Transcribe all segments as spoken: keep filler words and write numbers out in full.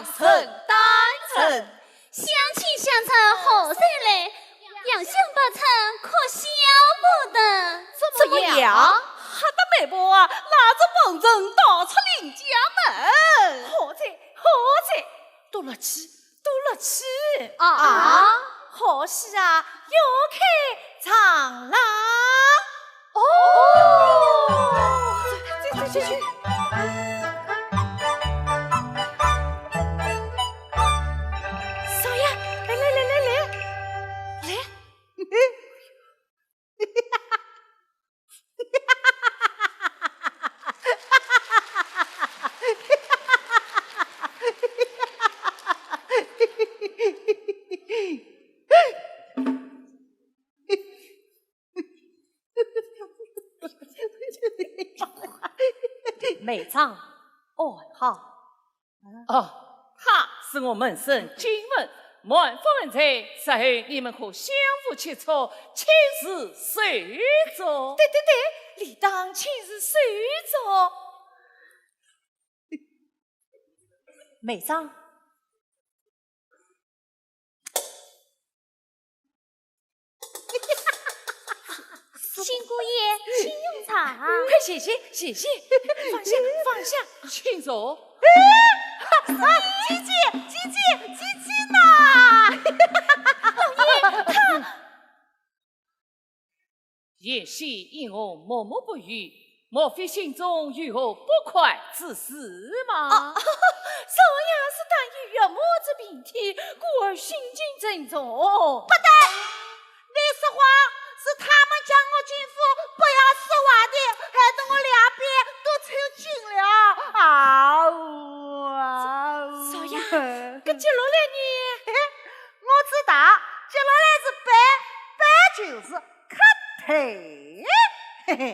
成单成。相亲相着好才来，洋相百出可笑不得。怎么样？吓得媒婆啊，拿着捧帚逃出林家门。好哉，好哉，多乐趣，多乐趣。啊？好戏啊，又开张啦。 哦，这，这，这，这。少爷，来，来，来，来，来。来。梅庄，哦，好。哦，她是我门生景文，满府文才，日后你们可相互切磋，亲自授作。对，对，对，理当亲自授作。梅庄， 新姑爷，请用茶。快谢谢，谢谢。放下，放下。请坐。啊，姐姐，姐姐，姐姐呐！老爷，他…… 贤婿因何默默不语？莫非心中有何不快之事吗？哦，少爷是担忧岳母之病体，故而心情沉重。不对，你说话，是他们叫我进府不要说话的，害得我两边都抽筋了。啊呜，啊呜。少爷，搿接落来呢？我知道，接落来是办，办就是 客退。嘿嘿。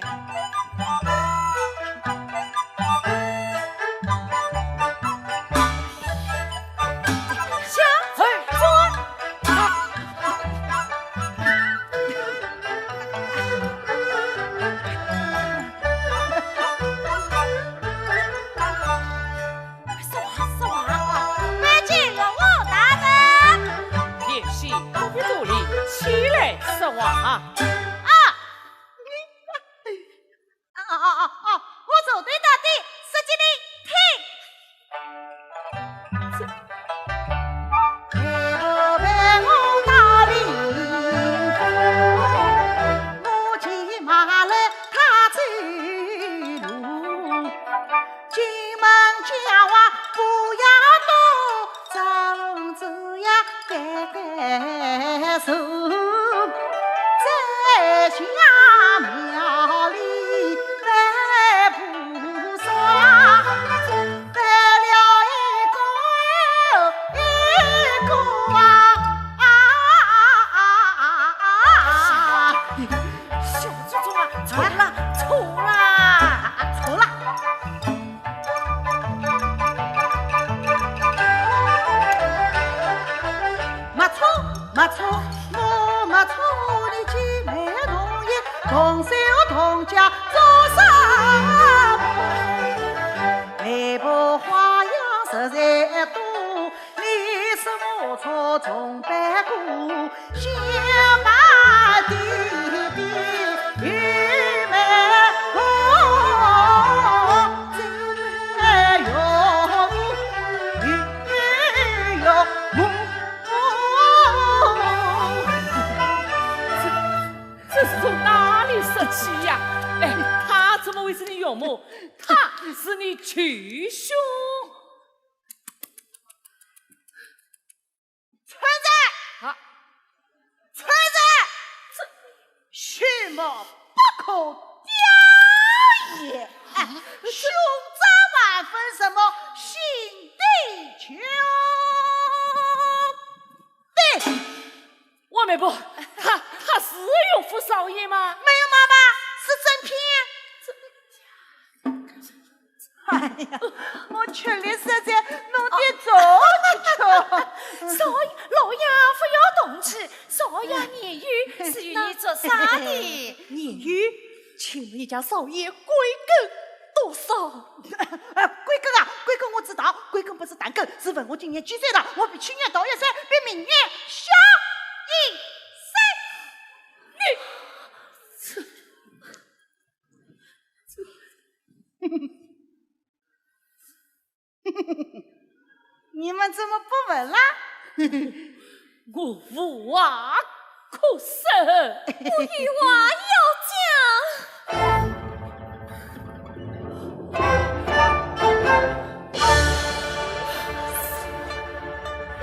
向前走。说话，说话，拜见岳父大人。贤婿不必多礼，起来说话。啊，啊，啊，啊，啊，我坐对到底，说给你听。 小祖宗啊，错了，错了，错了。没错，没错，我没错，你姐妹同爷，同手同脚做生活。媒婆花样实在多， 你说我错从百过，想把弟弟与妹妹，只有我，只有我。这，这是从哪里说起呀？哎，他怎么会是你岳母？他是你舅兄。 春在！啊。春在！这，畜牧不可雕也。哎，兄长万分什么，兄弟就对。王媒婆，他，他是岳父少爷吗？没有妈妈，是真品。这 哎呀，我吃力实在，弄点粥吃吃。少爷，老爷不要动气，少爷年幼，是与你做啥的？年幼？请问一家少爷贵庚多少？呃，贵庚啊，贵庚我是道，归根不是断根，是文武今年几岁了？我比去年大一岁，比明年小一岁。你，你们怎么不问啦？我无话可说。我有话要讲。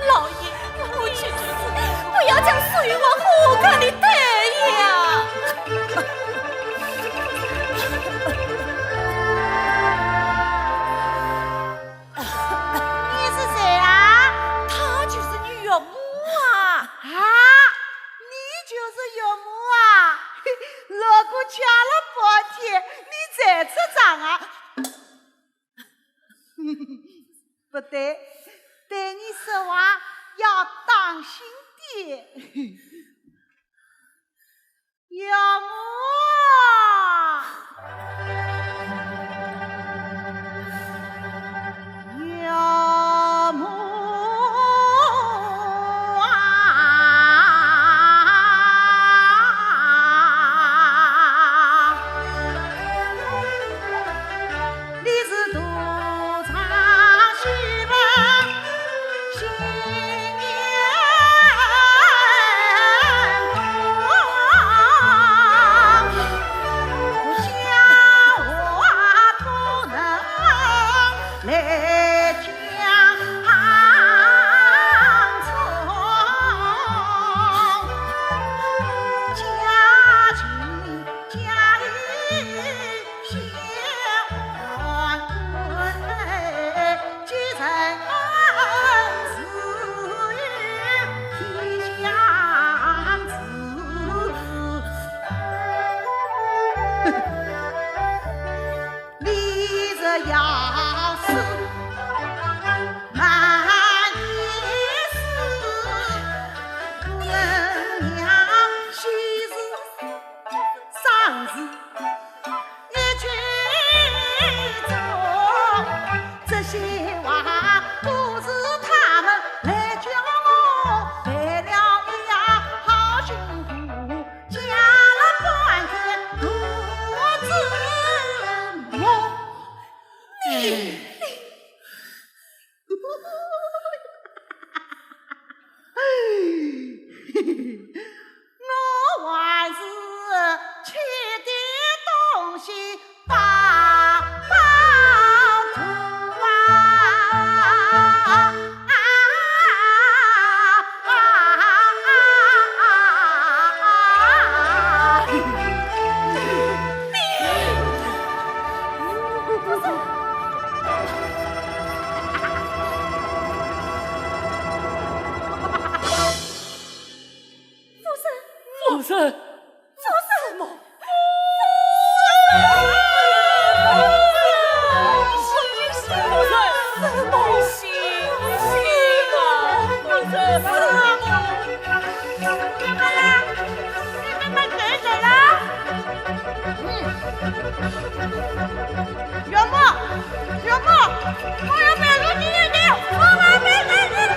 老爷，我去，不要将苏云华和我看得太呀。你是谁啊？她就是你岳母啊。啊，你就是岳母啊？锣鼓敲了半天，你才出场啊？不对，对你说话要当心点。 岳母啊，岳母啊，你是独唱戏文。 新年光，我想我不能来讲唱，家境家里 夫人，夫人，夫人，夫人，夫人，夫人，夫人，夫人，夫人。 岳母，岳母，我要背书给你的，我要背书给你的。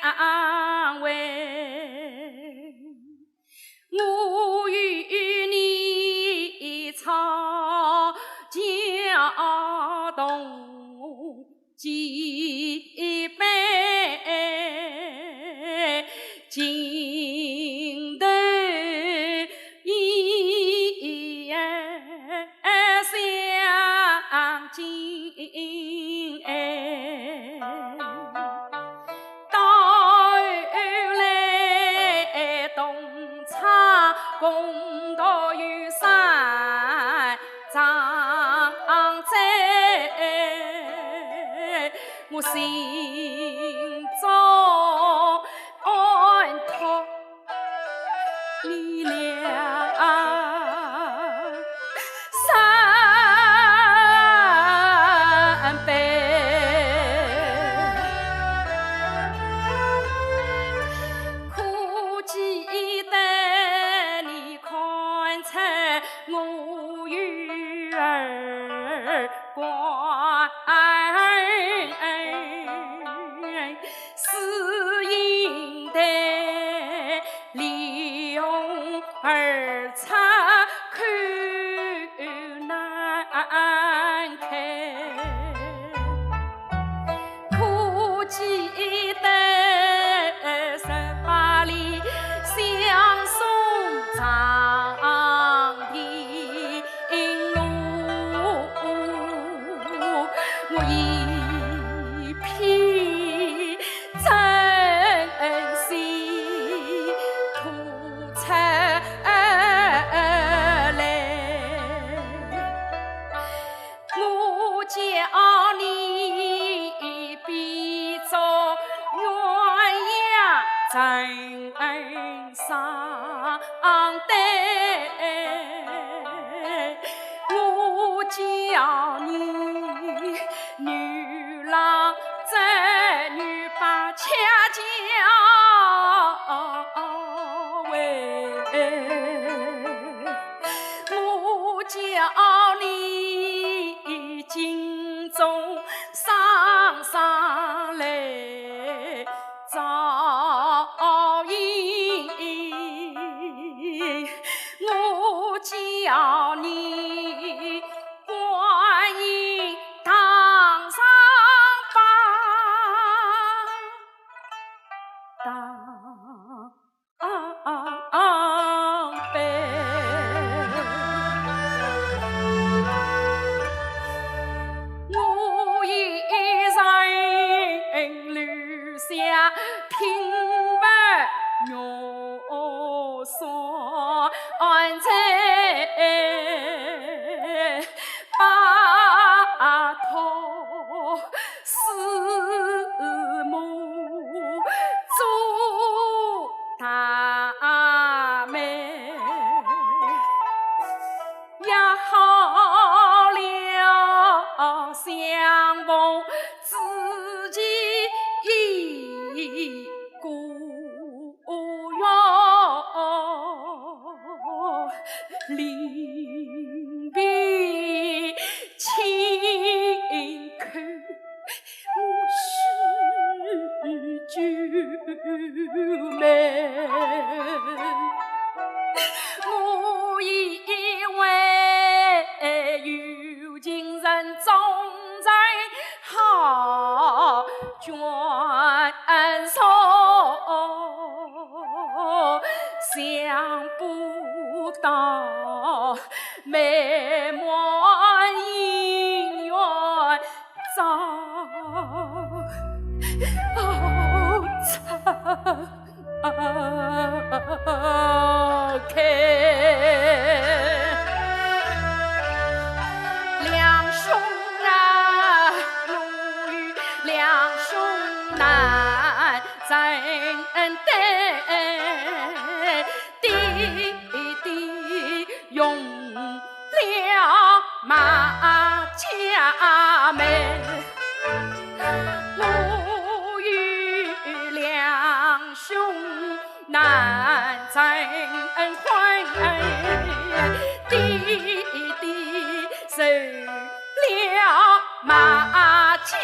安慰。我与你吵架同几杯，情投意相敬。到后来同窗共读有三张嘴，我心中安托你了三杯。可记得你看出我有耳光，是因为 李红儿插口难开。可记得十八里相送长亭路，我一片 真心吐出来。我叫你别做鸳鸯成双对，我叫你女郎 织女把恰恰为，我叫你心中双双来照应，我叫你 观音堂上拜，堂拜。我一人留下品物玉 山寨，拜托师母做大媒，约好了相逢之期一个 月，临别亲口我许旧盟。我以为有情人终成 好眷属，想不到美满姻缘遭拆。 开。两兄啊，我与两兄难成对，爹爹用 了马家门，我与两兄难成婚，爹爹受了马家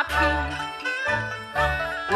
聘。我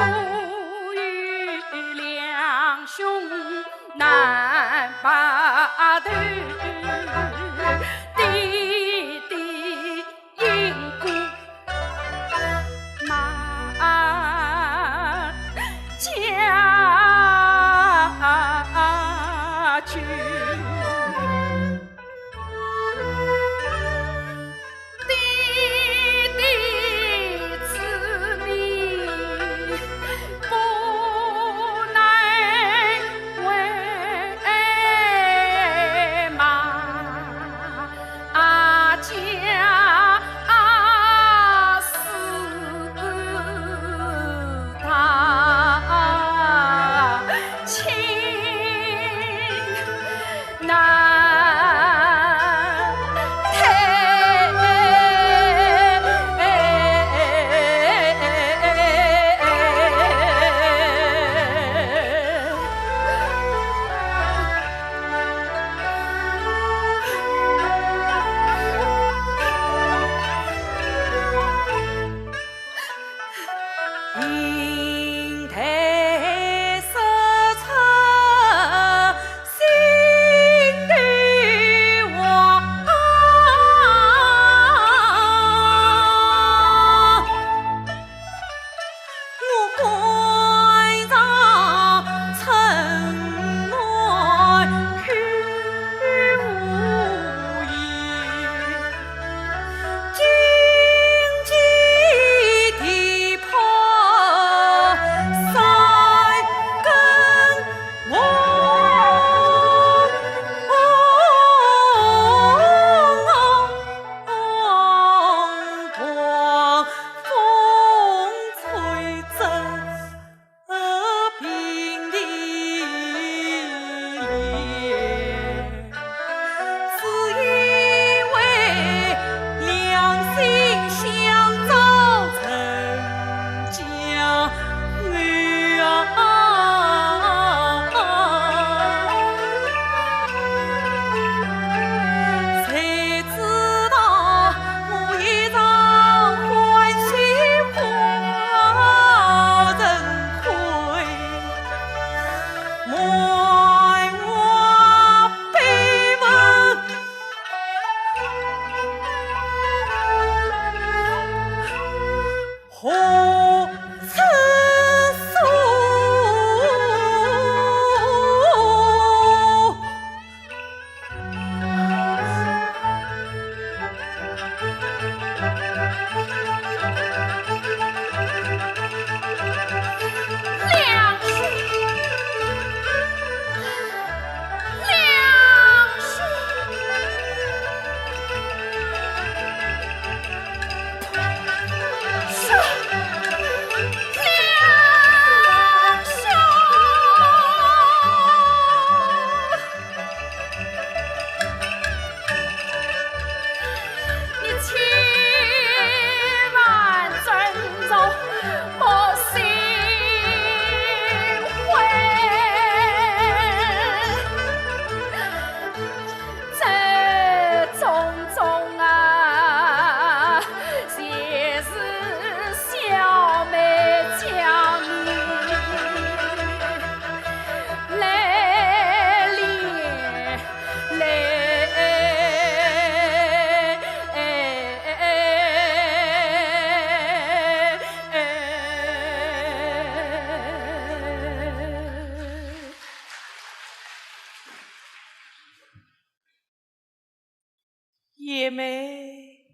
贤妹，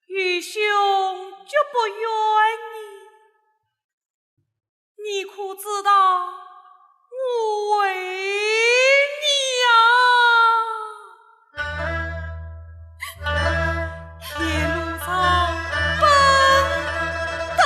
愚兄绝不怨你，你可知道我为你呀？沿路上奔得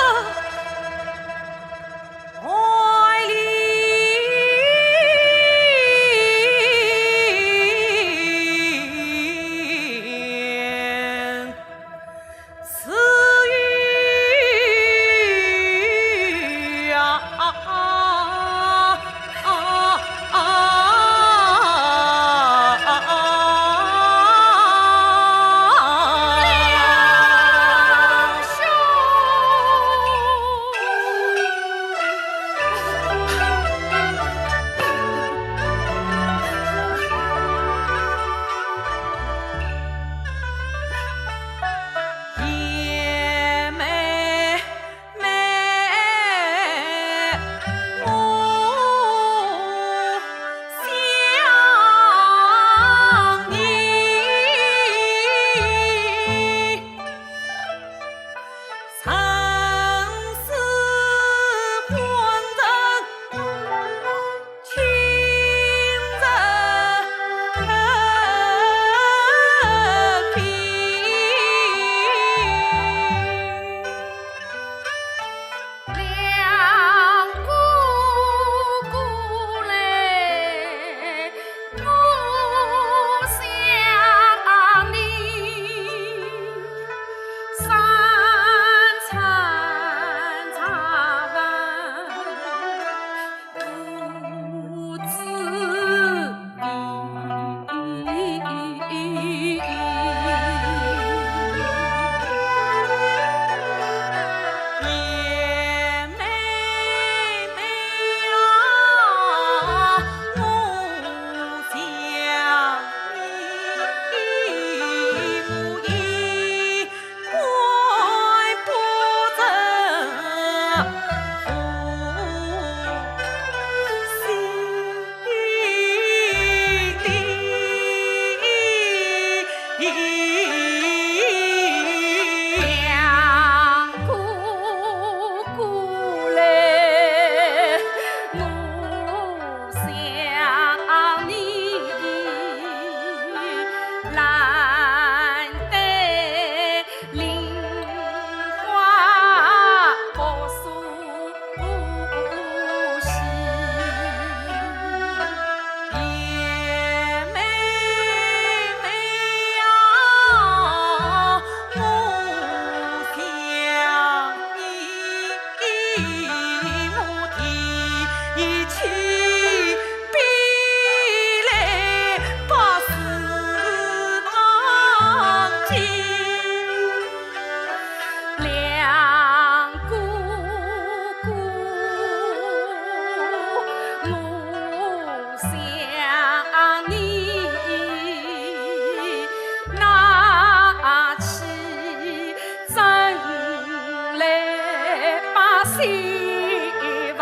西房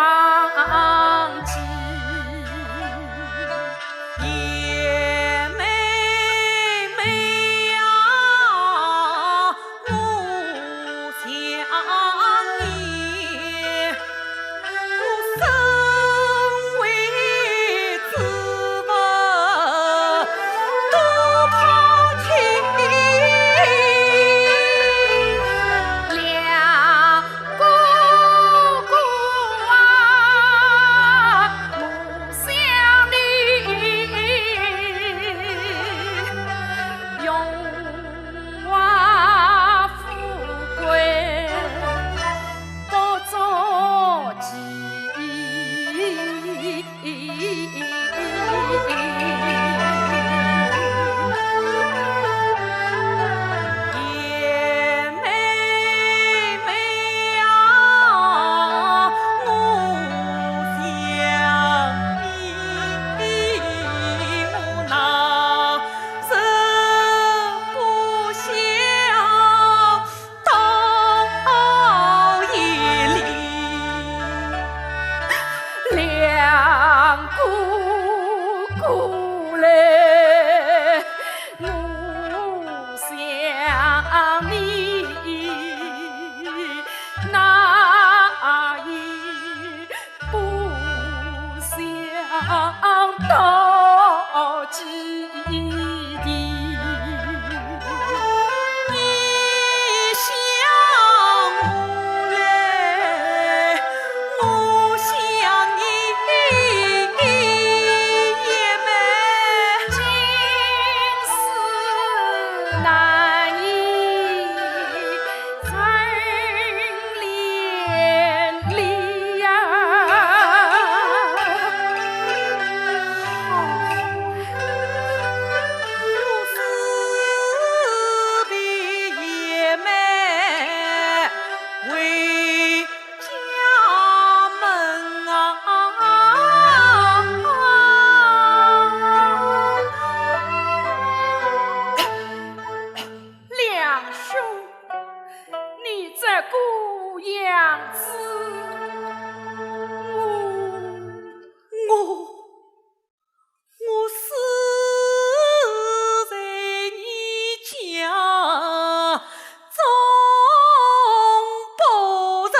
记。叶妹妹啊，我想你，我身为子民多怕亲。两 哥哥啊，我想你，荣华富贵不足奇。 到夜里，两个过来，我想你，那也 不想到几地。你想我来，我想你也没。今世难以 成连理呀。我是被爷们为家门啊。 梁兄，你这个样子，我，我，我死在你家中不成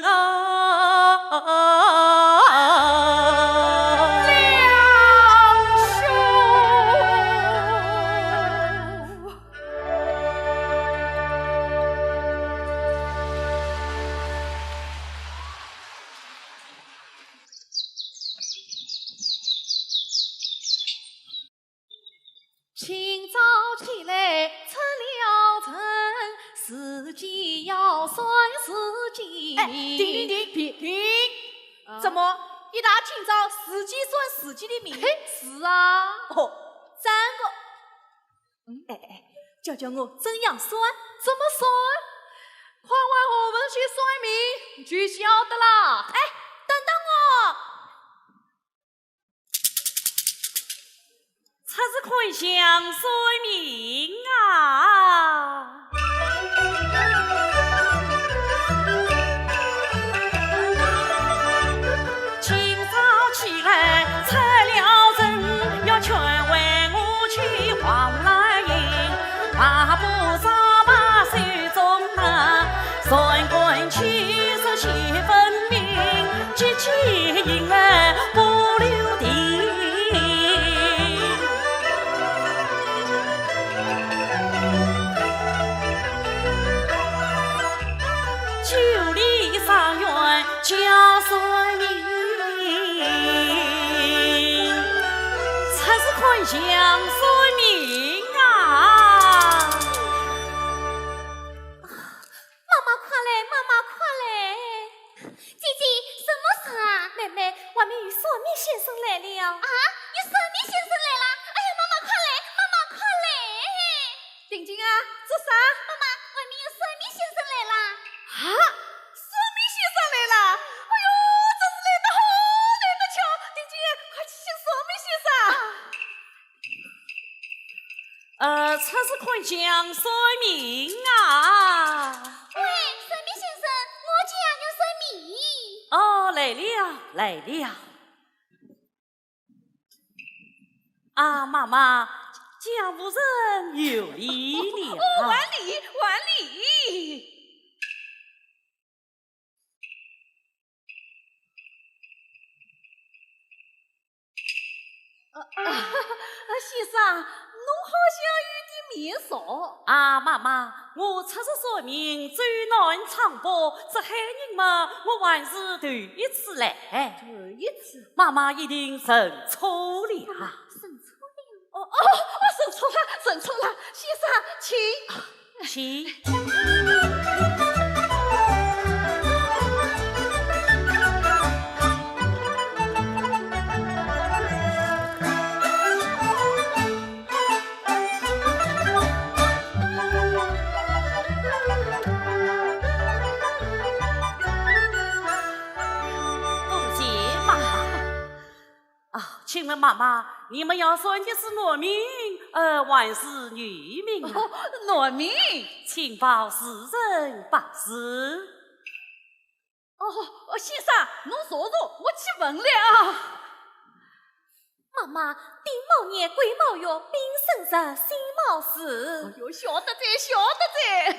啊。梁兄。 清早起来出了门，自己要算自己命。哎，停，停，停，停，停。啊？怎么，一大清早自己算自己的命？嘿，是啊。哦，这个 嗯，哎，哎，教教我怎样算？怎么算？快问我们去算命，就晓得啦。哎，等等我。出仔看相算命啊。 清早起来出了门，要劝慰我去黄来迎，马步上马手中拿，三观七十七分明，急急迎来不留地。 九里上院叫算命，出仔看相算命啊。妈妈快来，妈妈快来。姐姐，什么事啊？妹妹，外面有算命先生来了。啊，有算命先生来了？哎呀，妈妈快来，妈妈快来。 定金啊，做啥？妈妈，外面有算命先生来啦。啊，算命先生来啦？哎哟，真是来得好，来得巧。定金，快去请算命先生。呃，出仔看相算命啊。喂，算命先生，我家要算命。来了，来了。啊，妈妈，家务人有礼了。哦，还礼，还礼。 啊，啊，先生，侬好像有点面熟。啊，妈妈，我出入山明，走南闯北，这海宁嘛，我还是头一次来。头一次？妈妈一定认错了。认错了？哦，哦，哦，认错了，认错了，先生，请。 请。多谢妈妈。 啊，请问妈妈，你们要算的是男名，呃，还是女名啊？哦，男名。请报时辰八字。哦，哦，先生，侬坐坐，我去问了啊。妈妈，丁卯年，癸卯月，丙申巳，辛卯巳。哎哟，晓得哉，晓得哉。啊，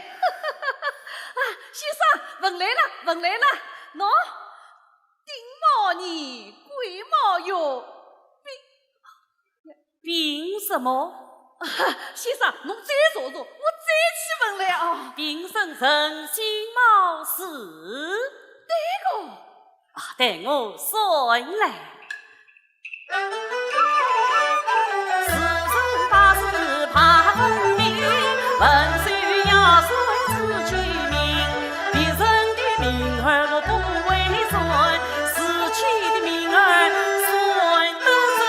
先生，问来了，问来了，喏。 丁卯年，癸卯月，丙，丙什么？先生，侬再坐坐，我再去问来啊。丙申巳，辛卯巳。对个。啊，待我算来。 时辰八字排分明，文秀要算自己命，别人的名儿我不会算，自己的名儿算得准。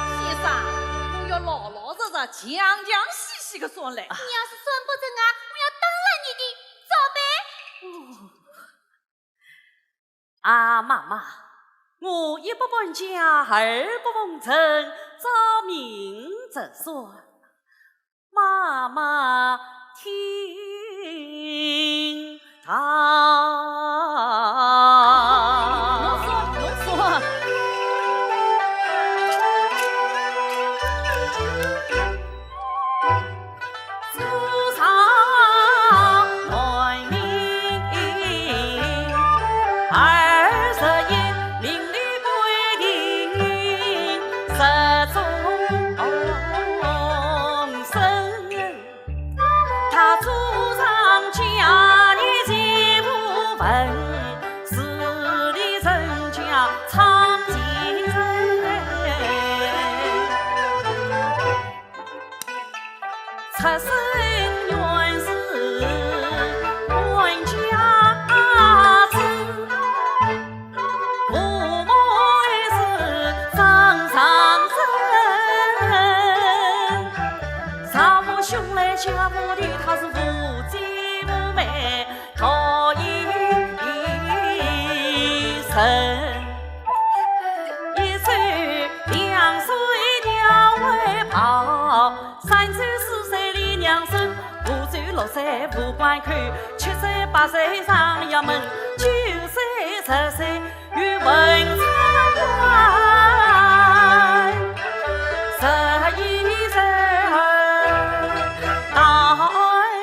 先生，侬要老老实实、详详细细个算来。你要是算不准啊，我要打了你的，照办。 啊，妈妈，我一不搬家，二不奉承，照名字算。妈妈听到。侬说，侬说。 祖上男名二十一，命里规定十种生。他祖上家业全部分，势利人家唱戏人。 出身原是官家子，父母是张上人。丈夫兄来家父的，他是无姐无妹， 独一人，一岁两岁娘怀抱，三岁四岁李娘生，五岁六岁无关口，七岁八岁上衙门，九岁十岁与文昌官，十一岁到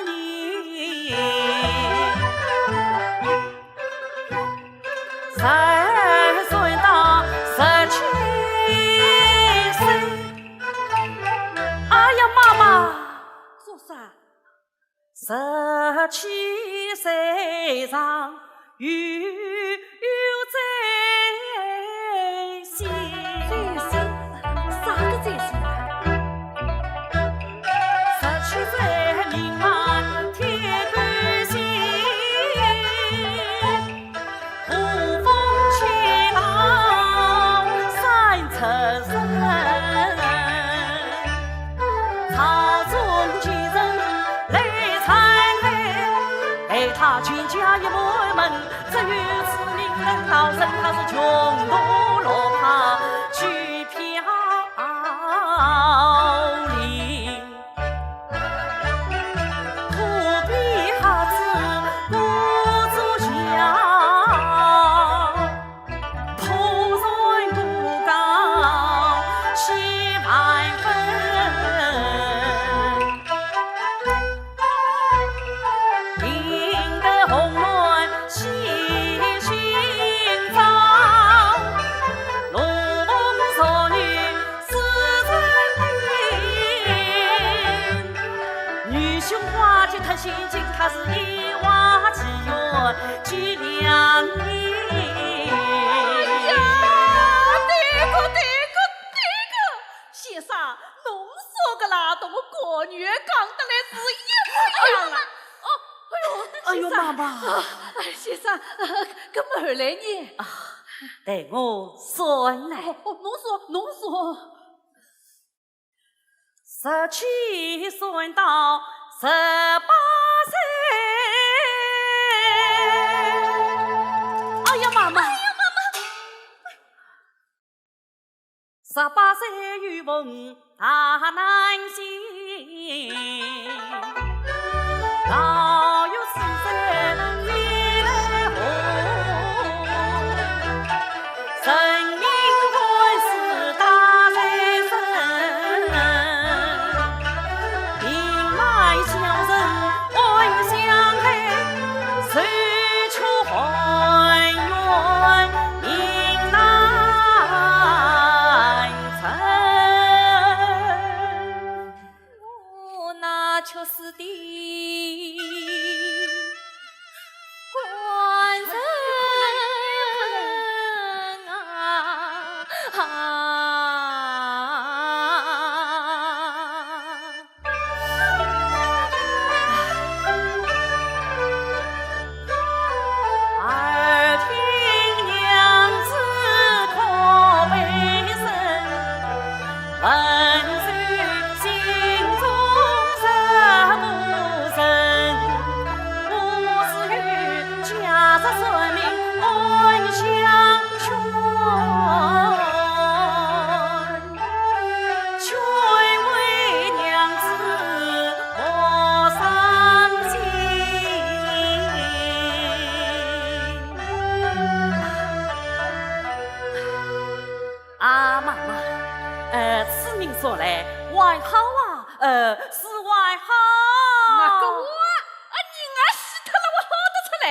你。 十二岁到十七岁。哎呀，妈妈！做啥？十七岁上有，有罪。 罪行？啥个罪行啊？十七岁名满天官星，呼风唤雨三出神。朝中奇人来参拜，待他全家一满门， 只有此名人道人，他是穷途落魄去飘零。他心情他是一往情愿几两年。哎呀，对个，对个，对个，先生，侬说个啦，同我国语讲得来是一样啊。哦，哎呦，哎呦，先生，妈妈。啊，哎，先生，呃，搿么后来呢？啊，待我算来。哦，哦，侬说，侬说。 十七算到十八岁。哎呀，妈妈！哎呀，妈妈！十八岁有逢大难星，老有四十未来红。 人命官司打在身，平蛮小人安享海，受苦含冤命难伸。我那确实的官人啊，啊。 啊，妈妈，呃，此人说来还好啊，呃，是还好。那个我，啊，人啊死脱了，我好得出来？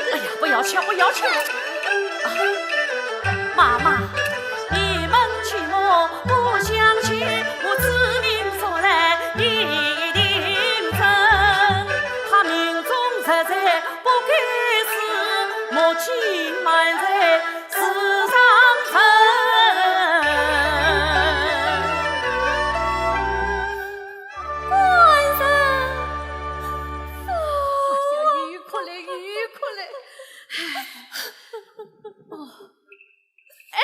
哎呀，不要吵，不要吵。啊，妈妈，你们寂寞不相信，我自命说来一定真。他命中实在不该死，莫欺瞒在世上人。官人。哎呀，又哭了，又哭了。哦。哎，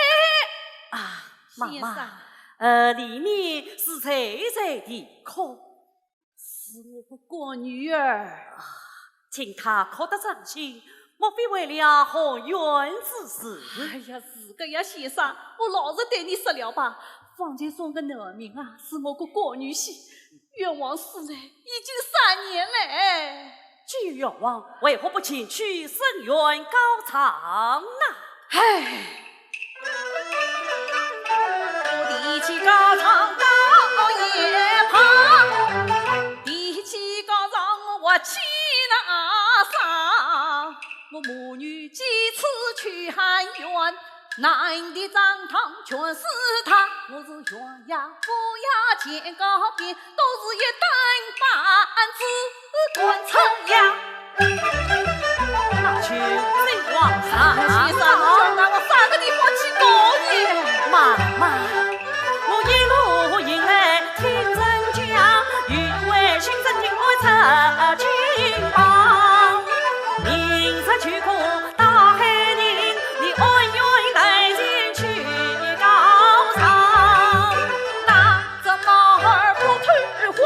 啊，妈妈，先生。呃，里面是谁在啼哭？ 是我个干女儿。啊，听她哭得伤心，莫非为了含冤之事？哎呀，是个呀，先生，我老实对你说了吧，方才送个男名啊，是我个干女婿，冤枉死了，已经三年了。既冤枉，为何不前去伸冤告状呢？唉。 提起告状倒也罢，提起告状我气那啥，我母女几次去喊冤，难的张堂全是他，我是冤呀不呀见个遍，都是一等板子官场呀。先生，叫我到啥个地方去告你？妈妈，我一路行来听人讲，有位新生定会出金榜。明日就过大海宁，你安然带进去告状。那这猫儿不偷混，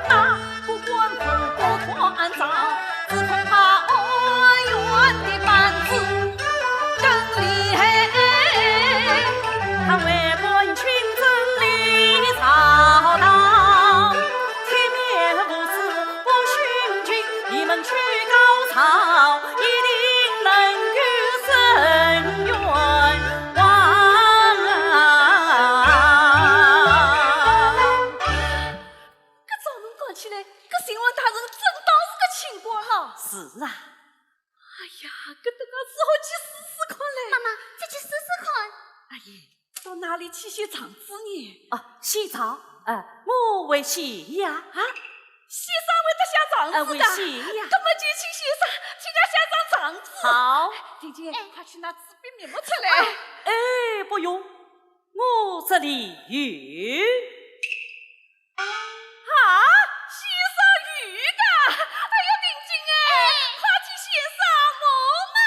那 不官府不断账，只恐他恩怨的担子更厉害。他为官清正理昭彰，体面无私不循经，你们去告状，一定能够伸冤枉啊！ 搿照侬讲起来，搿巡按大人真当是个清官啊。是啊。哎呀，搿等下只好去试试看嘞。妈妈，再去试试看。阿姨，到哪里去写状子呢？啊，写状？呃，我会写呀。啊，先生会得写状子的？呃，会写呀。搿么就请先生替俺写张状子。好。婷婷，哎。快去拿纸笔墨出来。哎，不用，我这里有。 啊，先生有个，哎呀，婷婷哎，快替先生忙嘛！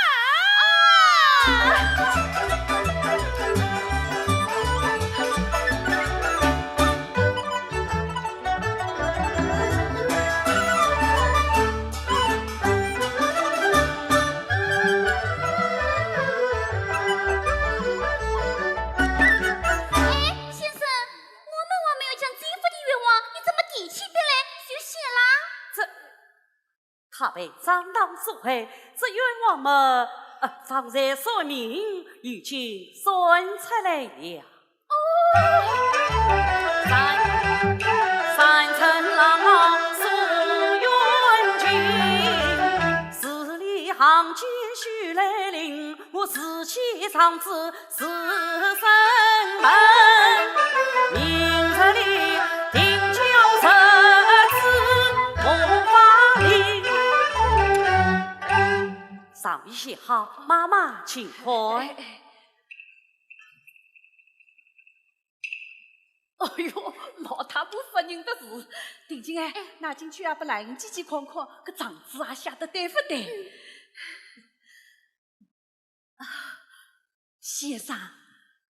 哎，先生， 我们还没有将姐夫的冤枉，你怎么提起笔来就写啦？这，他被张当所害，这冤枉嘛，呃，方才算命已经算出来了。哦。三，三层楼诉冤情，字里行间须来临， 我自己上子自身门，明日里定叫十字木法令。上面写好，妈妈请看。哎，哎。哎哟，老太婆勿认得字。婷婷哎，哎。拿进去啊，拨兰英姐姐看看，搿状子啊写得对勿对？嗯。 啊，先生，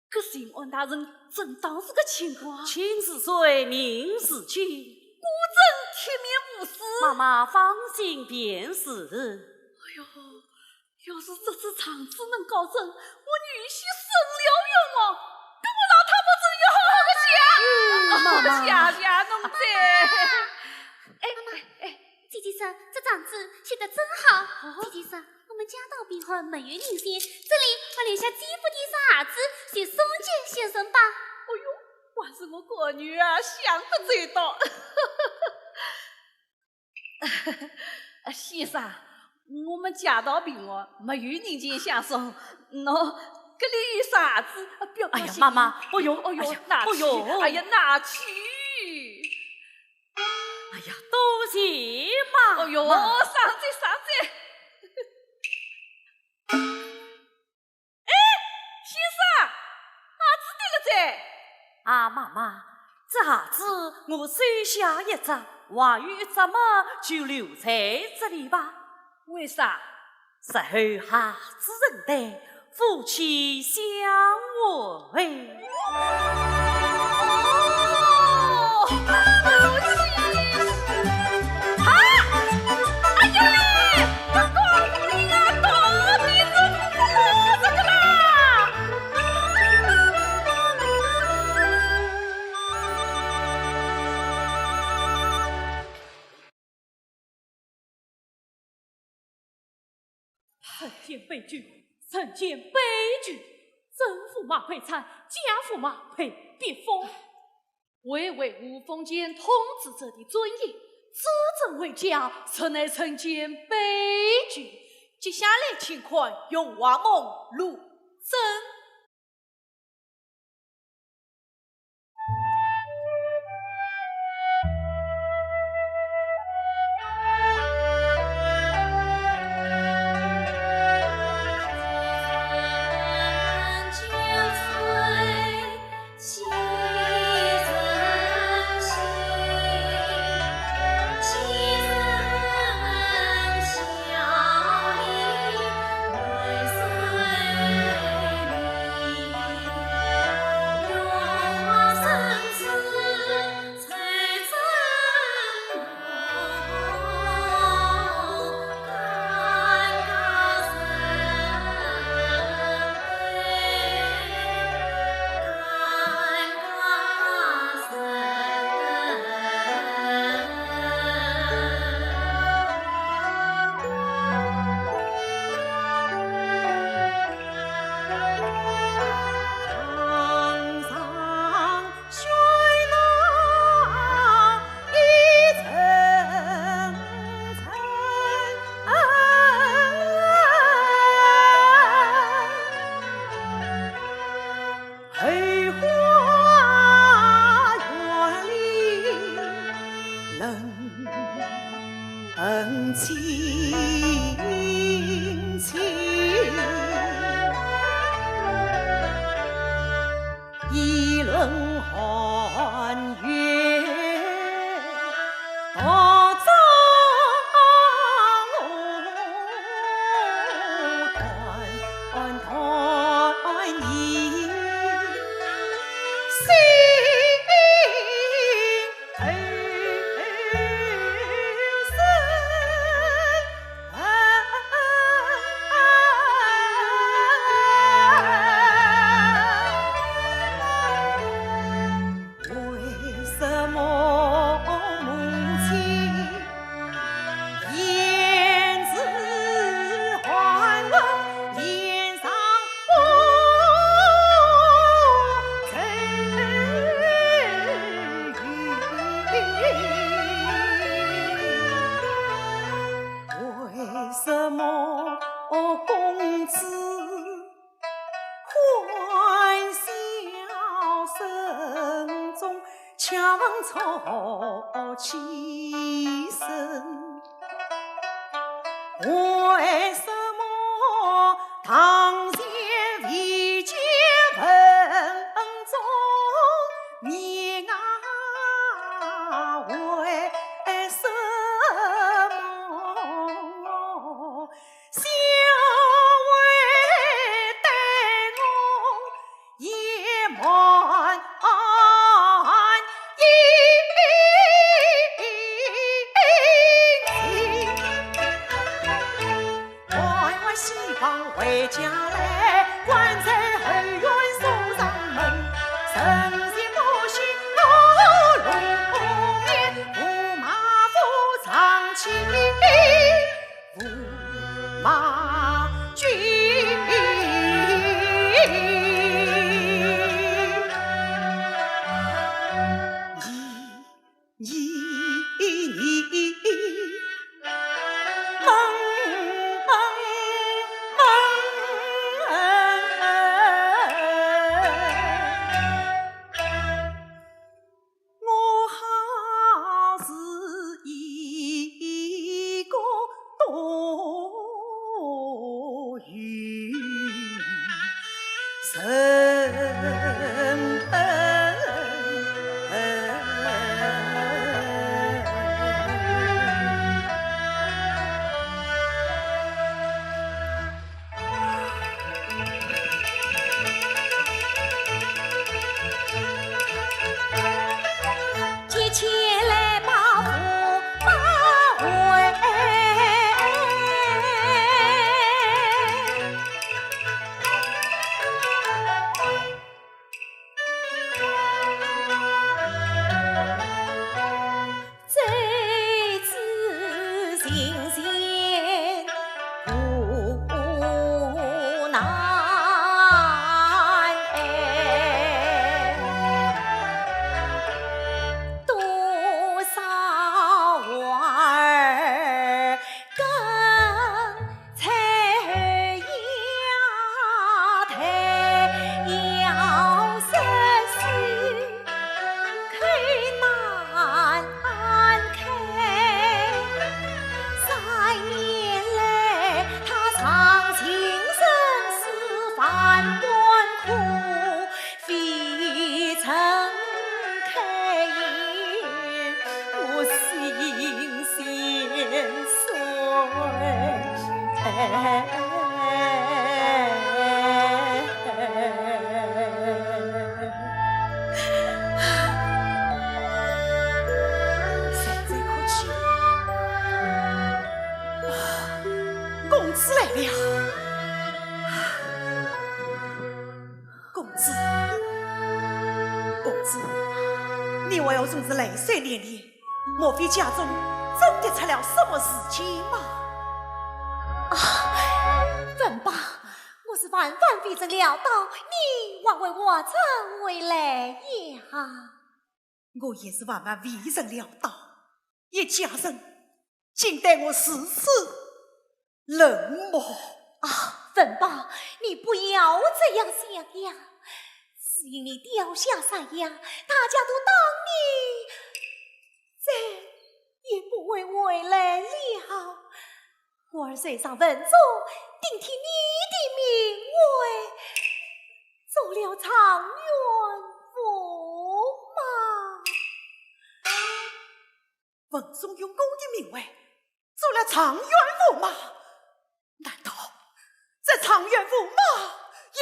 搿巡按大人真当是个清官。情是水，命是金。果真铁面无私。妈妈放心便是。哎哟，要是这次状子能告成，我女婿伸了冤枉，搿我老太婆真要好好个谢。嗯，妈妈。谢谢侬哉。哎，妈妈，哎， 姐姐说，这状子写得真好。哦。姐姐说，我们家道贫寒，没有银钱，这里我留下姐夫的一双鞋子，就送给先生吧。哎哟，还是我干女儿想得周到。先生，我们家道贫寒，没有银钱相送，喏，搿里有双鞋子，不要高兴。哎呀，妈妈，不用，哎呦，哎呀，拿去，不用。哎呀，拿去。 哎呀，多谢妈妈。哎哟，上哉，上哉。哎，先生，鞋子跌了哉。啊，妈妈，这鞋子我收下一只，还有一只嘛，就留在这里吧。为啥？ 日后鞋子成堆，夫妻相会。哦，夫妻，啊，哎呀喂，这光头佬啊，到底是怎么了这个啦？ 人间悲剧，人间悲剧，真驸马配惨，假驸马配逼疯。唯唯吾封建统治者的尊严，只争回家，实乃人间悲剧。接下来，请看《永华梦》陆贞。青青，一轮寒月，独照我断断你心。 为什么母亲 胭脂寒冷，脸上不曾有。为什么公子 欢笑声中强作凄声。为什么堂前未见坟中面啊？为什么 小妹待我也满意。欢欢喜房回家来，关在后院锁上门。神仙不许我露面，驸马府长期 驸马君。你，你，你，你，嗯，嗯，嗯。 我好似一个多余人。谁在哭泣？啊，公子来了。 公子，公子，你为何总是泪水连连？莫非家中真的出了什么事情吗？啊，文宝，我是万万未曾料到你还会活着回来呀。我也是万万未曾料到，叶家人 竟对我如此冷漠。啊，文宝，你不要这样想呀。只因你掉下山崖，大家都当你再也不回回来了。我儿随上文种，顶替你的名讳，做了状元驸马。文种用我的名讳，做了状元驸马？难道这状元驸马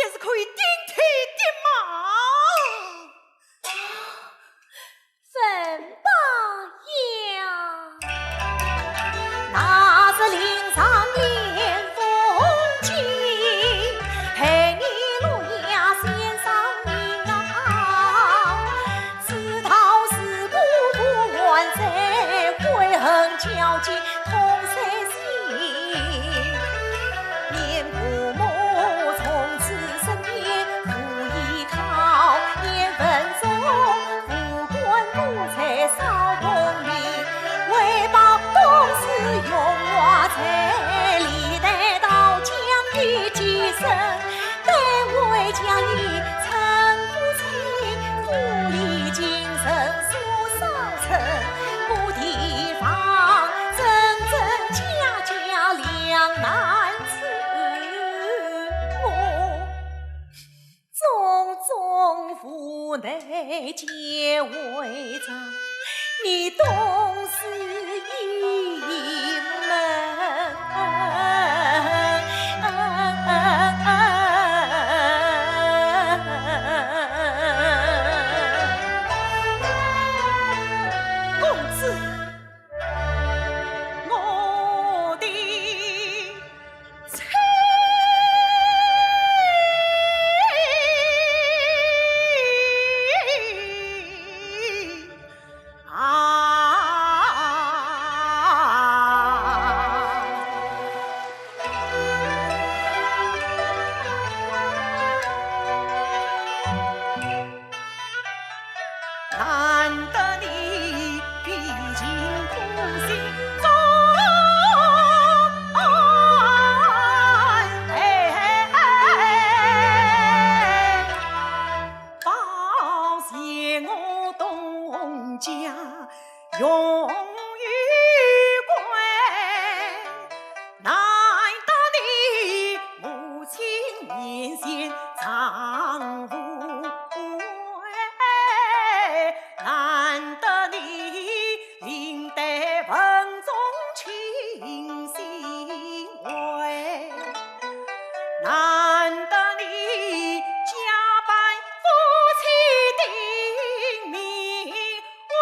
也是可以顶替的吗？ 怎么样？那是令上年风景，陪你路呀先生命啊，知道是不不完，才悔恨交集痛碎心。 念父母从此身边无依靠，念文种父官不才少功名，为报当时荣华财，历代刀将一几身，但为将你称父亲，父礼敬身，叔嫂称，不提防，真真假假两难 自我种种无奈皆为障，你懂事一门。公子， 我的妻。啊，难得你比肩同行中，哎，保全我东家 荣与贵，难得你母亲面前常无悔，难得你领得文种亲心为，难得你假扮夫妻的名 为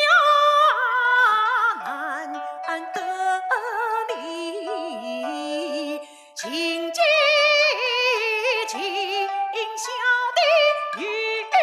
呀，难得你尽尽尽孝的女婿。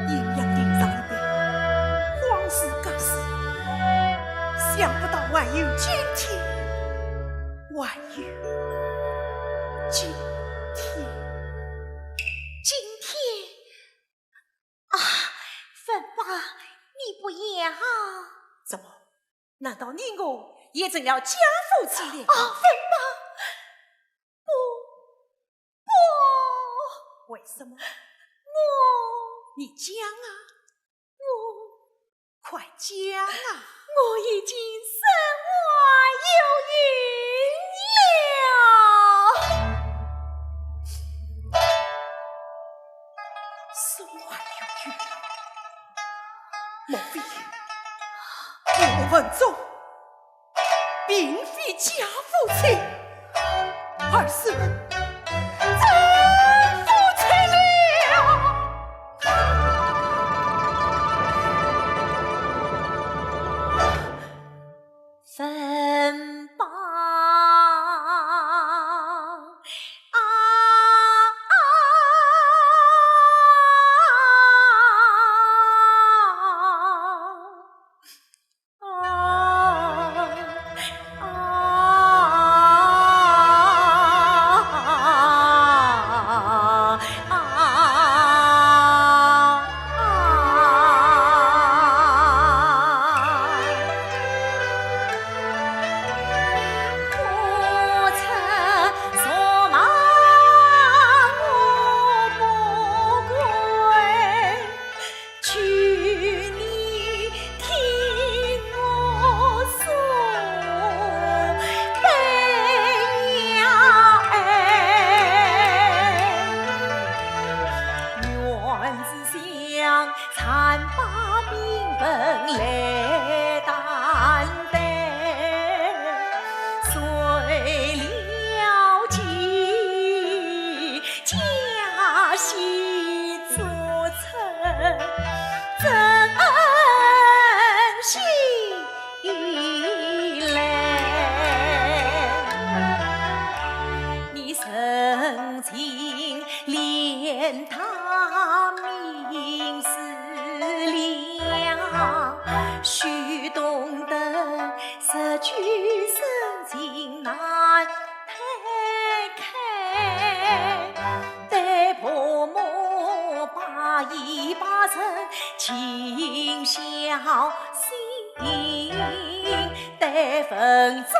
阴阳庭上一别，荒时隔世，想不到还有今天，还有今天。今天？啊，文伯，你不要。怎么？ 难道你我也成了假夫妻了？啊，文伯，不，不。为什么？我，你讲啊，我，快讲啊！我已经身怀有孕了。身怀有孕？ 莫非我文种并非假夫妻，而是真夫妻了？文伯。连他名字了，须懂得这句深情难推开。对婆母百依百顺，尽孝心。 对坟中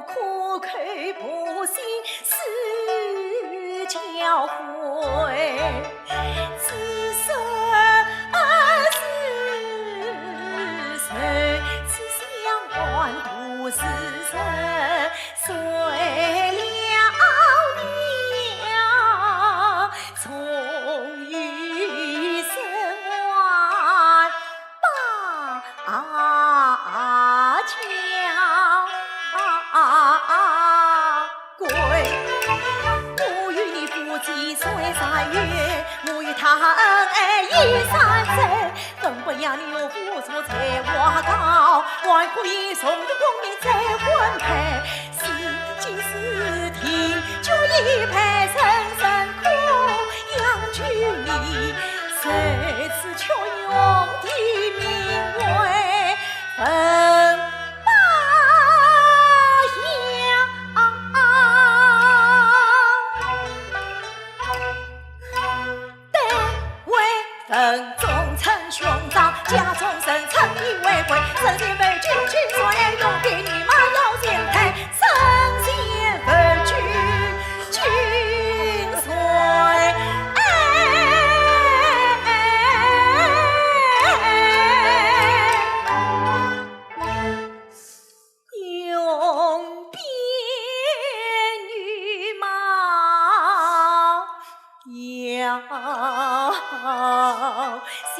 苦口婆心施教诲，子孙子孙，此相关度日辰，谁料娘从一身外 把家归。我与你夫妻水山远，我与他恩爱依山势。恨不要你我夫妻在外高，还可以重逢光阴再婚配。 是今是定，就一派人生苦，养育你，谁知却用的名为文白杨。 对，为坟中称兄长，家中人称你为贵，人间为君君，谁懂得你妈要先抬，人间为君君，谁哎。 用鞭与矛要先抬。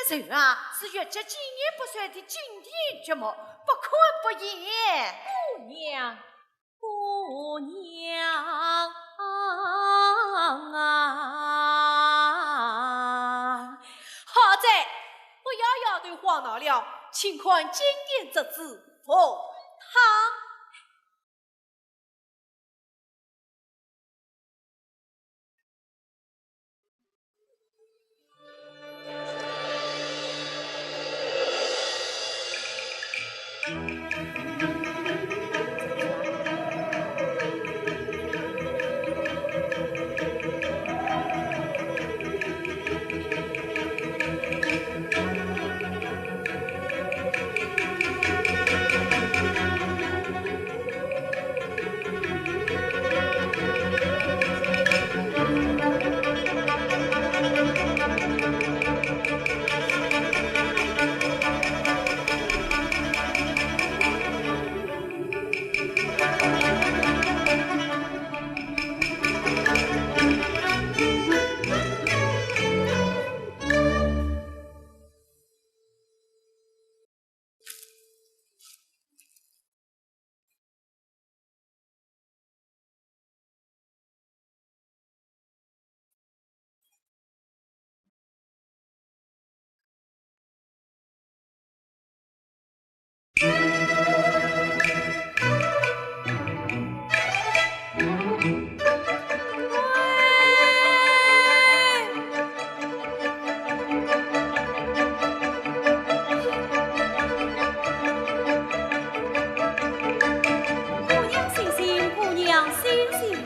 这啊，是越剧经年不衰的经典剧目，不看不厌。姑娘，姑娘啊！好哉，不要摇头晃脑了，请看经典折子《凤汤》。姑娘醒醒，姑娘醒醒。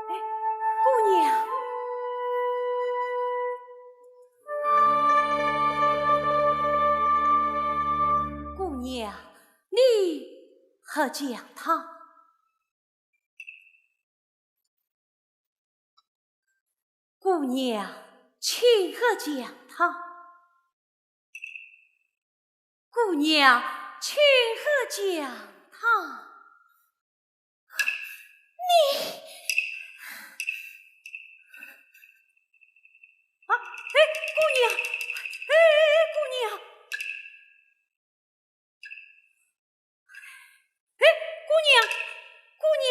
哎，姑娘，姑娘，你喝姜汤。 姑娘，请喝姜汤。姑娘，请喝姜汤。你，啊，哎，姑娘，哎，姑娘。 哎，姑娘，姑娘。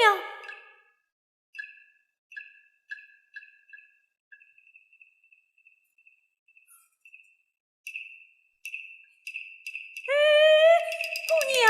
哎，姑娘。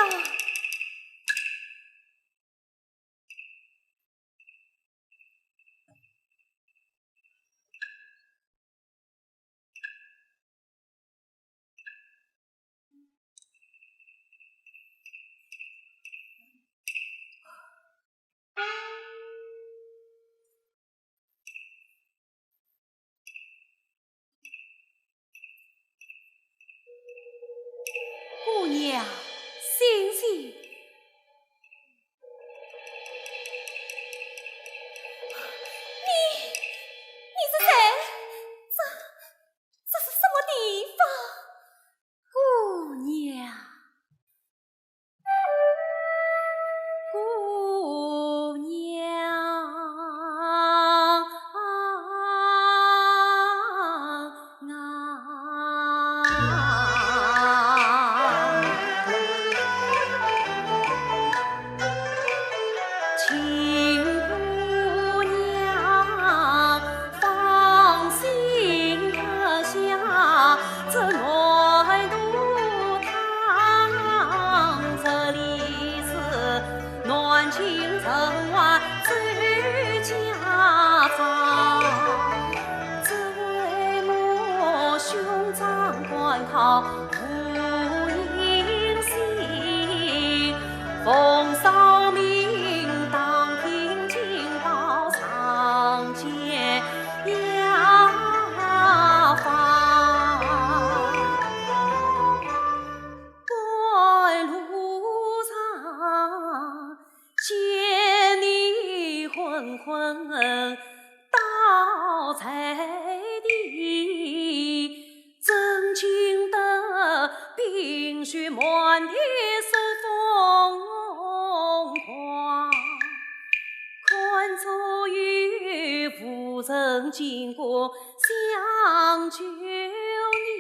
曾经过想救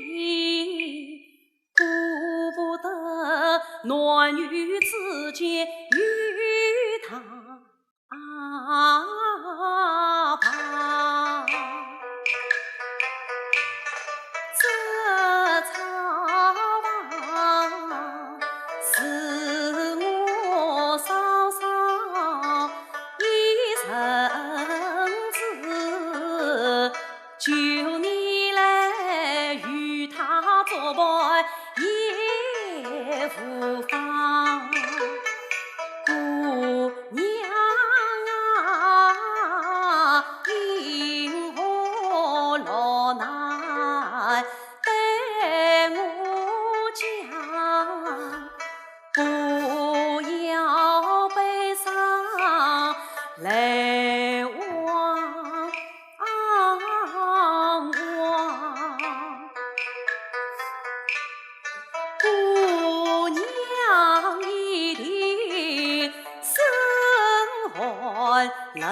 你，顾不得男女之间有他旁。这草房是我嫂嫂一人住，求你来与她作伴也无妨。姑娘啊，因何落难对我讲？不要悲伤泪汪汪。 姑娘一定心寒冷，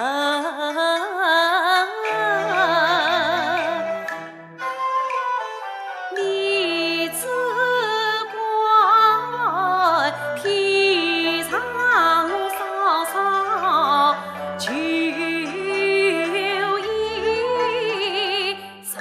你只管披上嫂嫂旧衣 裳。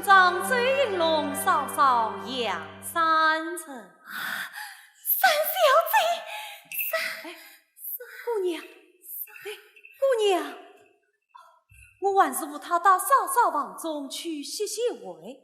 掌嘴银龙嫂嫂杨三成。三小姐，三……哎，姑娘，哎，姑娘，我还是扶她到嫂嫂房中去歇歇会。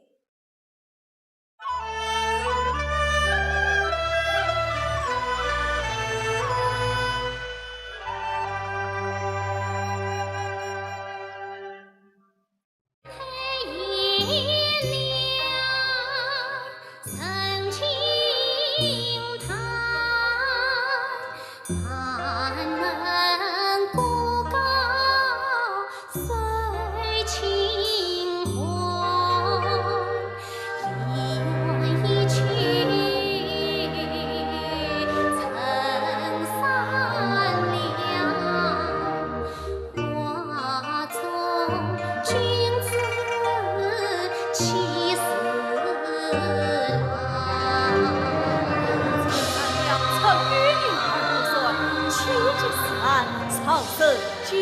姐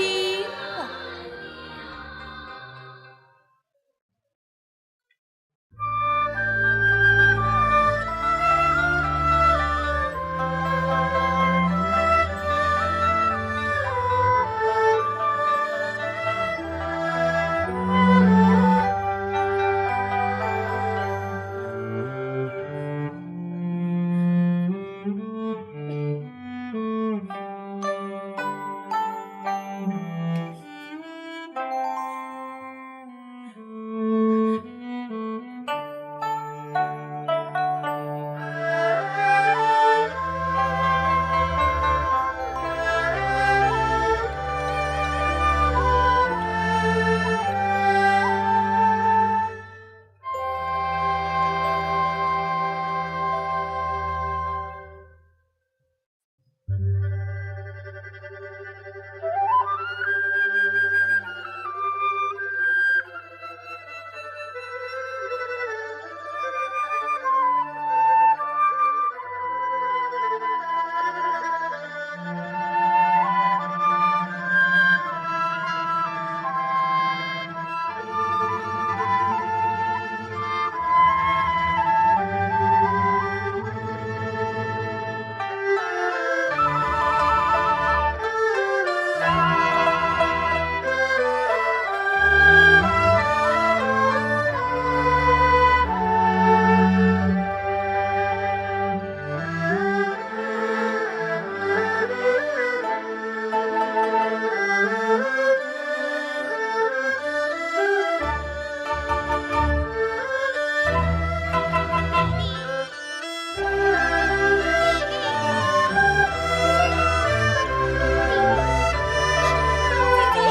姐，你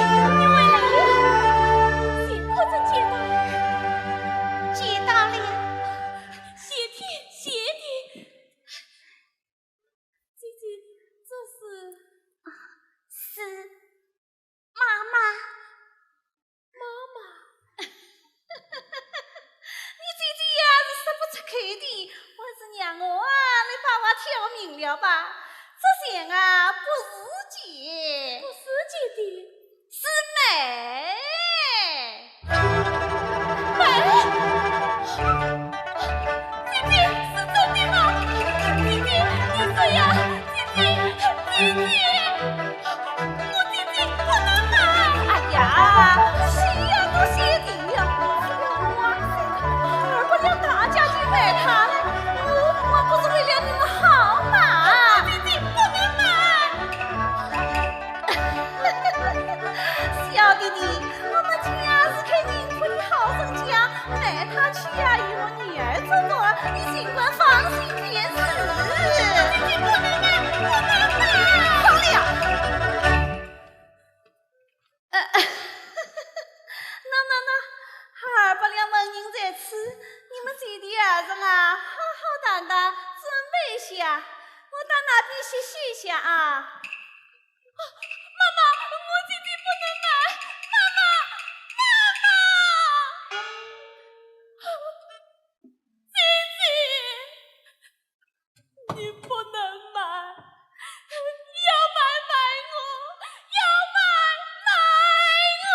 回来了。谢婆子见到了。见到了。谢天，谢地。姐姐，这是？啊，是妈妈。 妈妈。你姐姐呀，是说不出口的，还是让我啊来把话挑明了吧。这钱啊，不是借。不是借的。是买。买？姐姐，是真的吗？姐姐，你说呀，姐姐，姐姐。 我姐姐不能买。哎呀，谁呀都谢顶了，我是个花生，二百两大价就卖她了，我，我不是为了你们好吗？我姐姐不能买。小弟弟，我们家是开金铺的好人家， 卖她去呀，与我女儿做做，你尽管放心便是。姐姐不能买，不能买。好了。呃，那，那，那，二百两门银在此，你们姐弟二人啊，好好谈谈，准备一下，我到那边歇息一下啊。 妈妈，我姐姐不能买，妈妈，妈妈！姐姐，你不能买，要买卖我，要买卖我！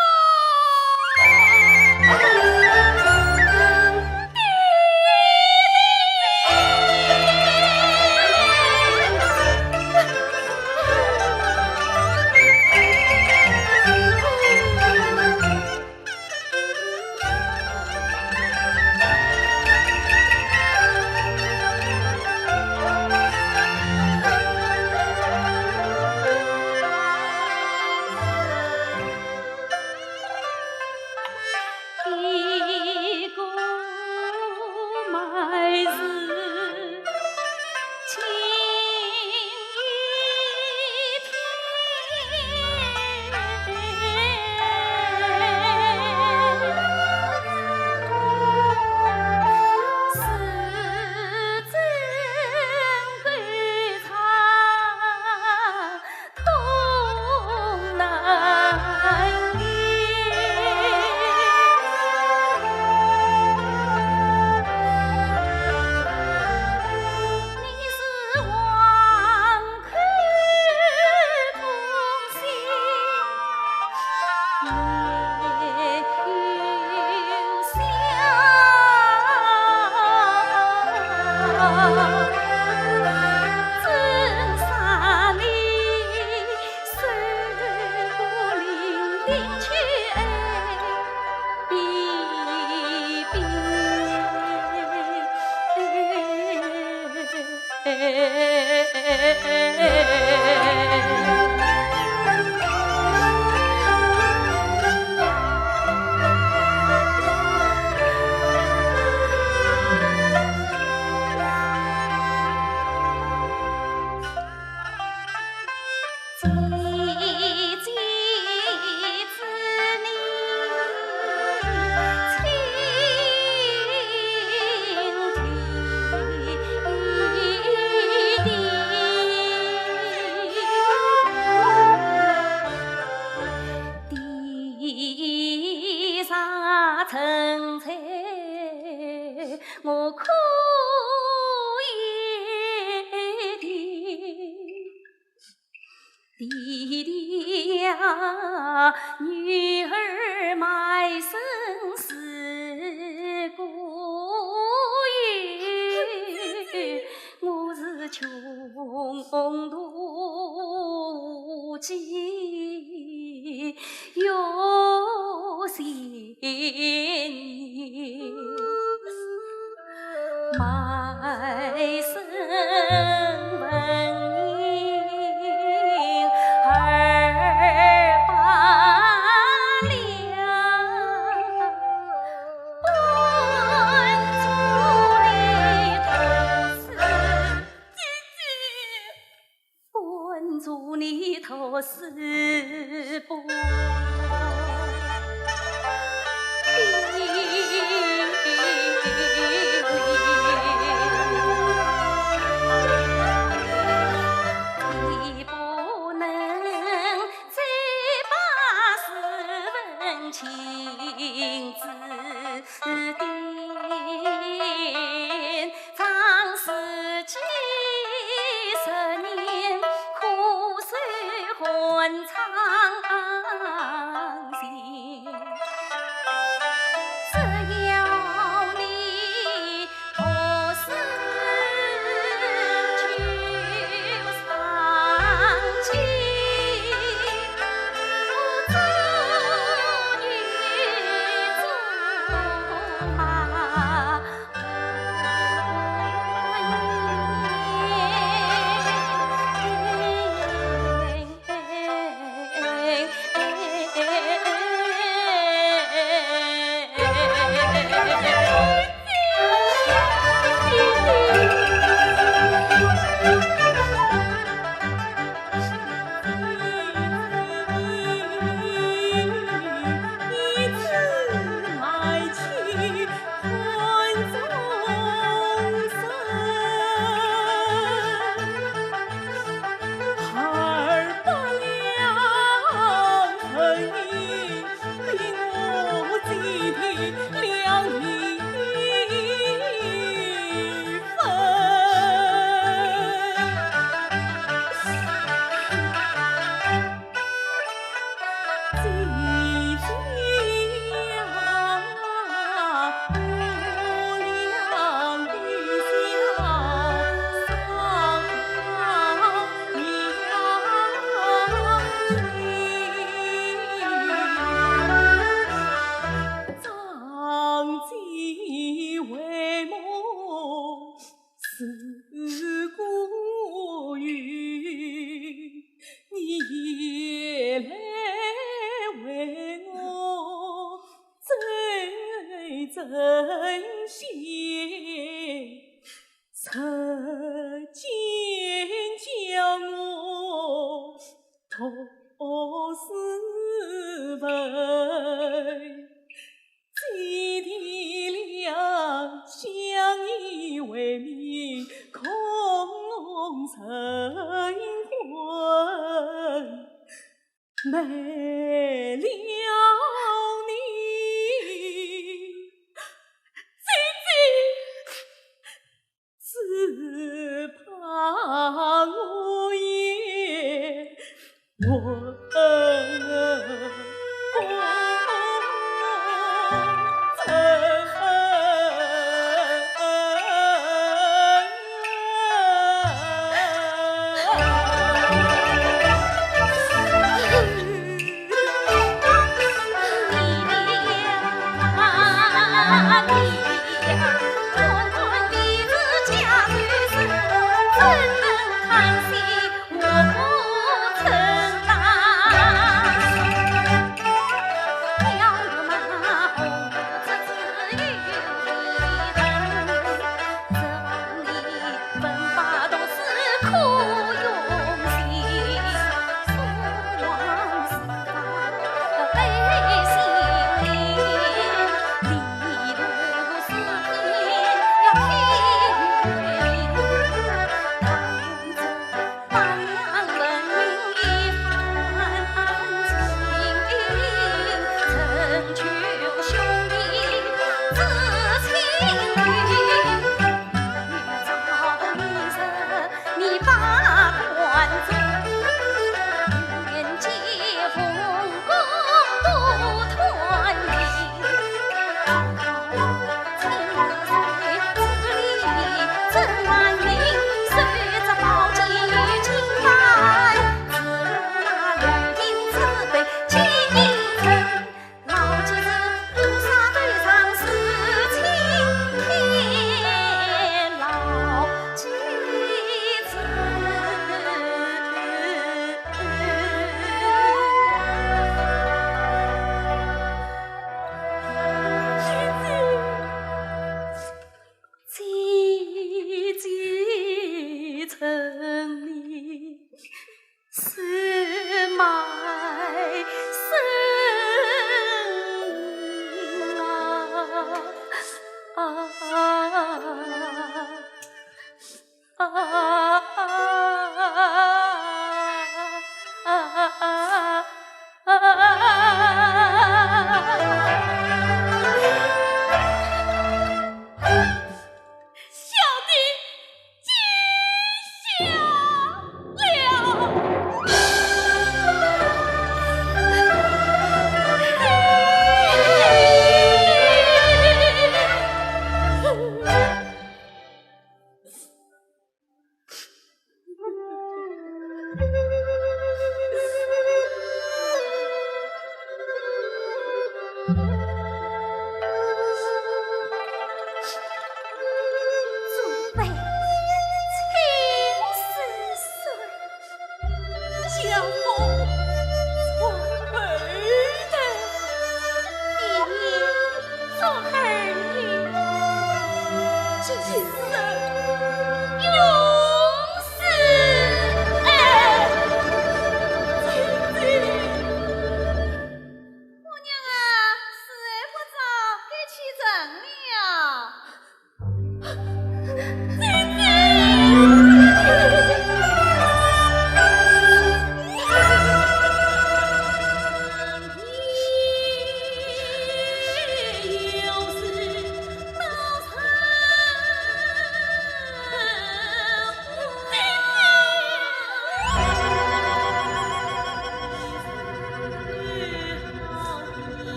卖身问你二百两，本主你投资。姐姐，本主你投资不？ 你不能再把斯文情字典，张氏几十年苦守寒窗前。 只要你何时求上京，我祝你祝马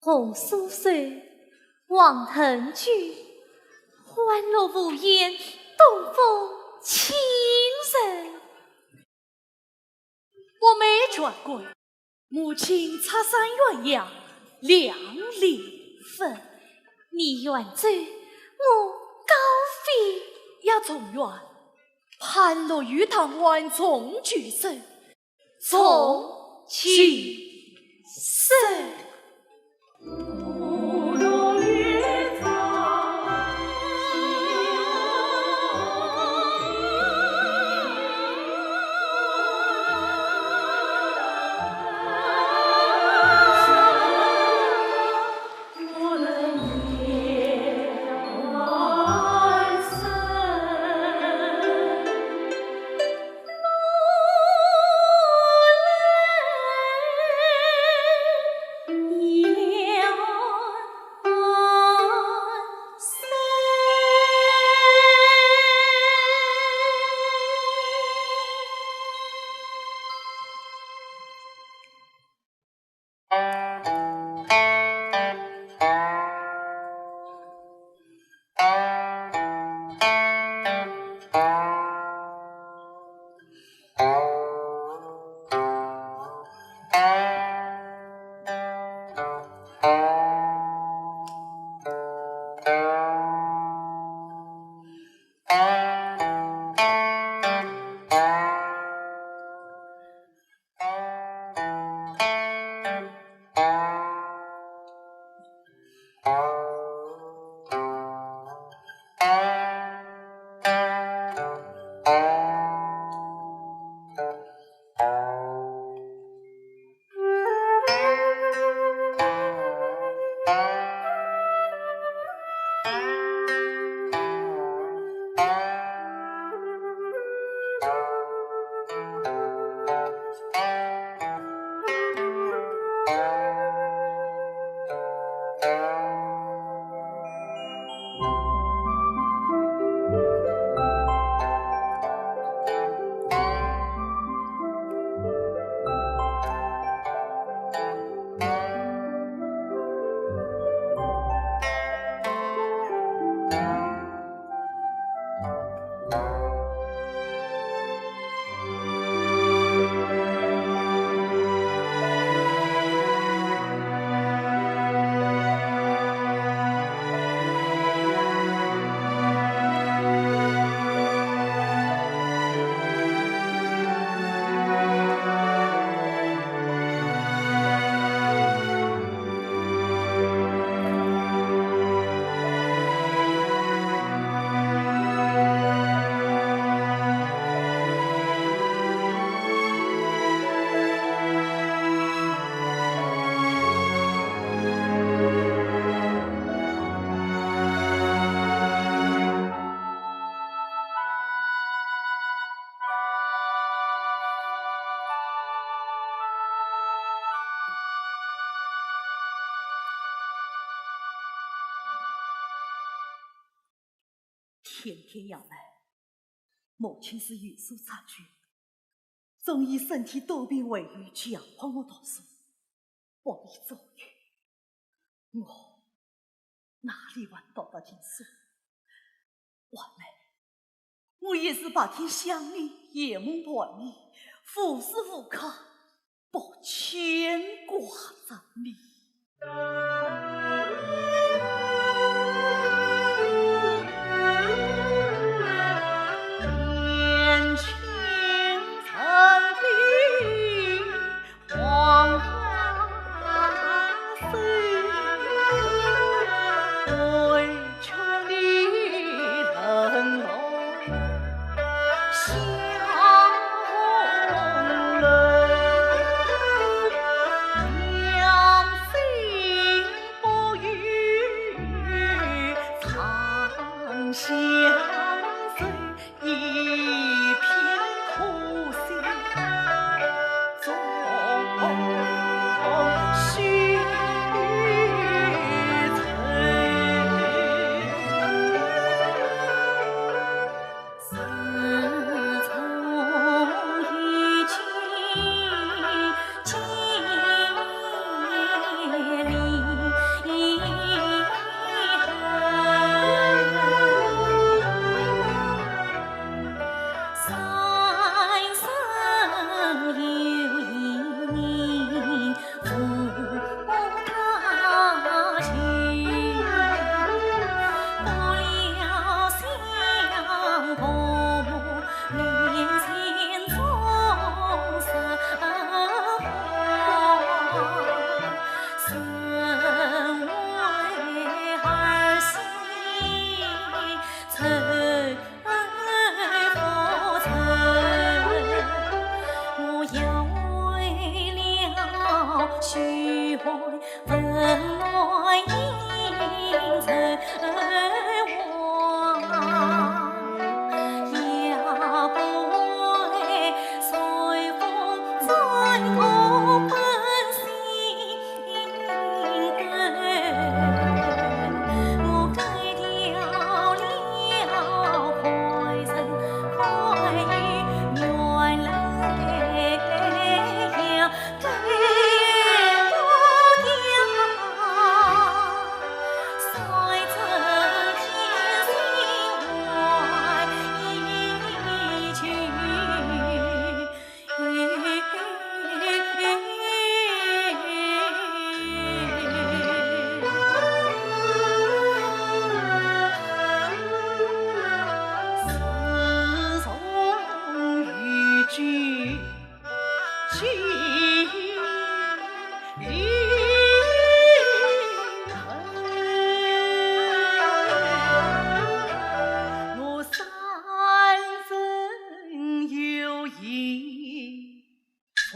红酥酥，黄藤酒，欢乐无言，东风情人。我没权贵，母亲插山鸳鸯两粒粉。你远走，我高飞也中原，攀落玉堂晚钟举首， 重举首。天天要来，母亲是有所察觉，总以身体多病为由，强迫我读书，不必走远。我哪里还读得进书？还没，我也是白天想你，夜梦伴你，无时无刻不牵挂着你。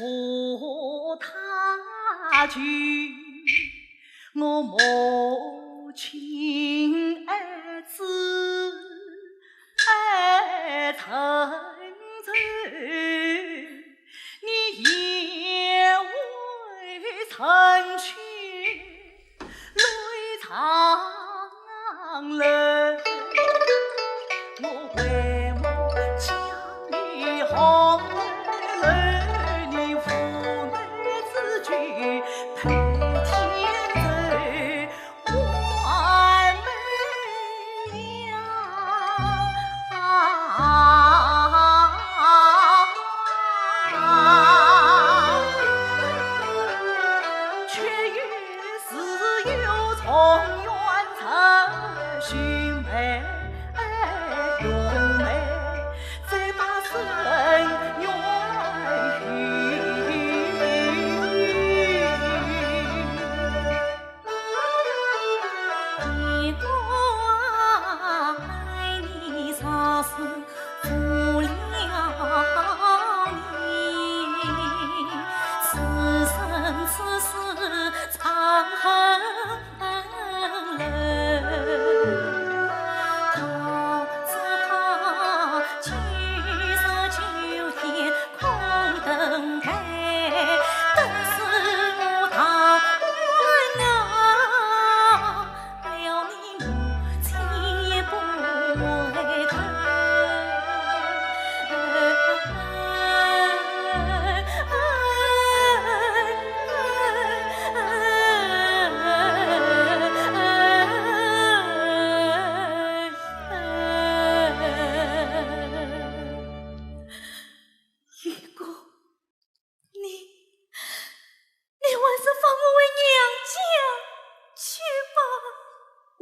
我他去，我母亲儿子儿成走，你也未曾去。 泪长流，我为母将你红楼，你无奈之举配天走，完美呀。 却又自有重圆成兄妹兄妹，再把深冤与。 你我爱你，若是负了你，此生此世长恨留。他只怕九十九天 空等待，等死我大患难，了你母亲也不回头。一个 你，你还是放我回娘家去吧。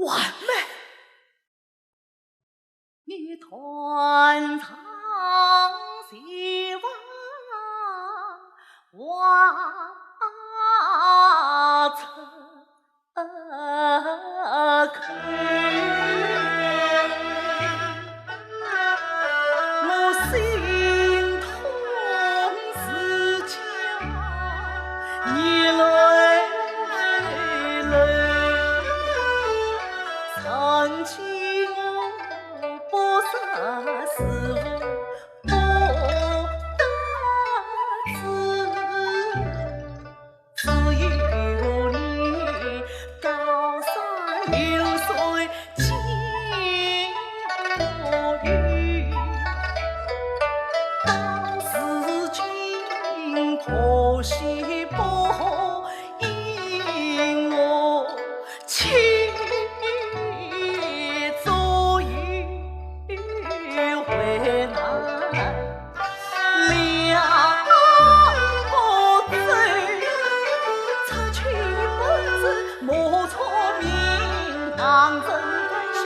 完美。你断肠绝望，望出 我心痛自家，你来来，曾经我不识时，我不得志。 只有你高山流水尽无语，到如今可惜不应我情，只有 为难了不走，出去不知莫错名，望人分享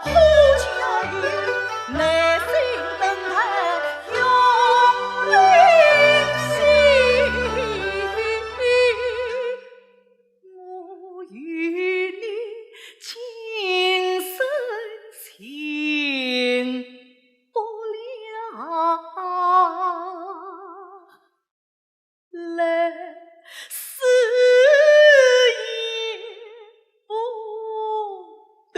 呼叫语，耐心等待永远喜。 我与你今生情不了，来世也不得。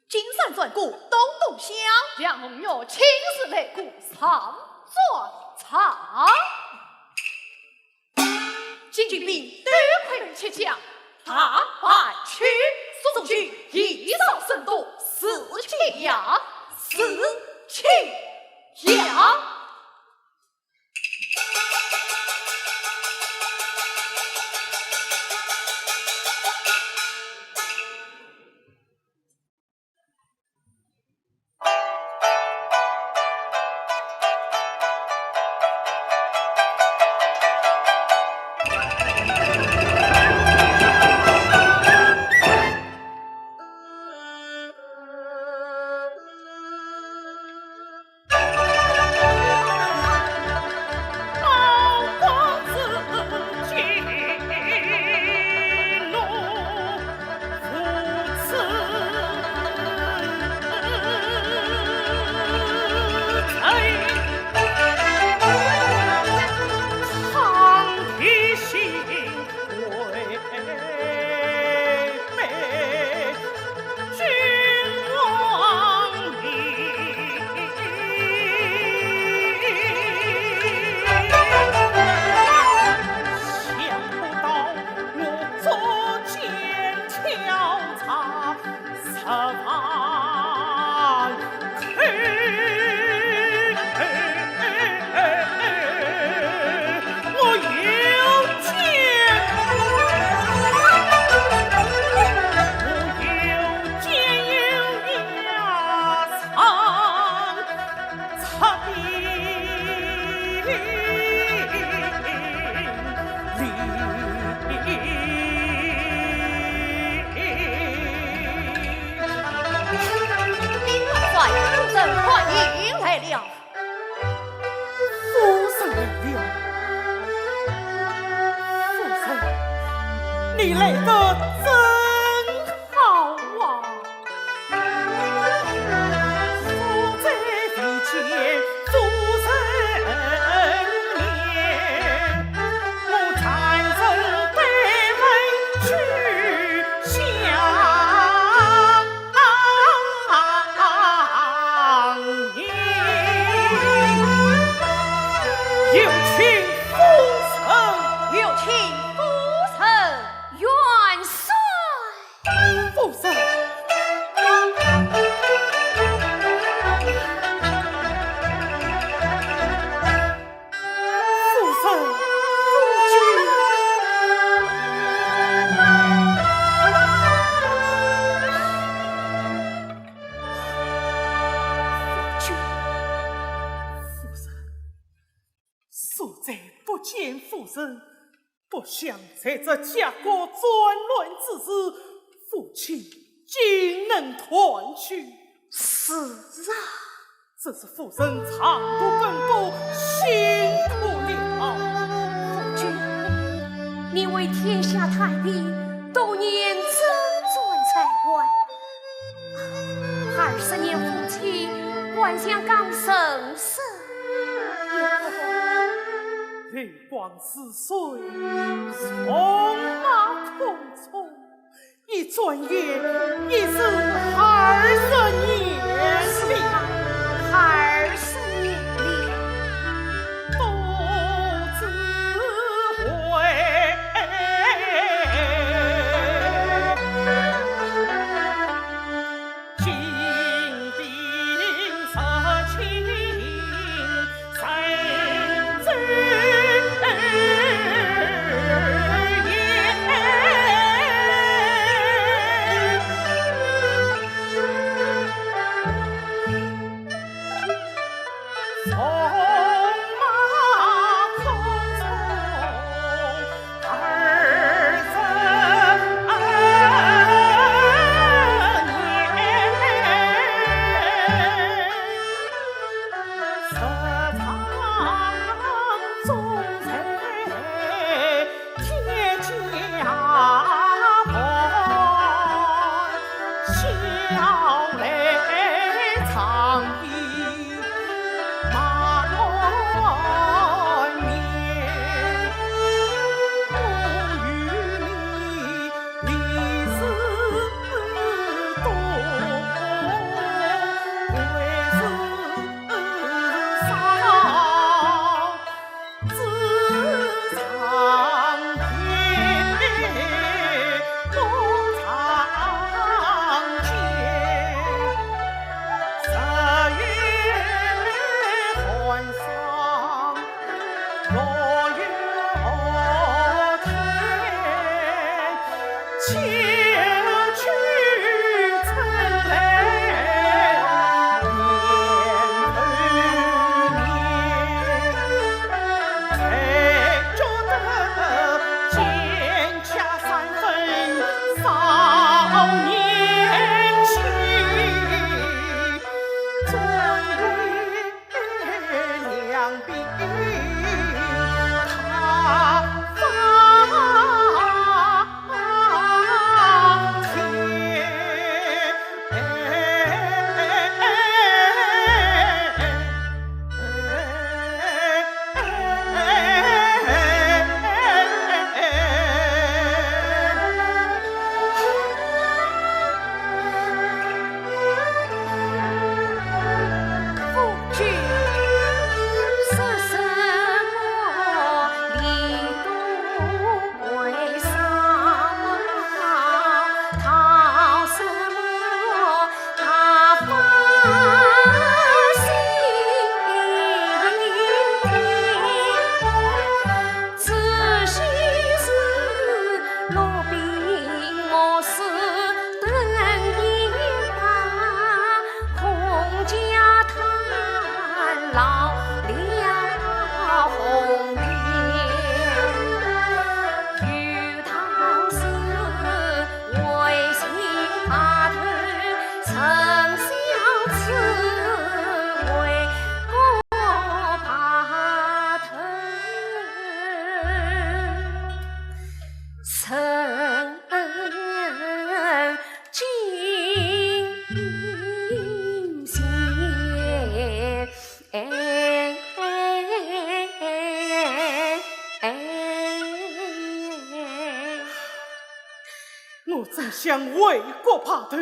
金山转过东东乡，杨红玉亲自来过上转场。金兵多亏七将，大败去，宋军以少胜多，士气扬，士气扬。元帅，夫人快迎来了。夫人来了。夫人，你来得真好啊！ 有请夫人。有请夫人。元帅。 夫人。夫人。夫君。夫君。夫人。 数载不见夫人，不想在这家国战乱之时，夫妻竟能团聚。是啊。只是夫人长途奔波，辛苦了。夫君，你为天下太平，多念周转才回。二十年夫妻，还想讲人生。 流光似水，匆马匆匆，一转眼已是二十年了。二十年了。不知悔。我真想为国拜头，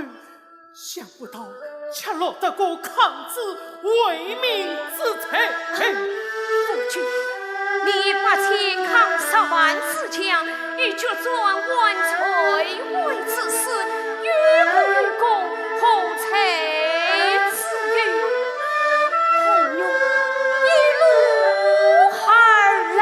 想不到却落得个抗旨为民之贼。夫君，你百千抗十万之将，以决战万岁位之师，有功于公，何罪之有？红云一路而来。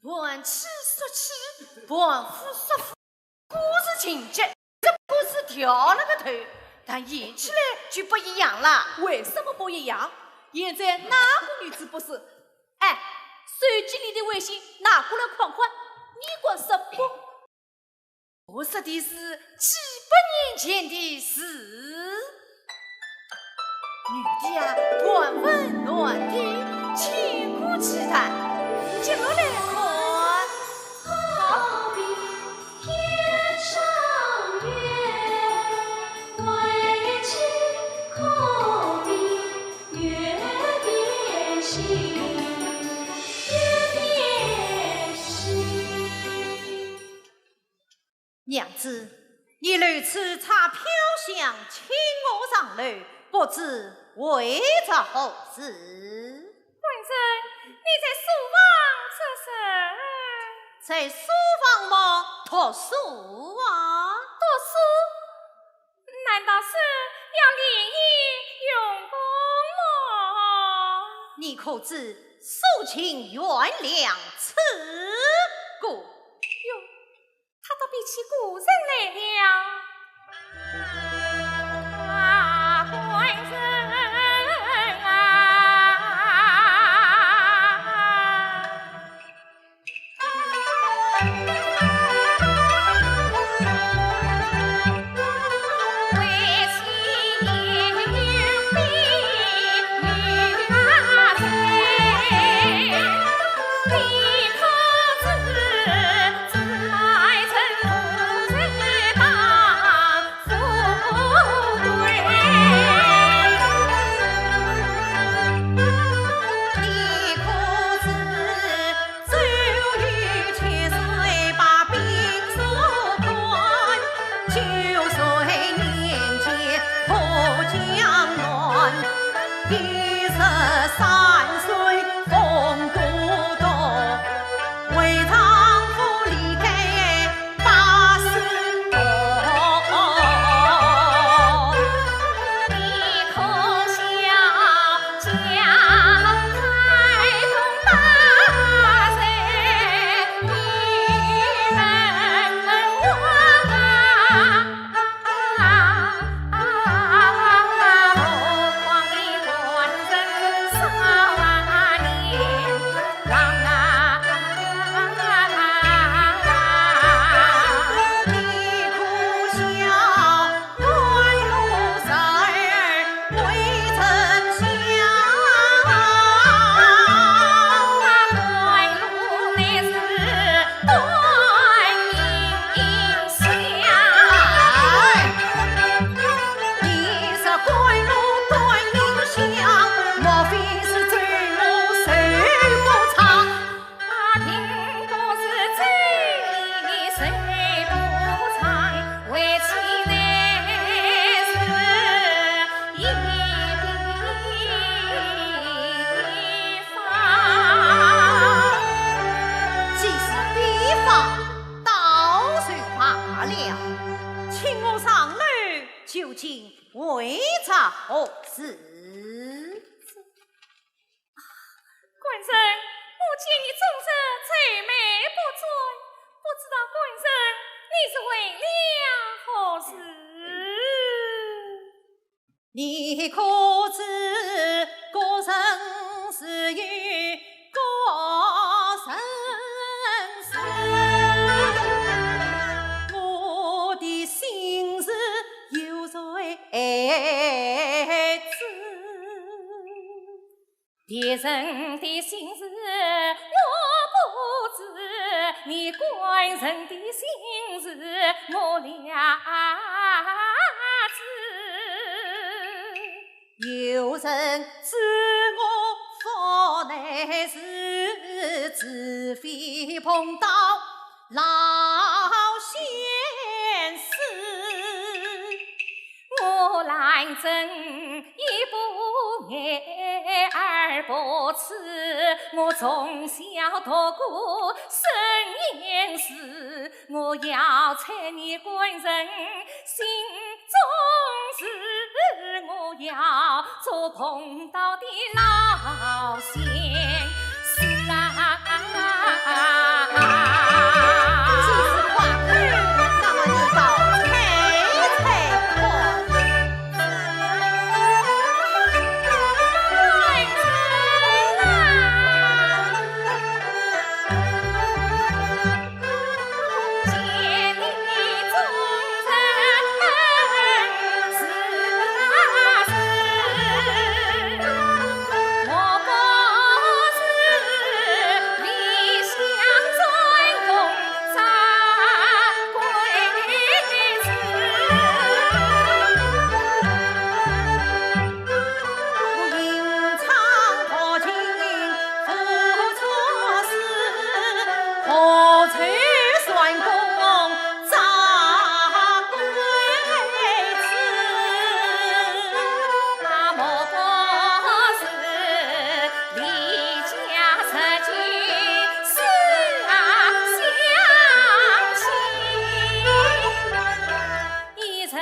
盘起说起，盘夫说夫，故事情节只不过是调了个头，但演起来就不一样了。为什么不一样？现在哪个女子不是？哎，手机里的微信拿过来看看，你管什么？ 我说的是几百年前的事。女的呀，盘问男的，千古奇谈。接下来看。 娘子，你如此差飘香，请我上楼，不知为着何事？官人，你在书房做甚？在书房么，读书啊。读书？难道是要练习用功么？你可知苏秦袁梁刺股？哟， 他倒比起古人来了。啊，官人啊！既是比方，倒就罢了。请我上楼，究竟为着何事？ 官人，我见你终日愁眉不展，不知道官人你是为了何事？你可知各人自有各人事，我的心事有谁知？ 别人的心事我不知，你官人的心事我了知。有人知我腹内事，知非碰到 老先生，我兰贞一步眼二步痴，我从小读过圣贤书，我要猜你官人心中事，我要做碰到的老先生啊。一日在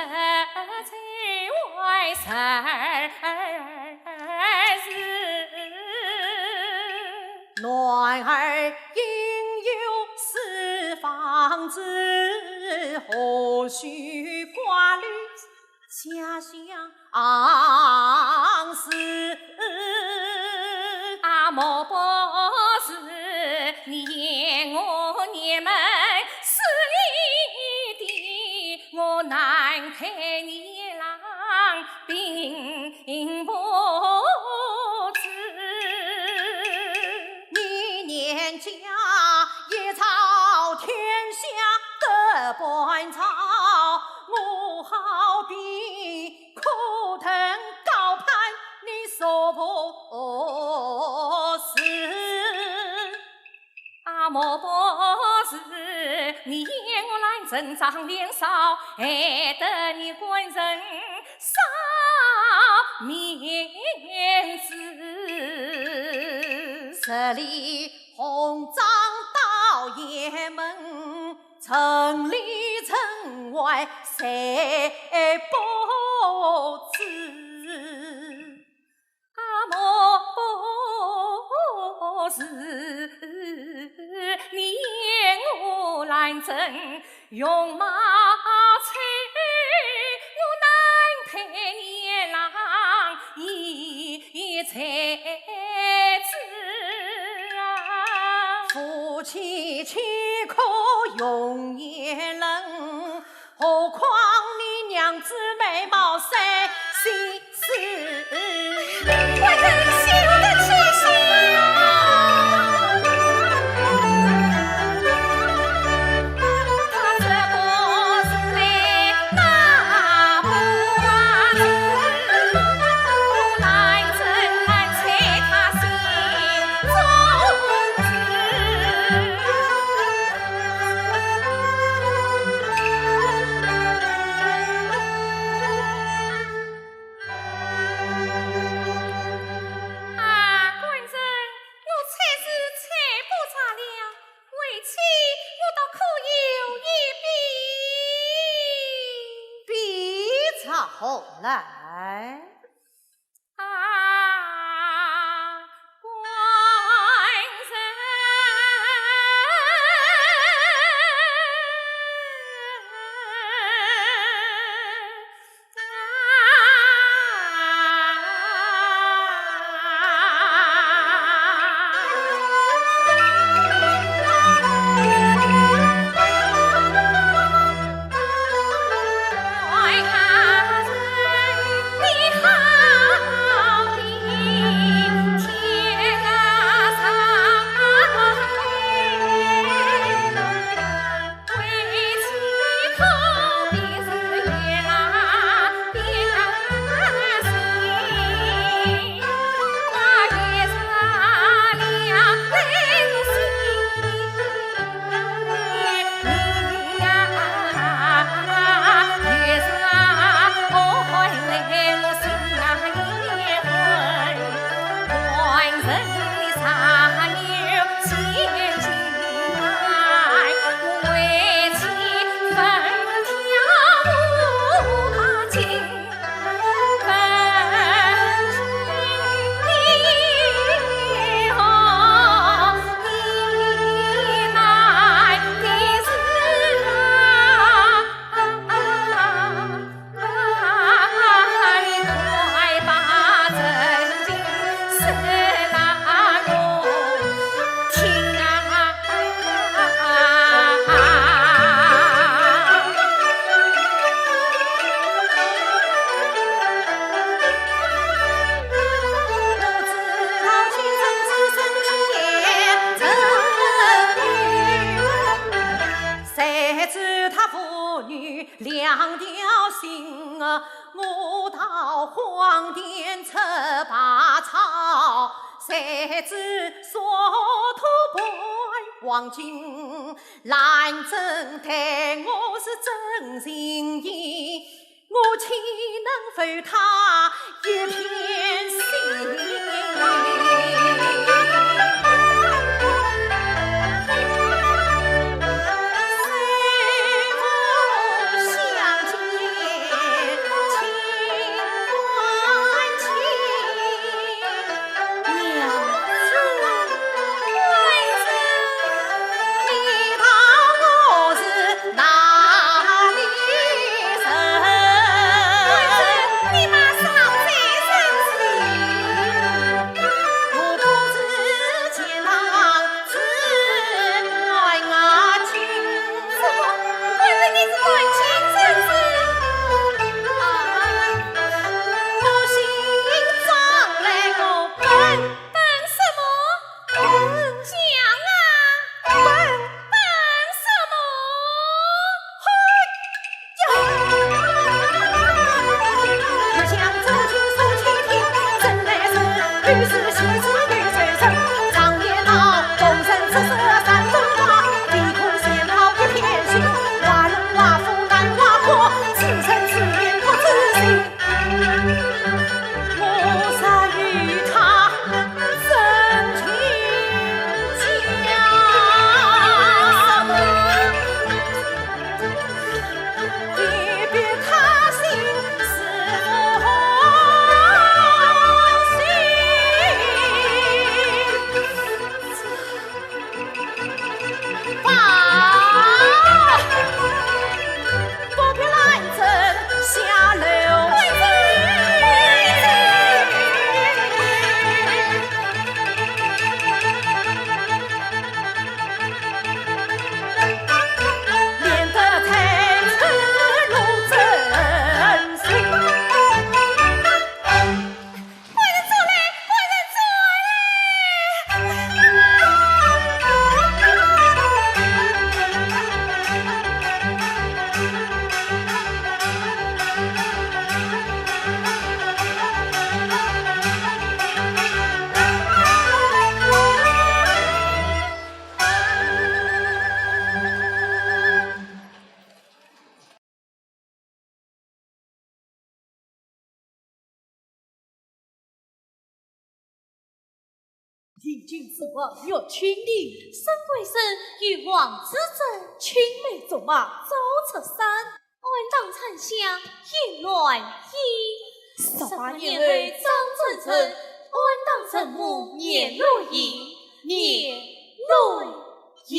外十二时，男儿应有四方子，何须挂绿 家乡事。啊，莫不是你言我年门是你的，我难配你郎并不知。你年家一朝天下得半朝，我好比 可登高攀你所不是。啊，莫不是你言我兰贞长脸少，害得你官人少面子。十里红妆到雁门， 城里城外谁不知？啊，莫不是你言我兰贞容貌丑，我难配你郎 一才子啊。夫妻岂可容言论，何况你娘子美貌赛西施。我真是有的气息啊！啊，官人，我才是才不差了，为妻我倒可有一比。比作何来？啊，官人。谁知他父女两条心啊，我到荒田吃百草，谁知所托半黄金，兰贞待我是真心意，我岂能负她一片心？定金之物，玉清的。沈桂生与王子正青梅竹马，早出山。俺当沉香也难矣。十八年后张正春，俺当沉木也难矣，也难矣。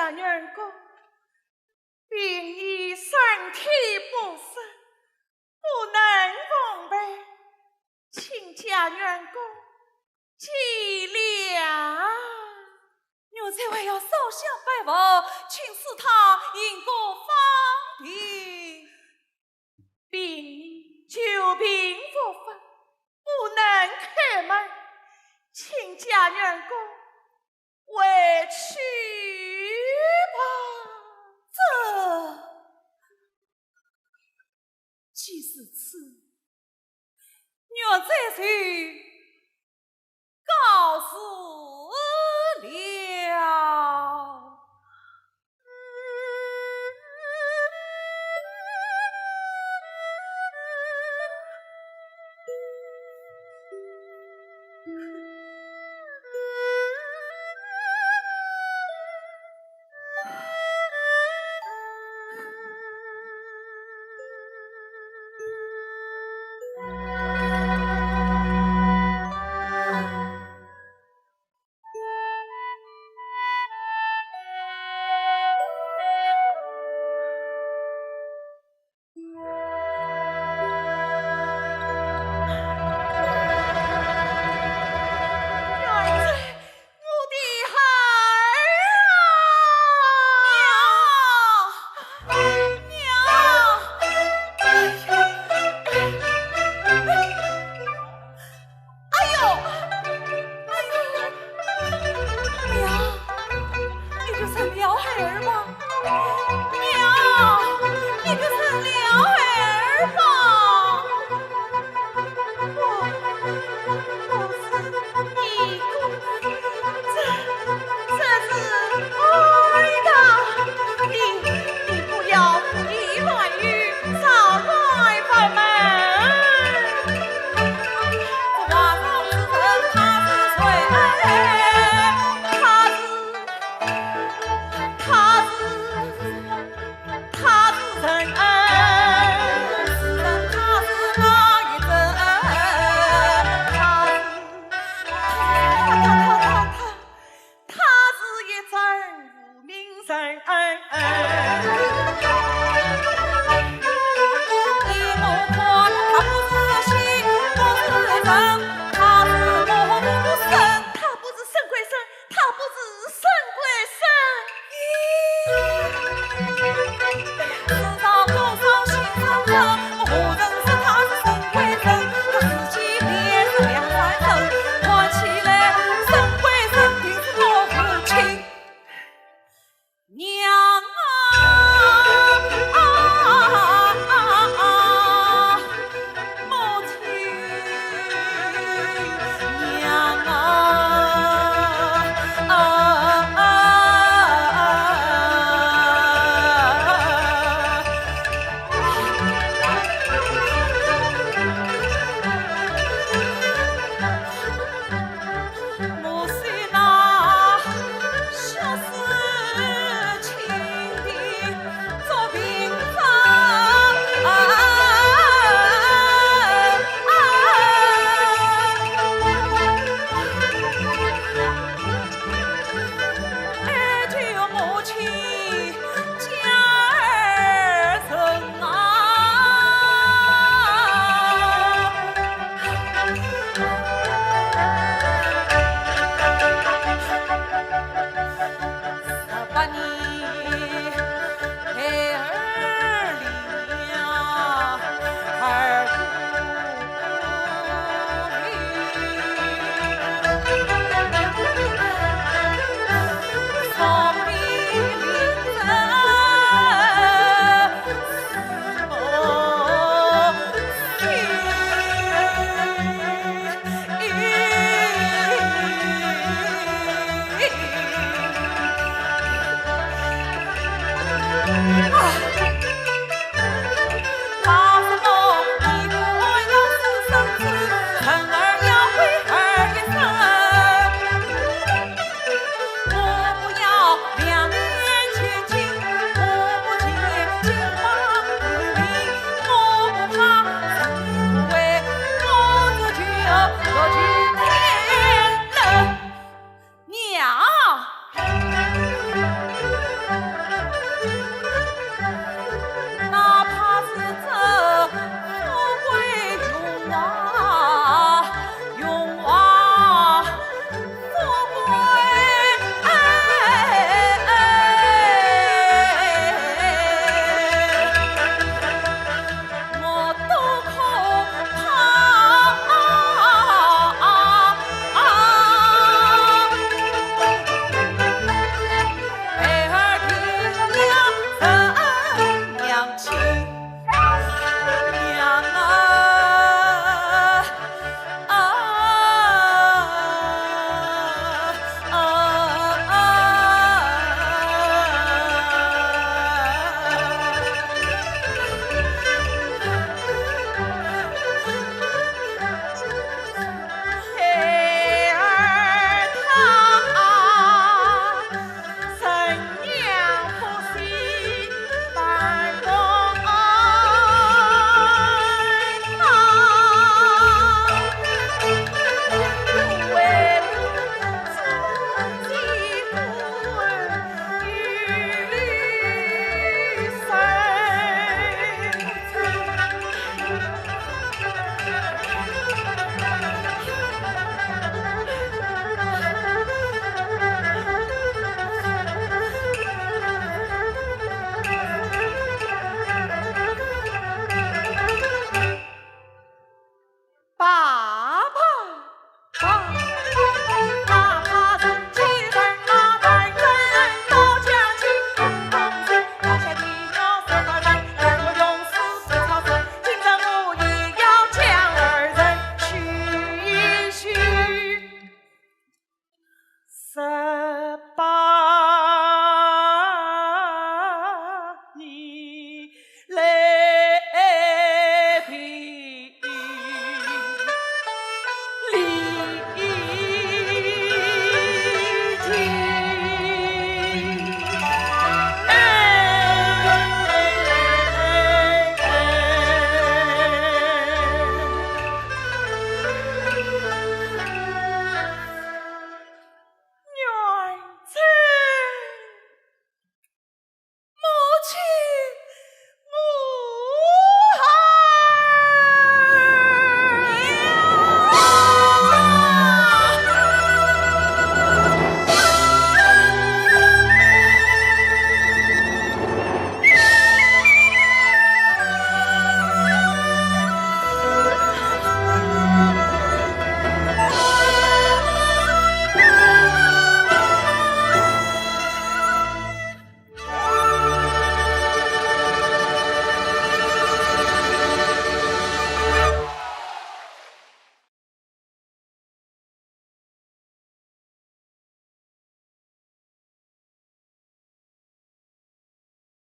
家员工，病已身体不适，不能奉陪，请家员工见谅。奴才还要烧香拜佛，请赐他因果方便。病已久病复发，不能开门，请家员工 回去吧。这，既是此，奴才就告辞了。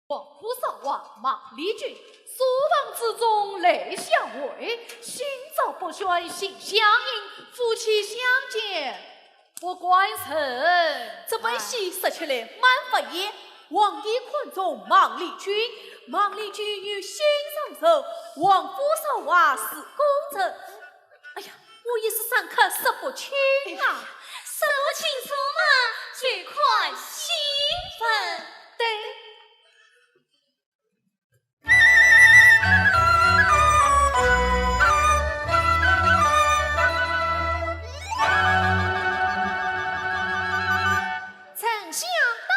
王府少华孟丽君，书房之中来相会，心照不宣心相印，夫妻相见不关人。这本戏说起来蛮不易，皇帝看中孟丽君，孟丽君有心上人，王府少华是功臣。哎呀，我一时三刻说不清啊。说不清楚嘛，就看戏份。对。 丞相到。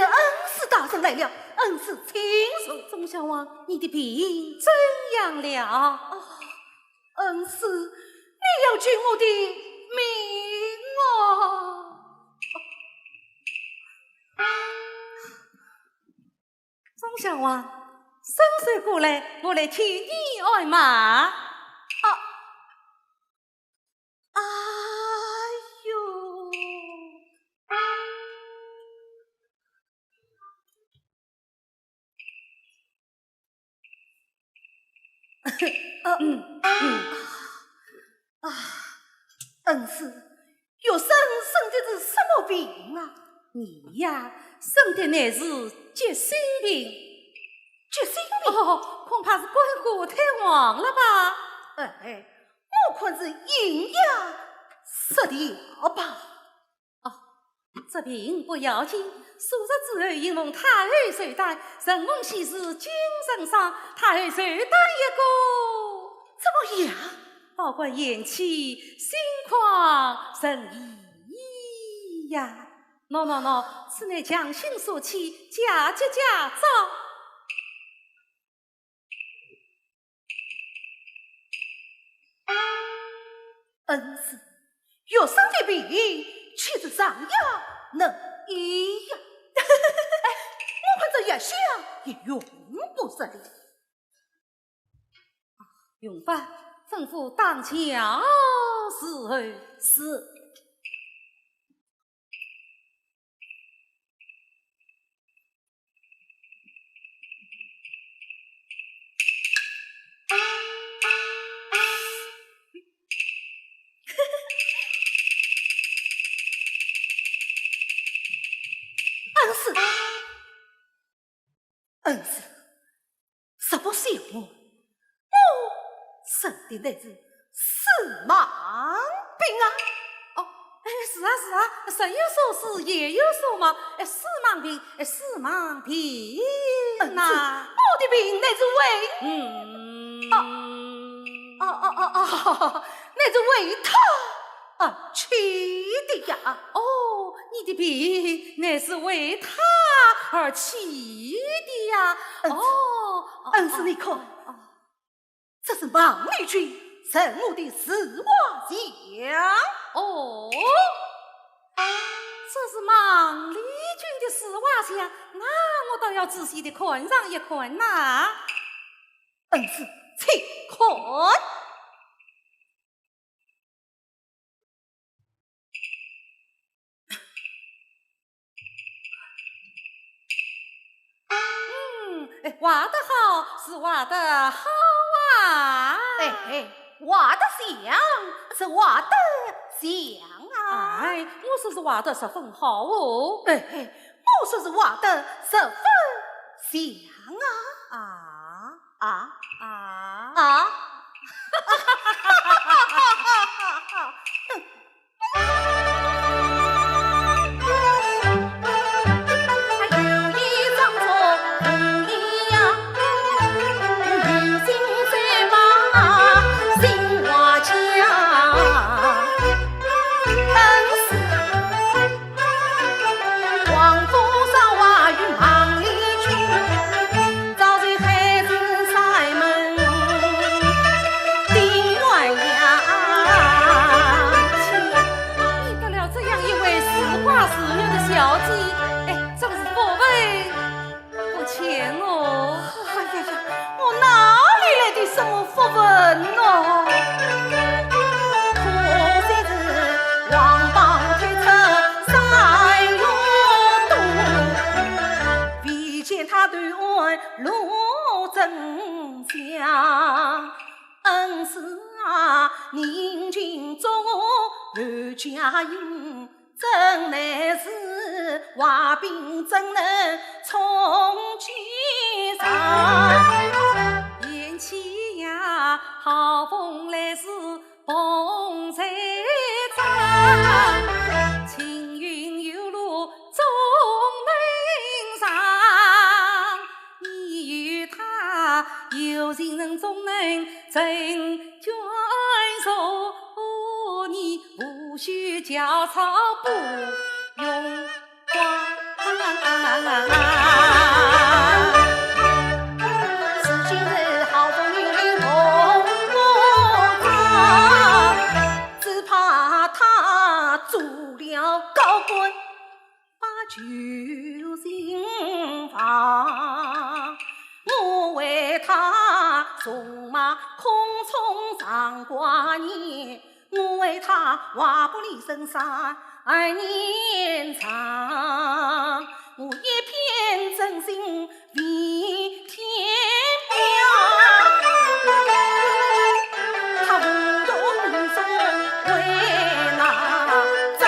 恩师大人来了，恩师请坐。钟小王，你的病怎样了？哦，恩师，你要救我的命哦！钟小王，伸手过来，我来替你按脉。啊，哎呦！啊，啊，啊，恩师， 学生生的是什么病啊？你呀，生的乃是急性病。急性病？哦，恐怕是肝火太旺了吧？哎，我看是饮药失调吧。哦，这病不要紧，数日之后，因奉太后寿诞，承蒙喜事精神爽，太后寿诞一个。怎么样？ 保官延期，心旷神怡呀。喏喏喏，此乃强心所起，佳节佳兆。恩师，学生的病，岂是上药能医呀？哎，我看这药箱也用不着了。 用法吩咐当桥侍候。是。恩师，恩师， 实不相瞒，我生的乃是四盲病啊。哦，哎，是啊，是啊，人有所思，夜有所梦，哎，四盲病，哎，四盲病呐。嗯，我的病乃是为……嗯。哦，哦，哦，哦，哦，乃是为他 而起的呀。哦，你的病乃是为他而起的呀。恩师，哦，哦，恩师，你看，哦，哦。这是盲里君赠我的字画像。哦，这是盲里君的字画像，那我倒要仔细地看上一看呐。恩师，请看。 嗯，哎，画得好，是画得好啊。哎，哎，画得像，是画得像啊。哎，我说是画得十分好哦。哎，哎，我说是画得十分像啊。啊？啊？啊？啊？ 你得了这样一位似花似玉的小姐，哎，真是福分不浅哦。哎呀呀，我哪里来的什么福分呢？贤妻呀，好逢来时如今是好风雨同我走，只怕他做了高官把酒情忘。我为他纵马空中上挂念，我为他话不离深山念长，我一片真心为天表。他无动于衷为哪桩？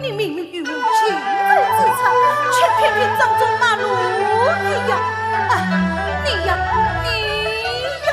你明明与我情深似海，却偏偏掌中马路一样。啊，你呀，你呀！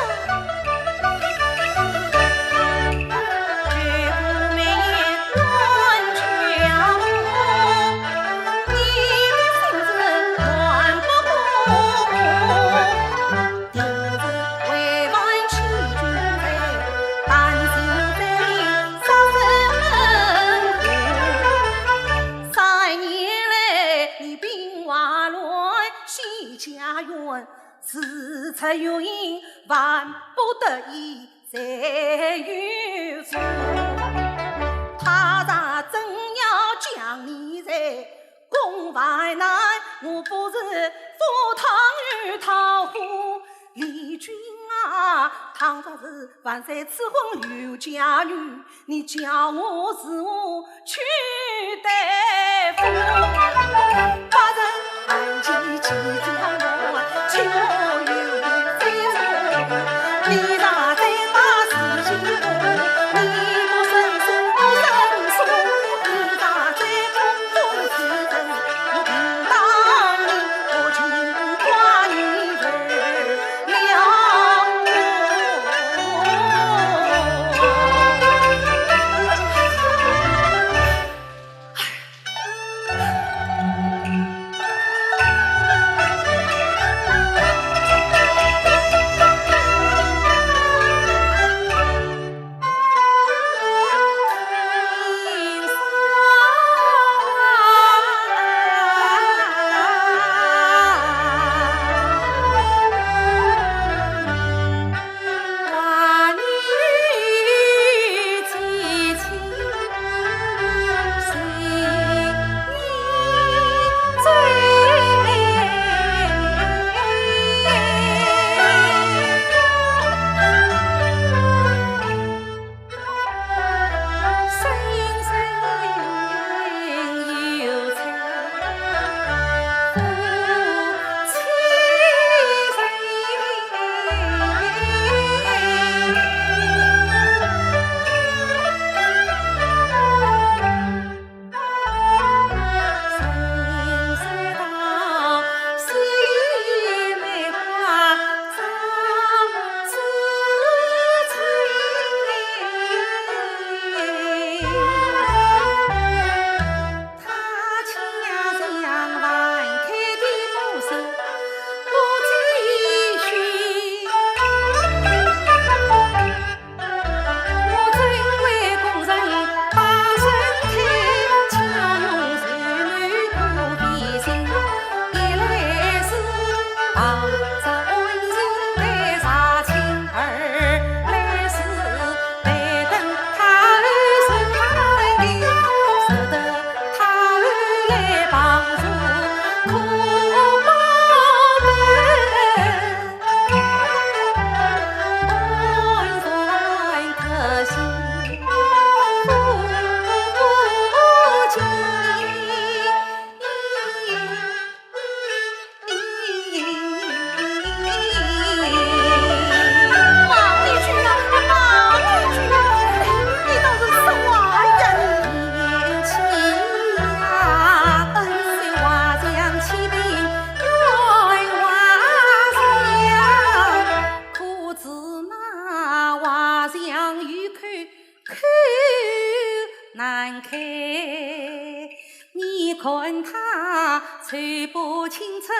开。你看他嘴巴清脆，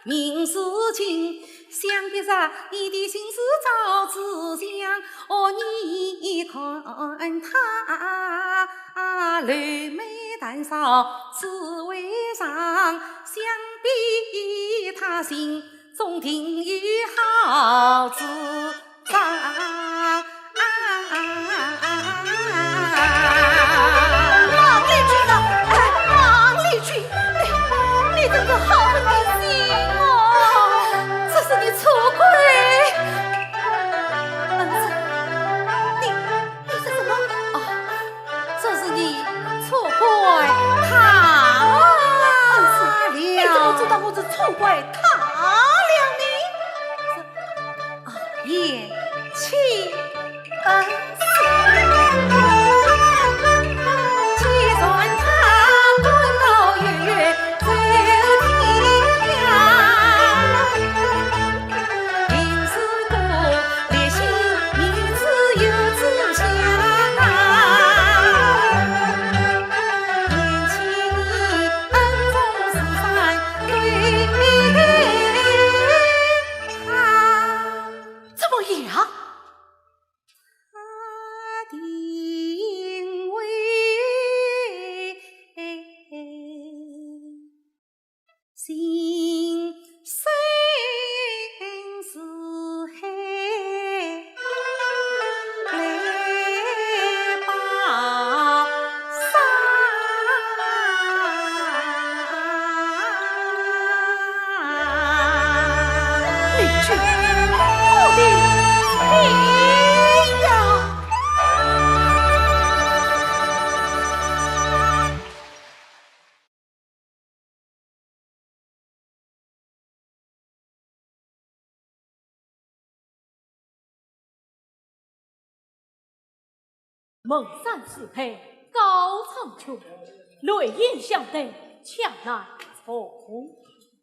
名字金，想必是你的心事早知晓。哦，你看他柳眉淡扫紫薇上，想必他心中定有好主张。 孟丽君啊，哎，孟丽君，你，你真是好狠的心哦！这是你出轨？嗯，是，你，你说什么？哦，这是你出轨他了。嗯，是，你怎么知道我是出轨他了呢？ 贤妻恩师。既然他官老爷走天涯，定是个烈性女子有志向啊。贤妻恩重似山对他。 怎么样？他定会心生慈悲。 姒山似海高苍穹，泪眼相对，江南重。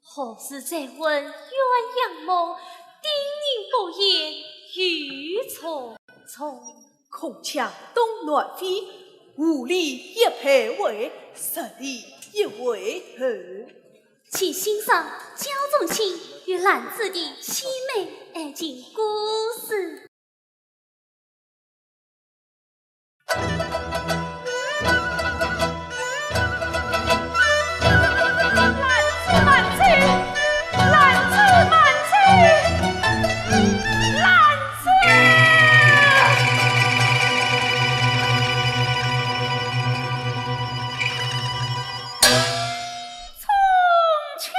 何时再问鸳鸯梦，叮咛不言雨匆匆。 空墙东南飞，雾里一徘徊，十里一回头。请欣赏焦仲卿与兰子的凄美爱情故事。 从前，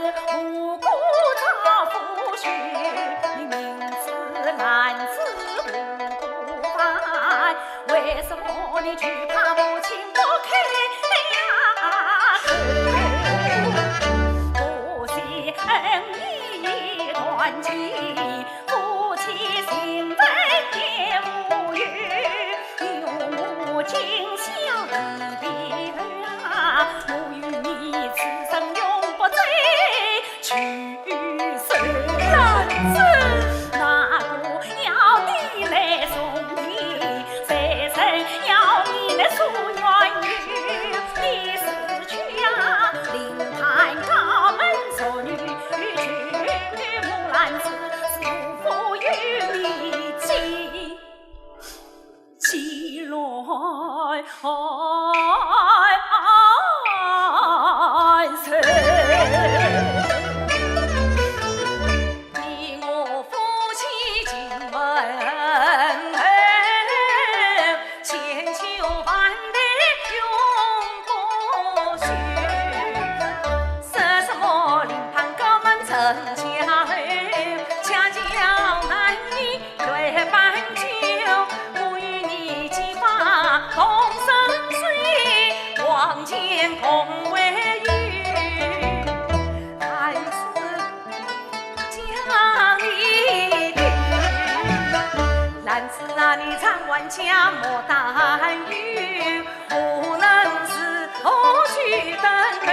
五谷造福须，你明知兰子五谷饭，为什么你惧怕母亲不肯呀？可惜恩义断绝，夫妻情分也无有。有我今宵离别后啊，我与你此生永不再聚首。兰子，那个要你来送的，谁人要你来送远游？你是去啊，另攀高门淑女，娶我兰子，是否有你计？ 起来，哎，哎，哎，你我夫妻情分，千秋万代永不朽。说什么另攀高门成家后，家教难移 月半酒，我与你结发同生死，黄泉共为友。兰子讲你的，兰子啊，你常玩家莫担忧，无论是何处登门，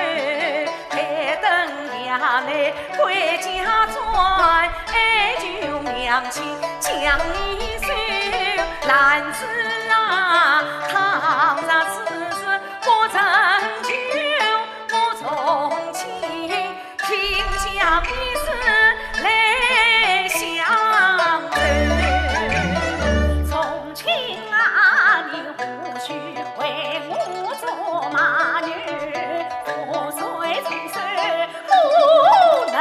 抬灯下来归家转，哀求娘亲将你收。兰子啊，倘若此事不成就，我从前定将一死来相酬。从前啊，你 无须为我做马女，覆水充山不能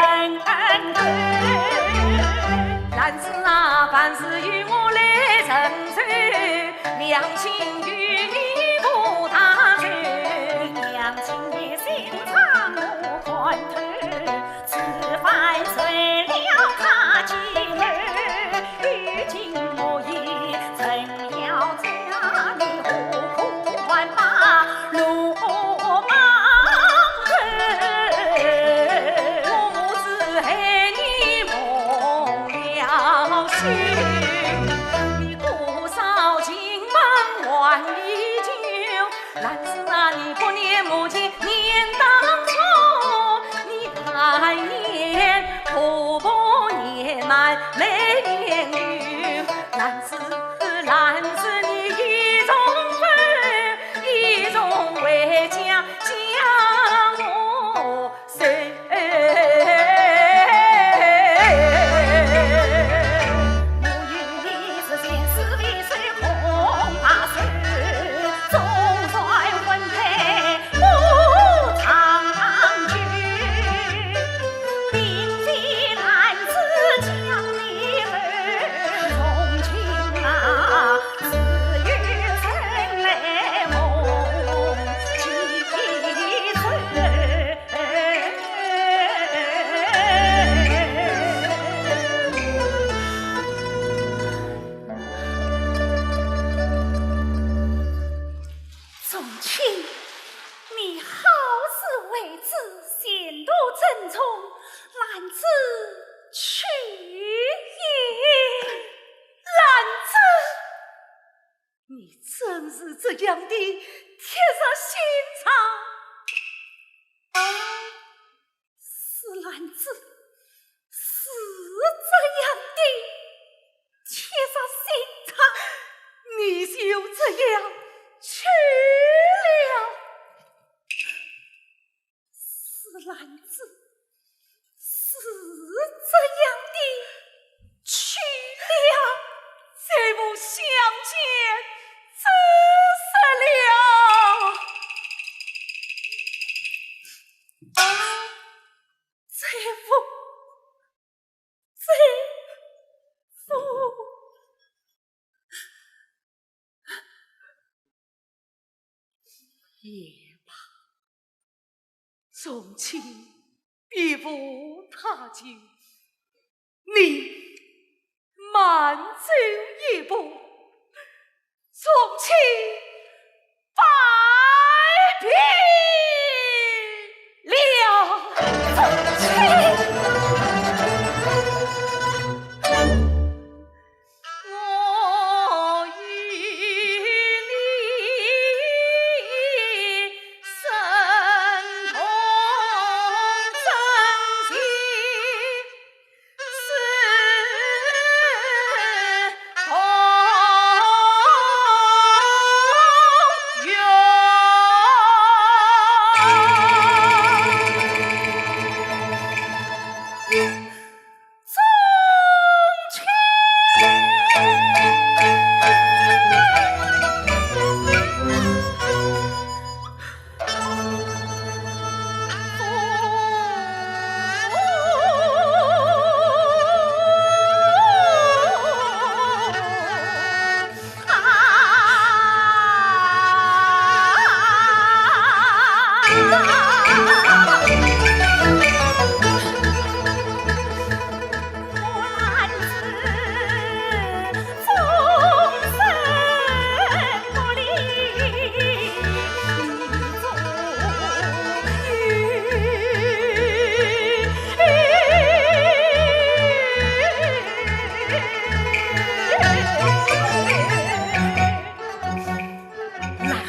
够。兰子啊，凡事由我来承受，娘亲与你不打扰。娘亲你心肠我看透， 此番遂了他妻儿，如今我已成了家，你何苦还把罗网投？我母子害你蒙了羞，你多少情分还依旧， 兰子啊，你不念母亲念当初，你但念婆婆年迈没年幼。兰子，兰子，你意中否，意中回家将我 宗亲，你好自为之，前途珍重，兰子去也。兰子，你真是这样的铁石心肠。 是兰子，是这样的铁石心肠，你就这样去了。是兰子，是这样的 去了，再无相见之日了。再无，再无。也罢，宗亲一步踏进，你慢走一步，从此拜别了。从此 我与你生同真情，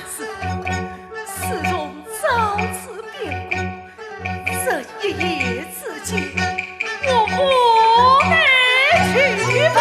死同自从这次变故，这一夜之间，我无地去奔。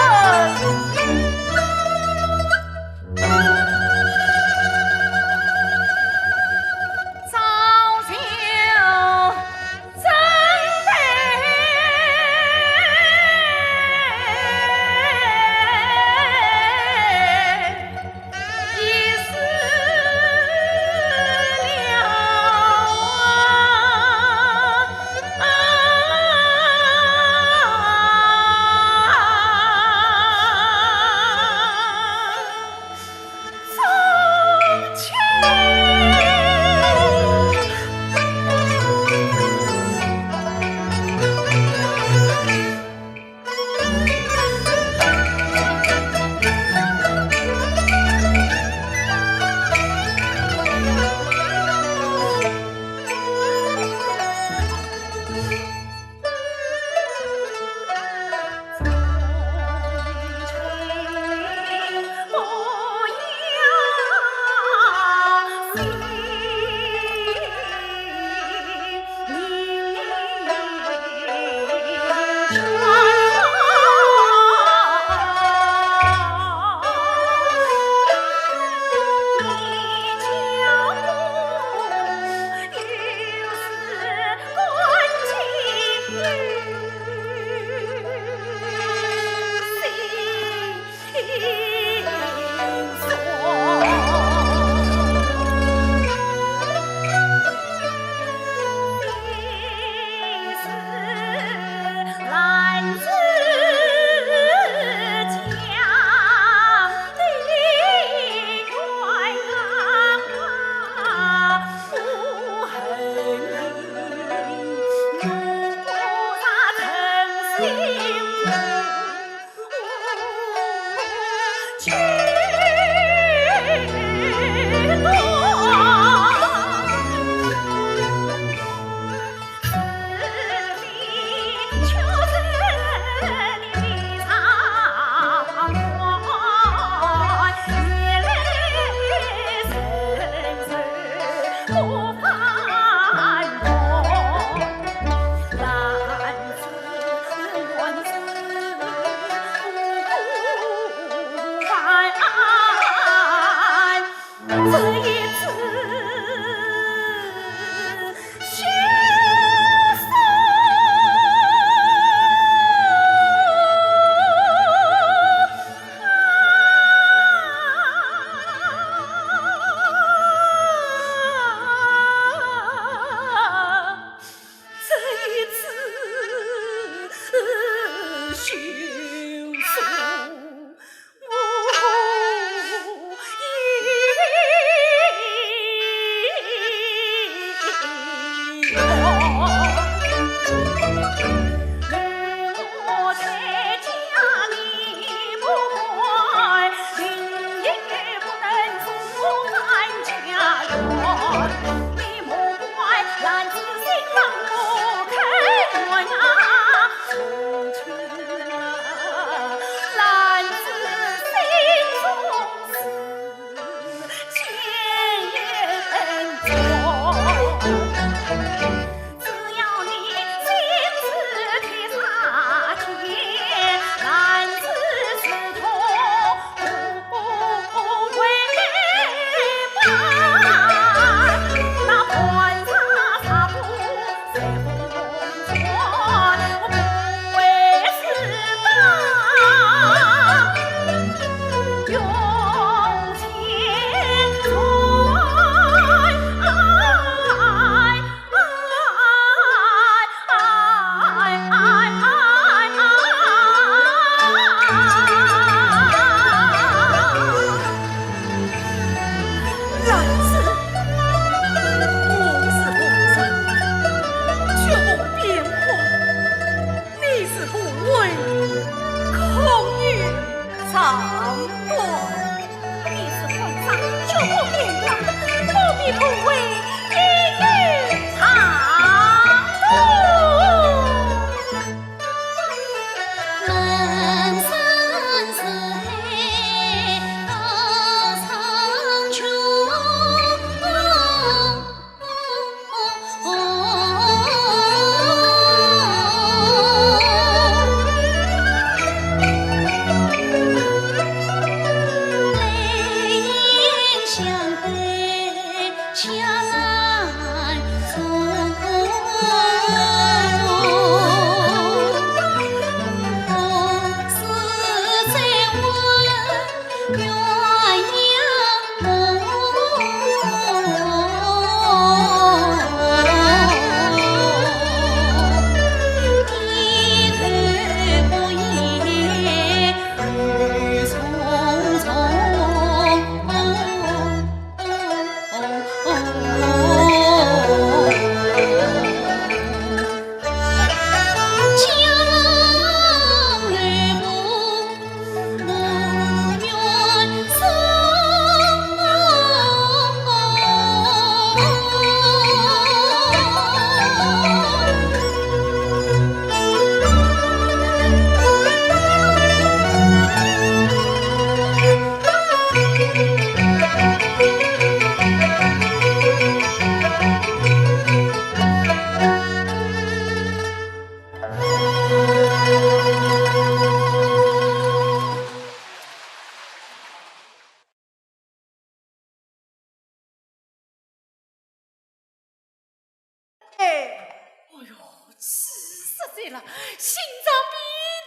了，心脏病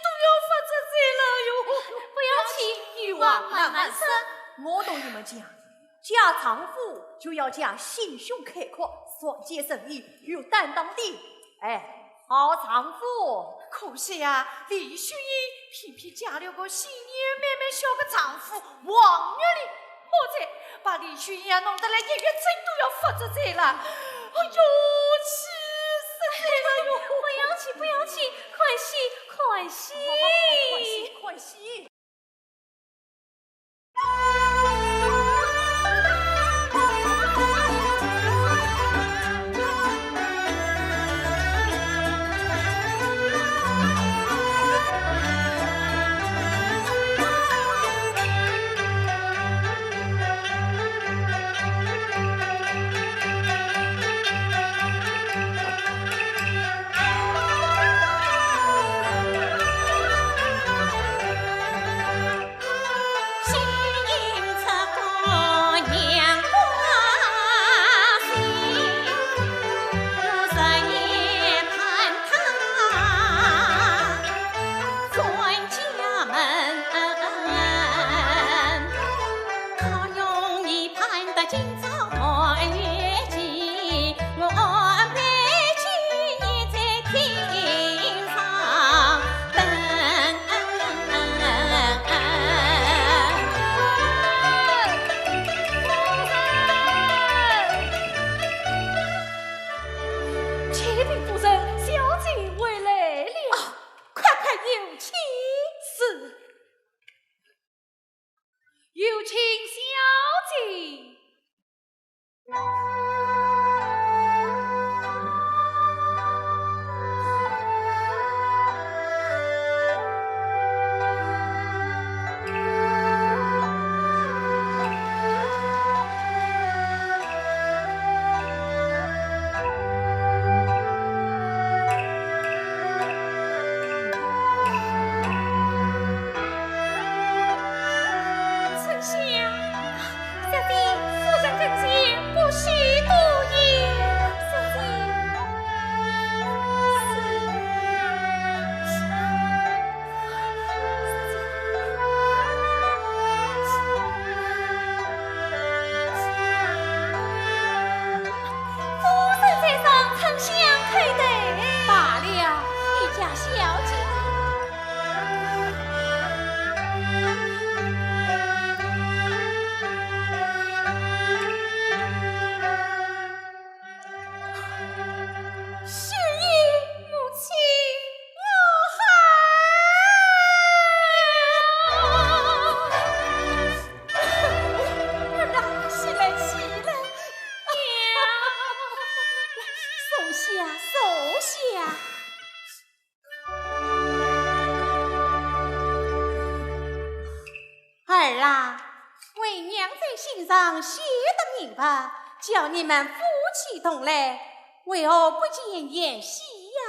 都要发作了哟。不要紧，女王慢慢说。我同你们讲，嫁丈夫就要嫁心胸开阔、善解人意、有担当的。哎，好丈夫。可惜呀，李秀英偏偏嫁了个心眼蛮蛮小的丈夫王玉林。 好哉，把李秀英啊弄得来抑郁症都要发作哉了。哎哟，气死人了哟！不要紧，不要紧，看戏，看戏。好，好，好，看戏，看戏。启禀夫人，小姐回来了。啊，快快有请。是。 有请小姐。春香，小姐，夫人跟前不许多言。小姐，是。夫人在上，春香叩头。罢了，你家小姐。 秀英，母亲，我喊。儿啊，起来，起来。坐下，坐下。 儿啊，为娘在信上写的明白，叫你们夫妻同来，为何不见贤婿呀？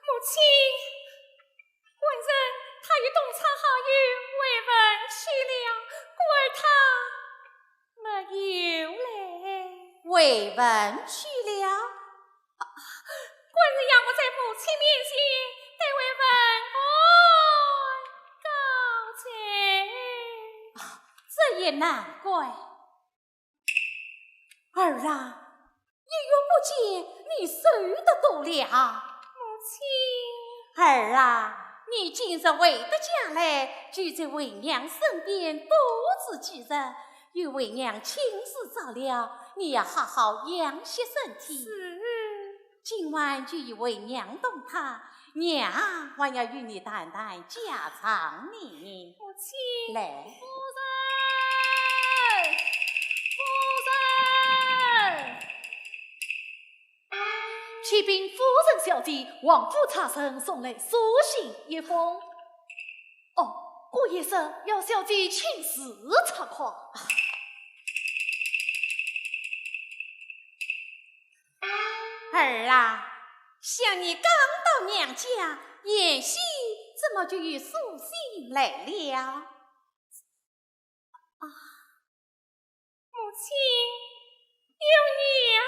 母亲，官人他与东厂好友未婚去了，故而他没有来。未婚去了？ 官人要我在母亲面前代为问安告罪。啊，这也难怪。儿啊，一月不见，你瘦得多了。母亲。儿啊，你今日回得家来，就在为娘身边多住几日，有为娘亲自照料，你要好好养息身体。是。 今晚就与为娘同榻，娘还要与你谈谈家常呢。母亲。来。夫人，夫人。启禀夫人小姐，王府差人送来书信一封。哦，姑爷说要小姐亲自察看。 儿啊，想你刚到娘家，贤婿怎么就有书信来了？啊，母亲，有言。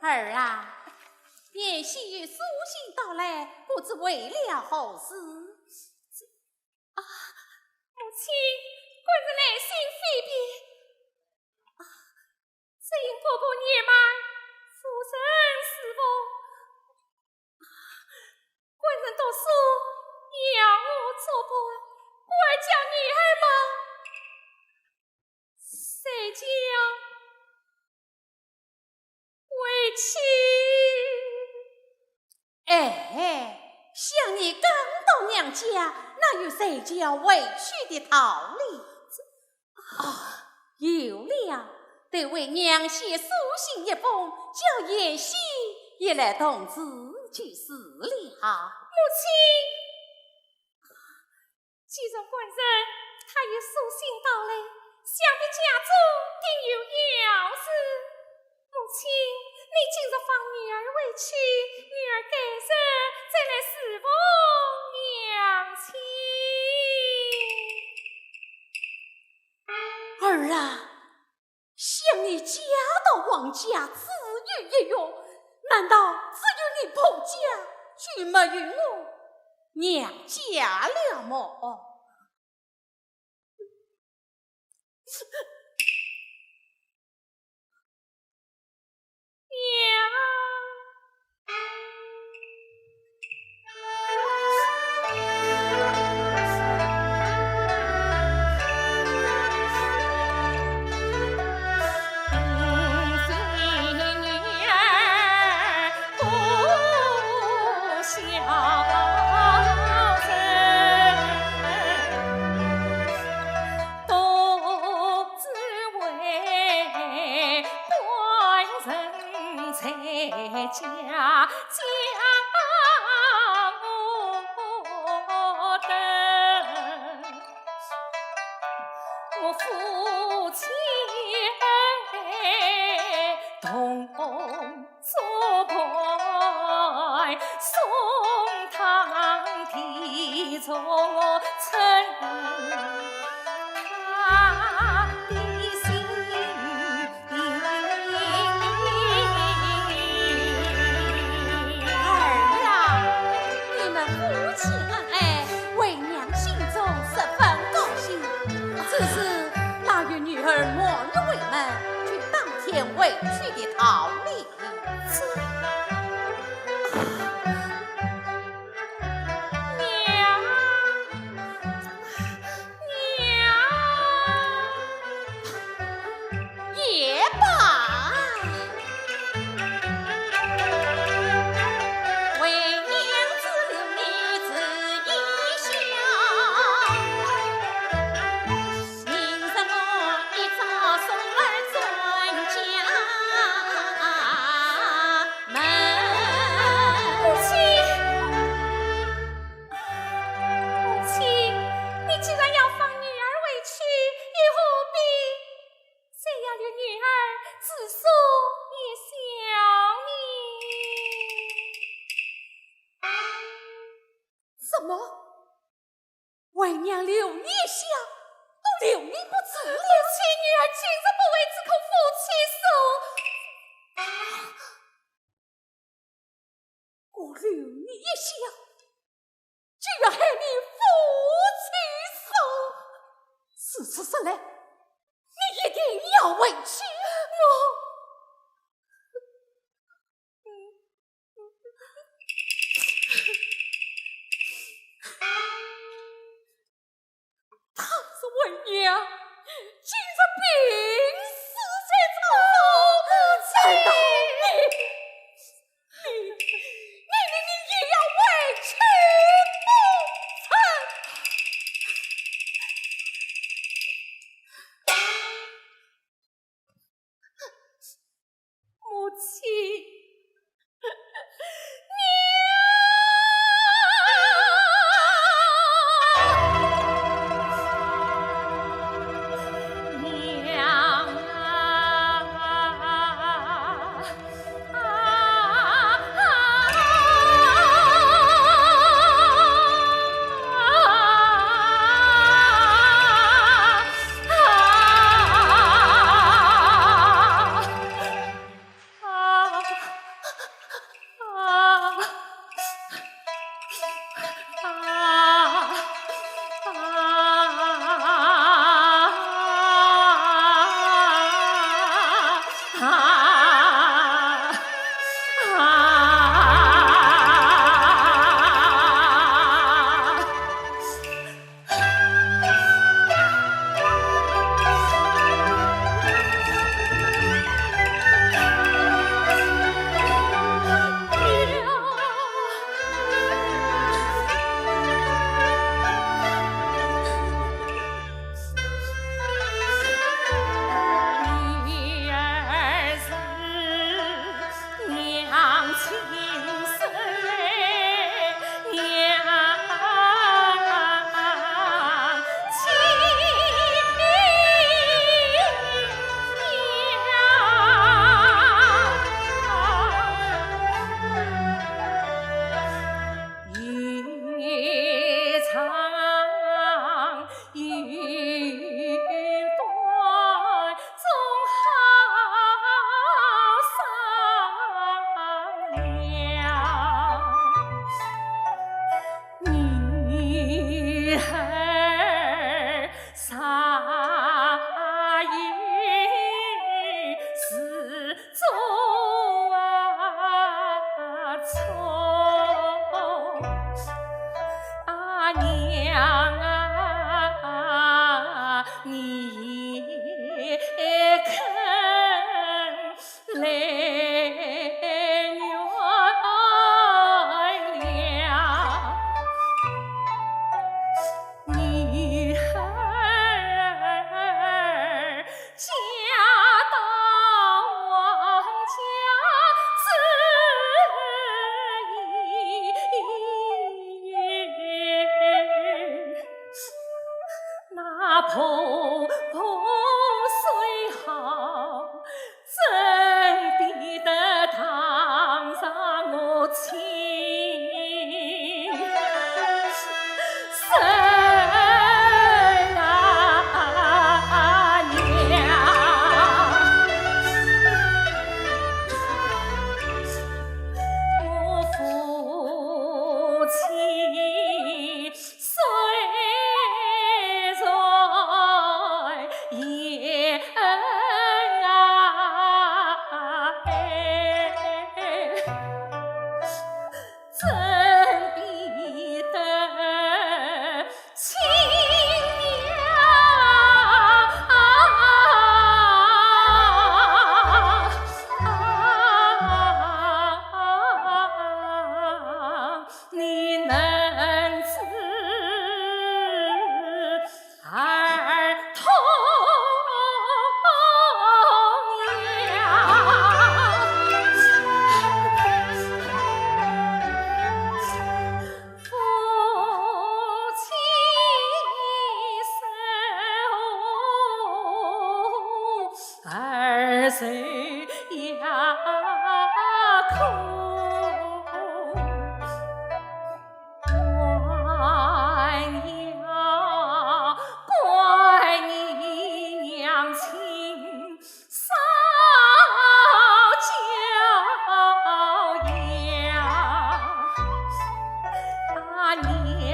儿啊，贤婿有书信到来，不知为了何事？啊，母亲，官人来信非别，啊，只因婆婆年迈，无人侍奉。官人读书要我作伴，故而叫女儿嘛，随轿回去。哎，想你刚到娘家，哪有随轿回去的道理？啊，有了，得为娘写书信一封，叫贤婿也来同住就是了。母亲， 既然官人他有书信到来，想必家中定有要事。母亲，你今日放女儿回去，女儿改日再来侍奉娘亲。儿啊， 想你嫁到王家只有一月，难道只有你婆家就没有我娘家了么？娘。 儿啊，你们夫妻恩爱，为娘心中十分高兴。只是哪有女儿满月回门，就当天回去的道理？ 娘，娘。也罢。母亲，母亲，你既然要放女儿回去，又何必非要留女儿在亲。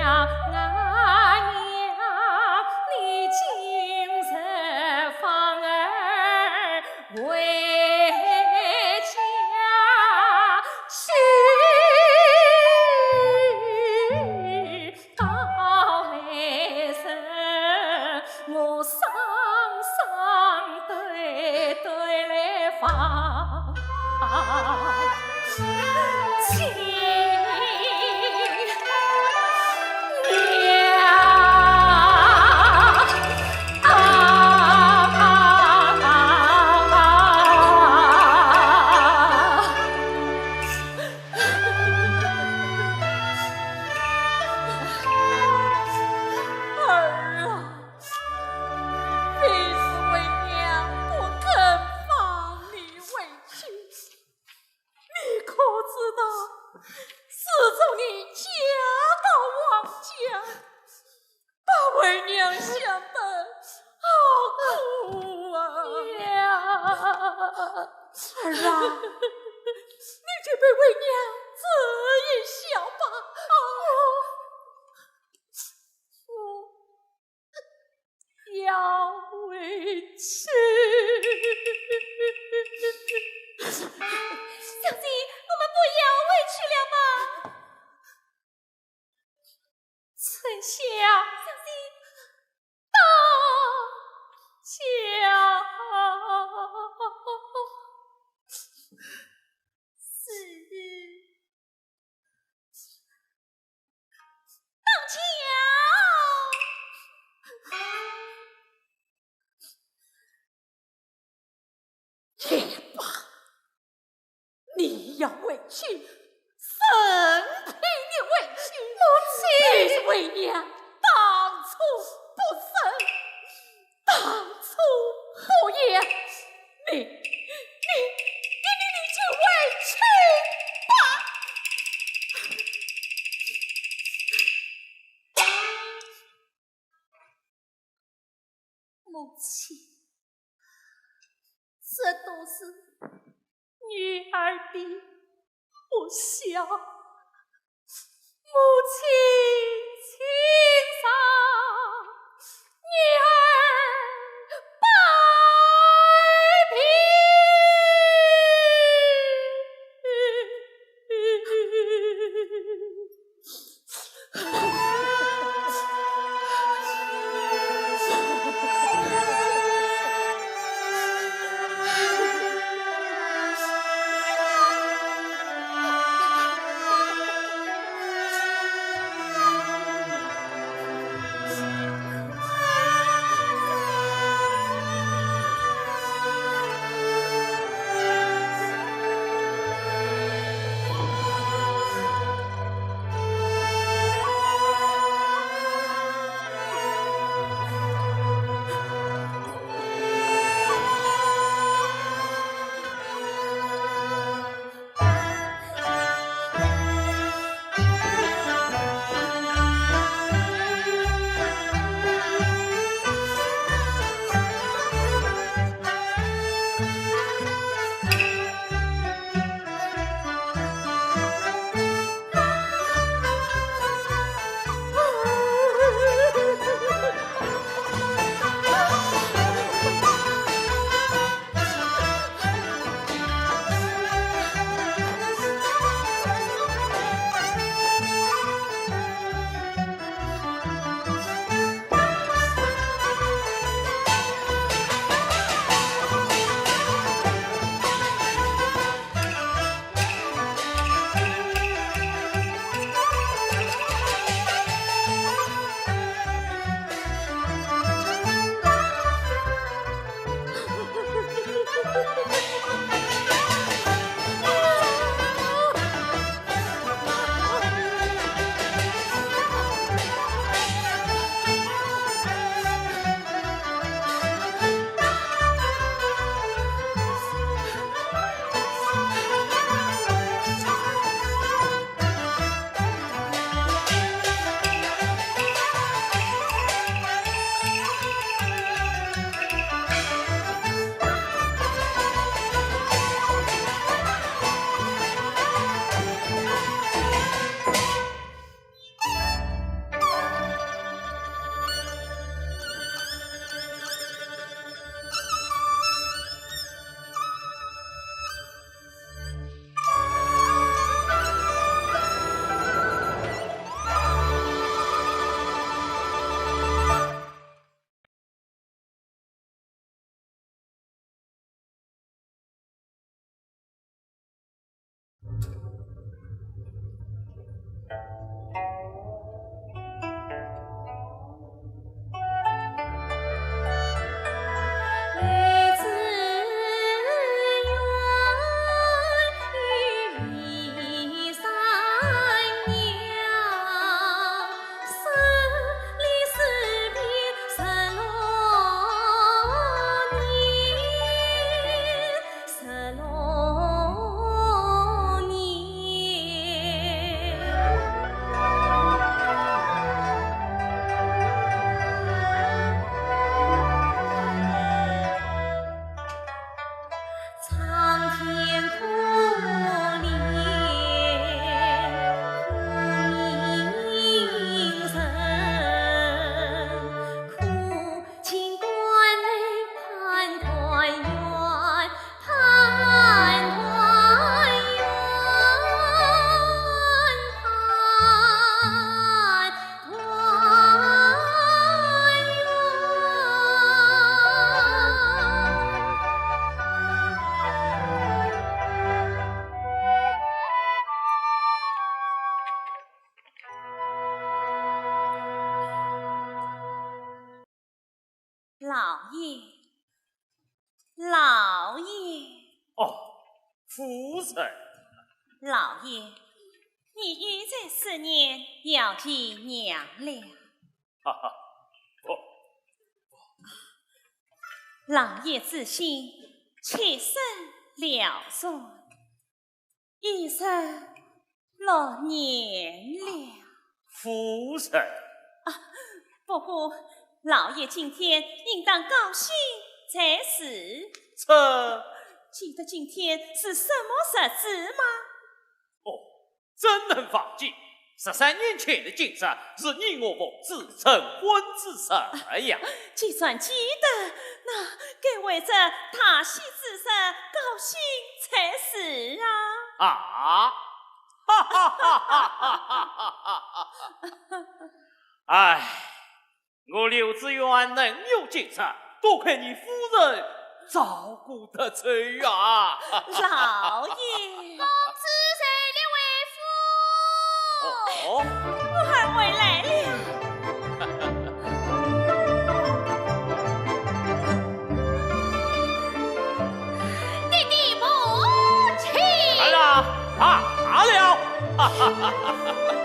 娘啊！你就陪为娘这一宵吧。哦，我要回去。小姐，我们不要回去了吗？春香。小姐。大家。是。大家。也罢，你要回去，任凭你回去。母亲。你是为娘当初不仁，当初不言，你，你，你，你，你就回去吧。 母亲，这都是女儿的不孝。母亲请上，女儿拜别。爷，老爷。哦，夫人。老爷，你又在思念姚姨娘了。哈哈，不。老爷之心，妾身了然。 已是六年了。夫人。啊，不过老爷今天应当高兴才是。这……记得今天是什么日子吗？哦，怎能忘记？十三年前的今日，是你我奉子成婚之日呀。既然记得，那该为这大喜之日高兴才是啊。啊？哈哈哈哈哈哈！哎，我柳志远能有今日，多亏你夫人照顾得周啊。老爷。公子受了回府。哦。我儿回来了。 爹爹母亲。儿啊，罢了。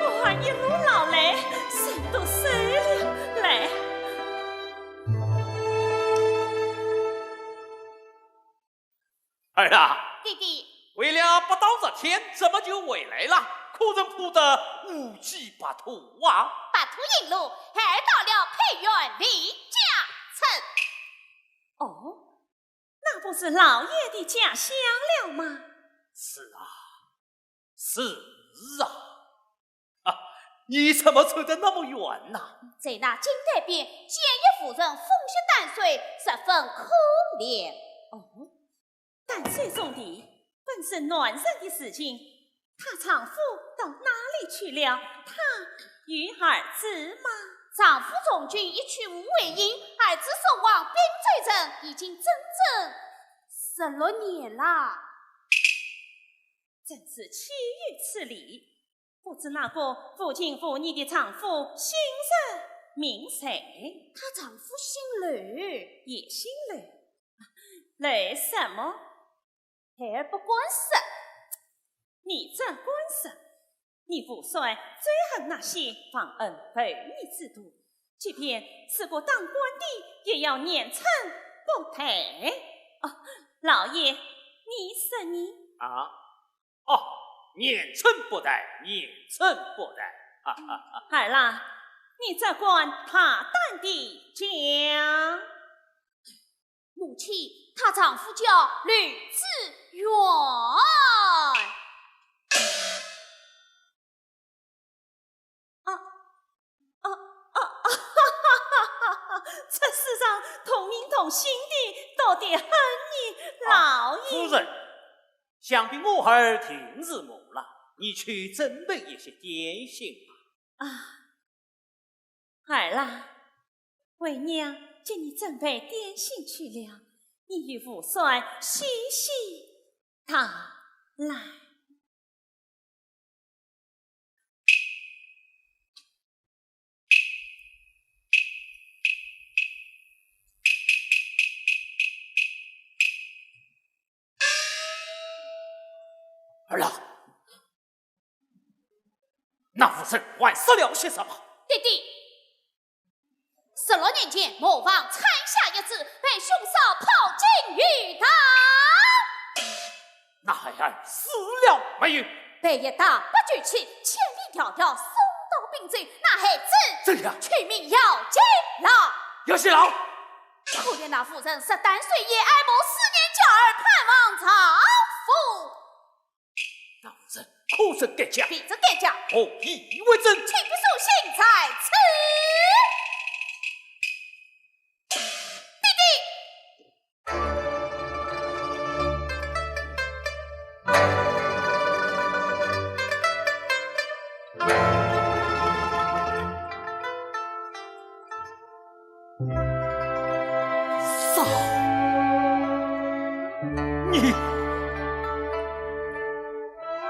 我儿一路劳累，身都瘦了。来。儿啊。爹爹。回了不到十天，怎么就回来了？可曾铺得乌漆白土啊？白土一路，还到了沛县李家村。哦， 那不是老爷的家乡了吗？是啊，是啊。啊，你怎么走得那么远呐？在那金台边，见一妇人风雪担水，十分可怜。哦，担水种地本是男人的事情， 她丈夫到哪里去了？她有儿子吗？丈夫从军一去无回音，儿子送往滨州城，已经整整十六年了。真是岂有此理！不知那个无情无义的丈夫姓甚名谁？她丈夫姓刘。也姓刘。刘什么？ 还不敢说。你只管说，你父帅最恨那些忘恩负义之徒，即便是个当官的，也要严惩不贷。哦，老爷，你说呢？啊？哦，严惩不贷，严惩不贷。哈哈哈。儿啊，你只管大胆地讲。 母亲，她丈夫叫刘志远。啊，啊，啊，这世上同名同姓的，到底恨你老爷。啊，夫人，想必我儿定是饿了，你去准备一些点心吧。啊， 儿啊，为娘给你准备点心去了，你与父帅细细道来。 儿啊，那妇人还说了些什么？爹爹，十六年前，磨坊拆下一次，被凶手抛进鱼塘。那孩儿死了没有？被一打不就起，千里迢迢送到滨州，那孩子怎样？取名姚金郎。姚金郎？ 可怜那妇人食淡水盐，爱慕思念娇儿，盼望丈夫。那妇人可曾改嫁？未曾改嫁。何以未曾？请父书信在此。爹爹。 嫂，你…… 啊，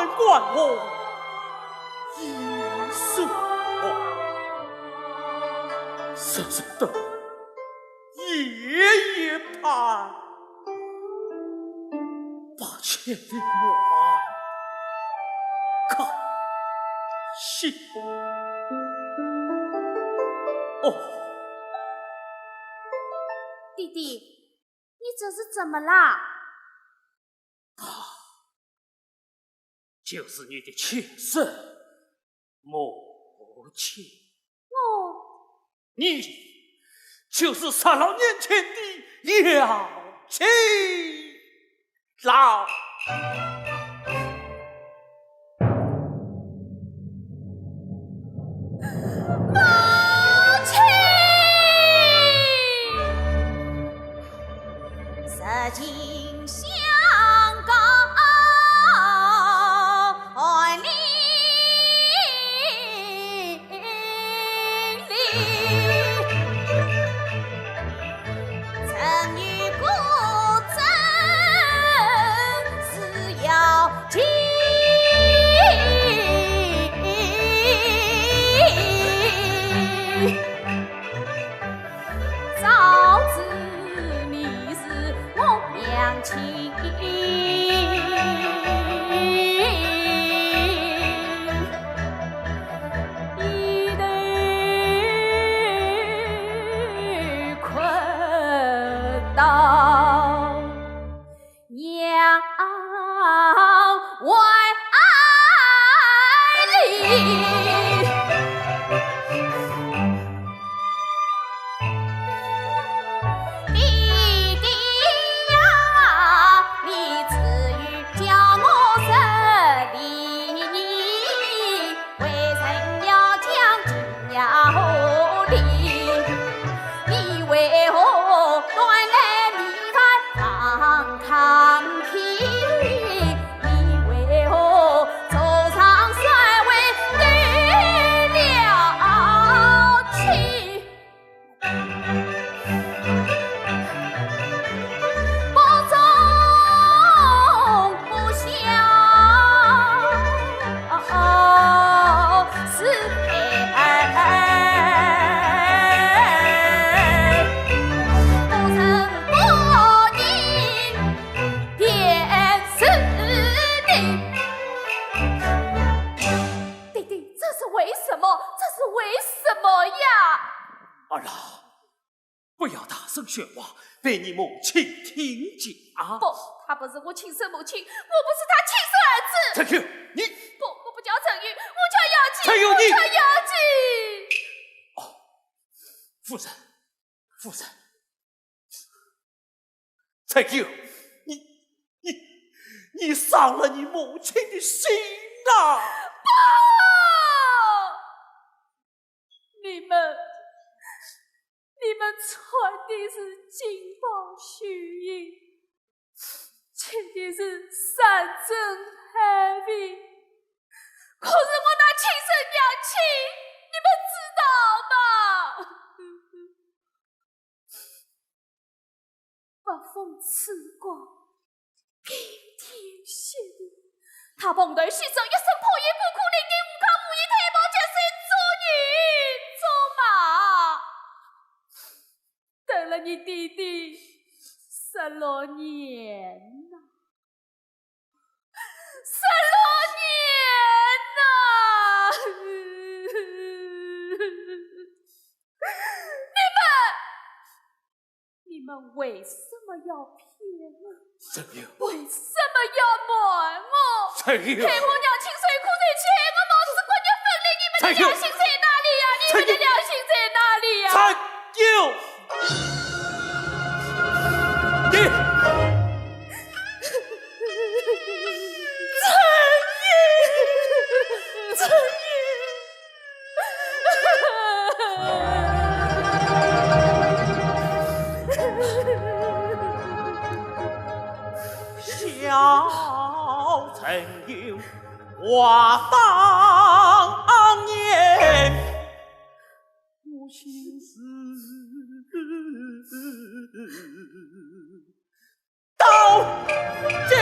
观我一首，深深的夜夜叹，把千里望看星。哦，弟弟，你这是怎么啦？就是你的亲生母亲。我你就是十六年前的杨七郎。母亲，如今相告万里。 弟弟，这是为什么？这是为什么呀？儿啊，不要大声喧哗，被你母亲听见啊！不，她不是我亲生母亲，我不是她亲生儿子。陈友，你……不，我不叫陈友，我叫杨七，陈友，你……我叫杨七。哦，夫人，夫人，陈友，你……你……你伤了你母亲的心呐！不！ 你们，你们穿的是金袍绣鞋，吃的是山珍海味，可是我那亲生娘亲，你们知道吗？ 八风吹过，冰天雪地，她蓬头垢面，一身破衣，孤苦伶仃，无靠无依，推磨折磨，做牛做马，等了你弟弟十六年呐。 十六年呐！你们，你们为什么要骗我？陈友，为什么要瞒我？陈友，害我娘亲受苦受气，害我母子骨肉分离，你们的良心在哪里呀？你们的良心在哪里呀？陈友，你……陈英，陈英。小陈友，话当言，我心事到家。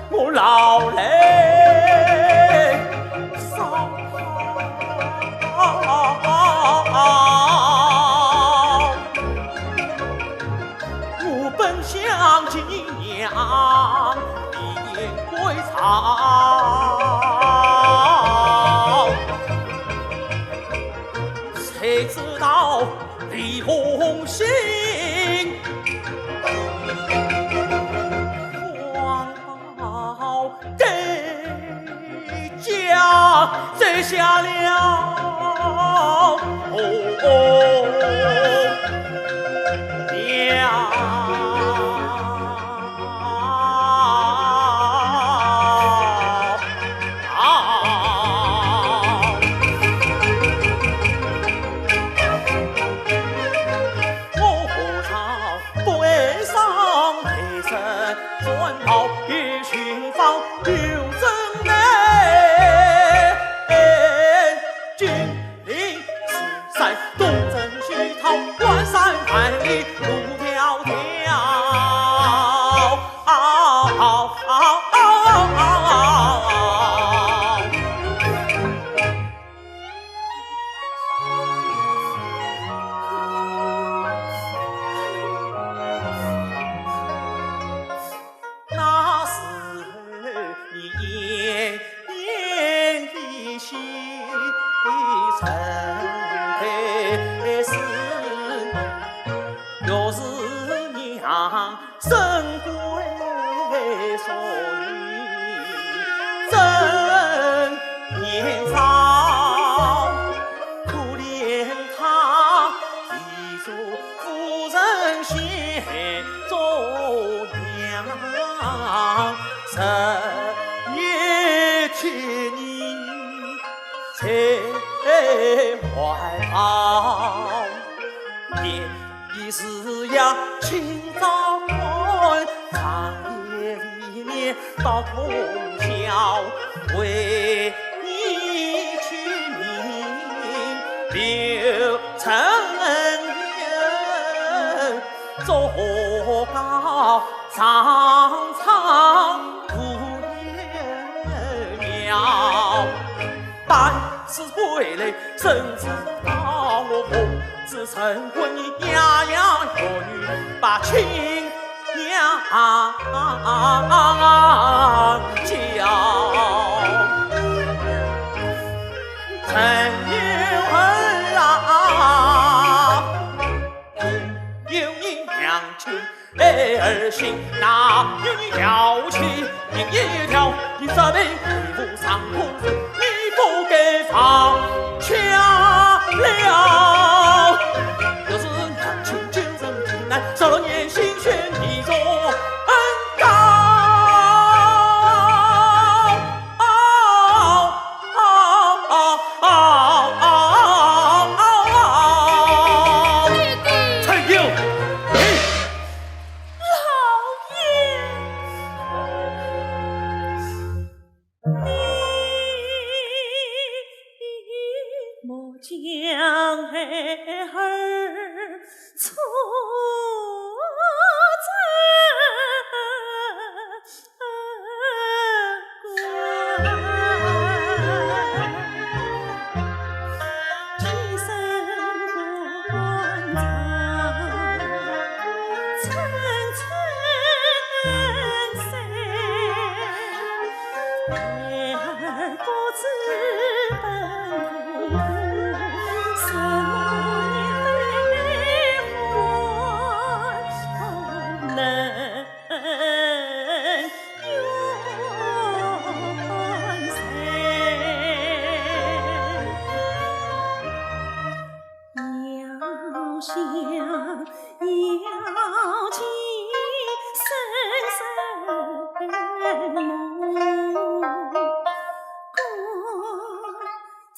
我老来少，我本想寄娘，一言归朝，谁知道 李红心荒岛的家摘下了，哦，呀。 我何尝不爱上配身，转到一寻访有真爱。金陵四山东征西讨，关山万里路迢迢。 那时候你奄奄一息，曾陪侍，若是娘 身归所有真年少，可怜她一族夫人先做娘，日夜替你在怀抱。也 已是夜清早看，长夜里面到通宵，为你去命，刘承恩做高上苍无言妙。 百世归来，谁知道我奉子成婚，你呀呀学女把亲娘教。陈友儿啊，有你娘亲 爱儿心，哪有你要去？你一条，你这辈子上苦事，你不该放下了。若是娘亲救人急难，十六年心血你若恩高。 弟弟。陈友，你。老爷。你莫将孩儿错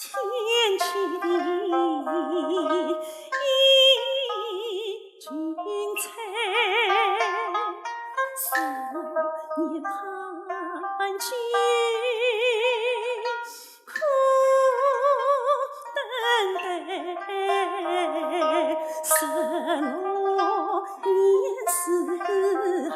天地已精彩，思念盼君苦等待，失落年时儿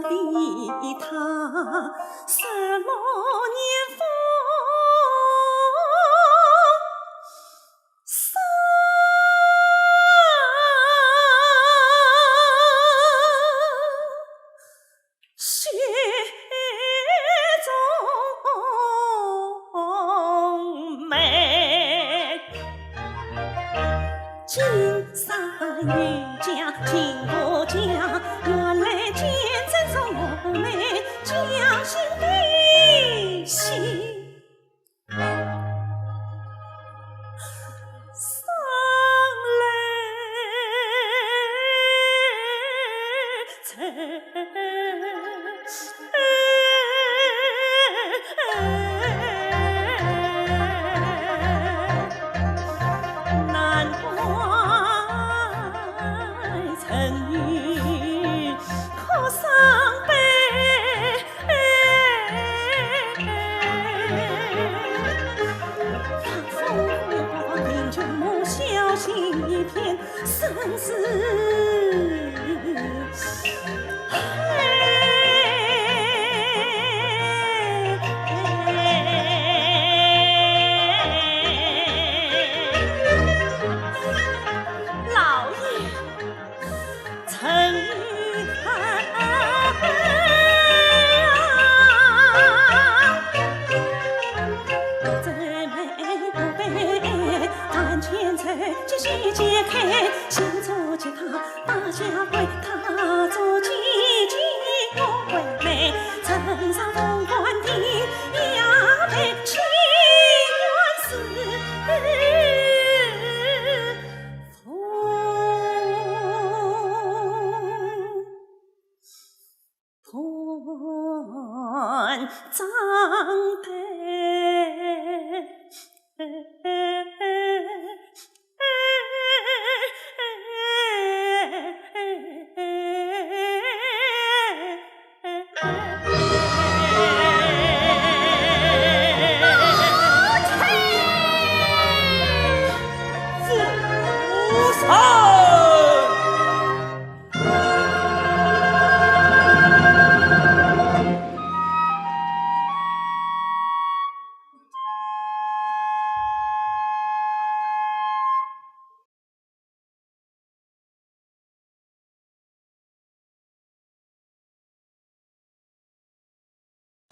比他什么年丰收雪中梅。金山玉甲金不甲，原来见证着我们将心比心。 上来。难怪陈玉哭伤悲。 老爷， 陈玉啊，这梅不被看见，这喜结开，先做吉他，大家为他做姐姐，我为妹，身上凤冠的呀，被情愿是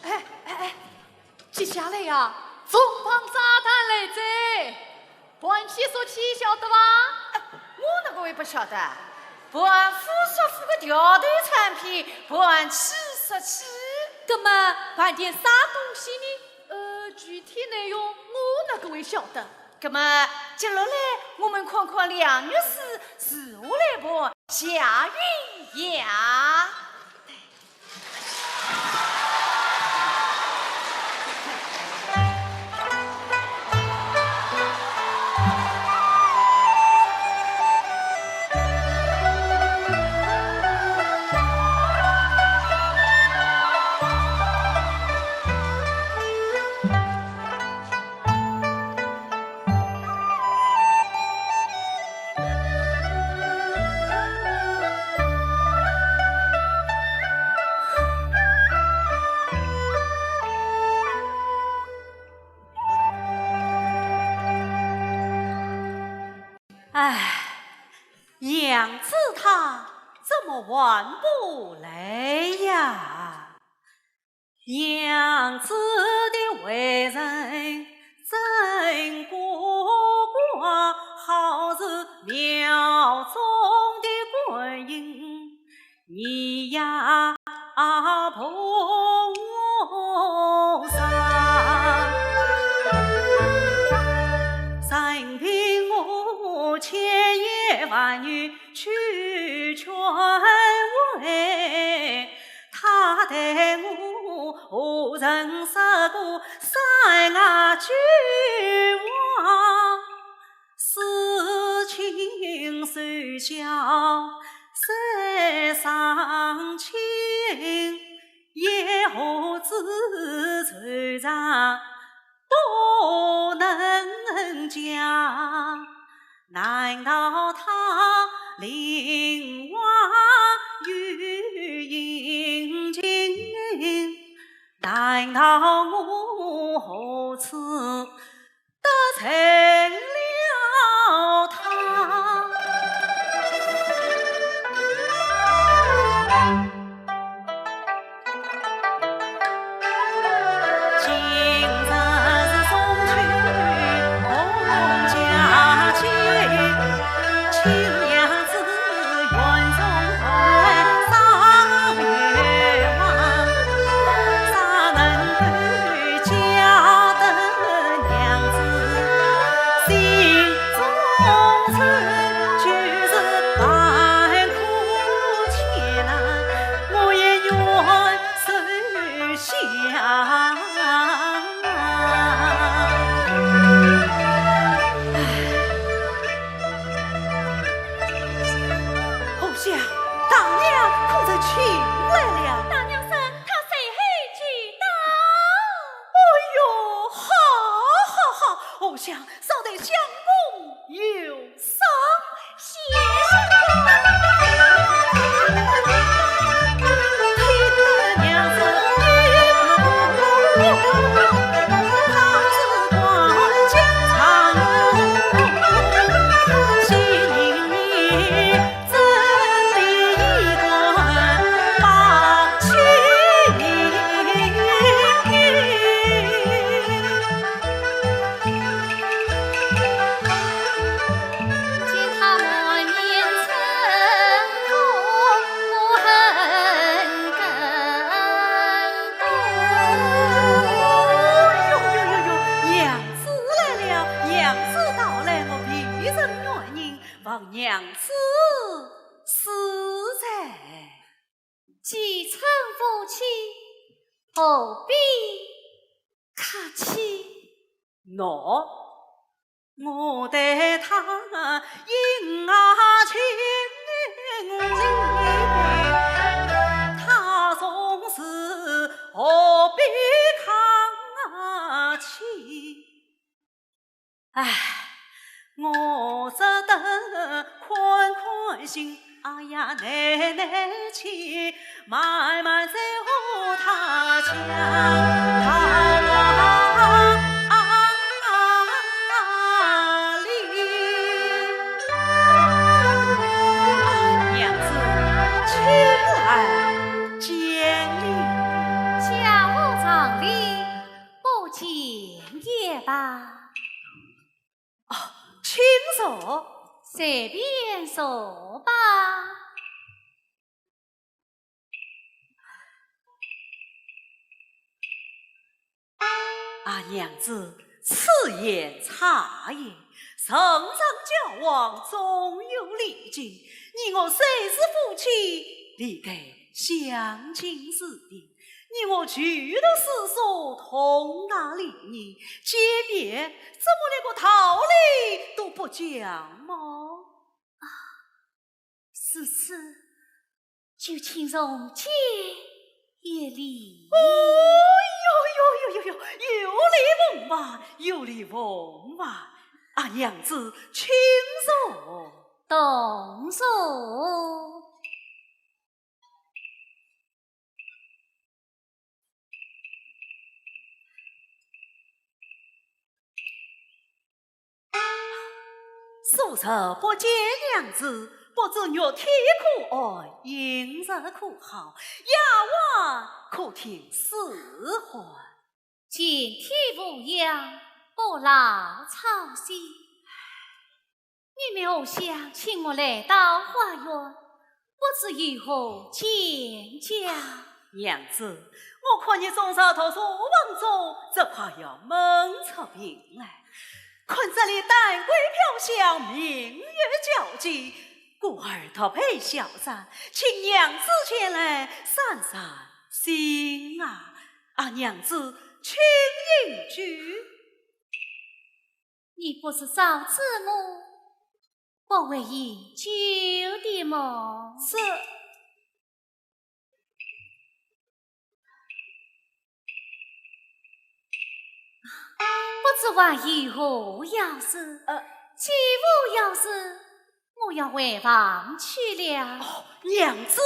哎，哎，哎，接下来呀，重磅炸弹来哉！盘天说起晓得伐？哎，我哪个会不晓得？盘夫说夫个调头唱片，盘起说起。葛么，盘点啥东西呢？呃，具体内容我哪个会晓得？ 葛么，接落来我们看看梁玉书如何来盘夏云霞。 唉，娘子她怎么还不来呀？ 娘子的为人真古怪，好似庙中的观音，你呀不上。任凭我千言万语去劝慰， 她待我何曾说过三句话，思亲事小事伤情，也何止惆怅 不能讲，难道她另外有意？难道我何处得罪了她？今日是中秋，红佳节， 荷香，大娘可曾请来了？大娘说她随后就到。哎呦，好，好，好，荷香，少待相公有赏。谢相公。哟哟哟哟，娘子来了，娘子到来，我必承元英，望娘子恕罪。既成夫妻，何必客气？喏，我待她恩爱情深，她纵是何必客气？ 唉，我只得宽宽心，哎呀，耐耐情，慢慢再和她讲。好啊，啊，啊，啊，啊，啊，娘子，请来见礼。家无常礼，不见也罢。 哦，请坐。随便坐吧。啊，娘子，此言差矣。人生交往总有礼节，你我虽是夫妻，理该相敬如宾。 你我共读诗书，同拿礼仪，见面怎么连个道理都不讲吗？如此，就请重见一礼。哦哟哟哟哟哟，有礼奉还，有礼奉还。啊，娘子，请坐。动坐。 数日不见娘子，不知玉体可安，饮食可好，丫鬟可听使唤？全体无恙，不劳操心。 你们荷香请我来到花园，不知有何见教？娘子，我看你终日独坐房中，只怕要闷出病来。看这里丹桂飘香，明月皎洁，故而独备小茶，请娘子前来散散心啊。啊，娘子，请饮酒。 你不是早知我不会饮酒的么？这，不知还有何要事？呃，既无要事，我要回房去了。哦，娘子，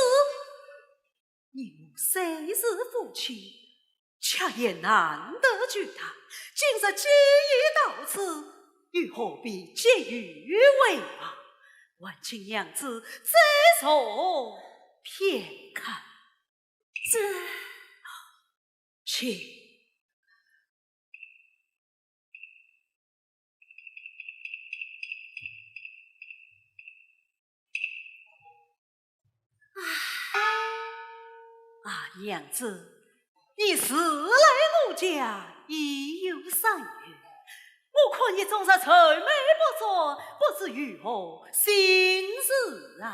你我虽是夫妻，却也难得聚谈，今日既已到此，又何必急于回房？还请娘子再坐片刻。这……请。 啊，娘子，你自来我家已有三月，我看你终日愁眉不展，不知有何心事啊？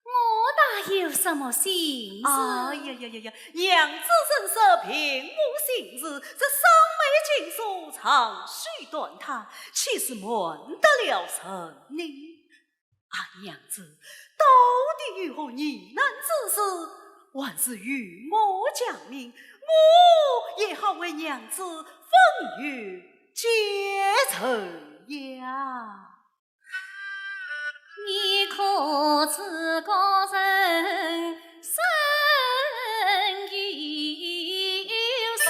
我哪有什么心事？哎呀呀呀呀，娘子怎说并无心事，这双眉紧锁，长须短发，岂是瞒得了人呢？ 啊，娘子，到底有何疑难之事，还是与我讲明，我也好为娘子分忧解愁呀。你可知古人生有死，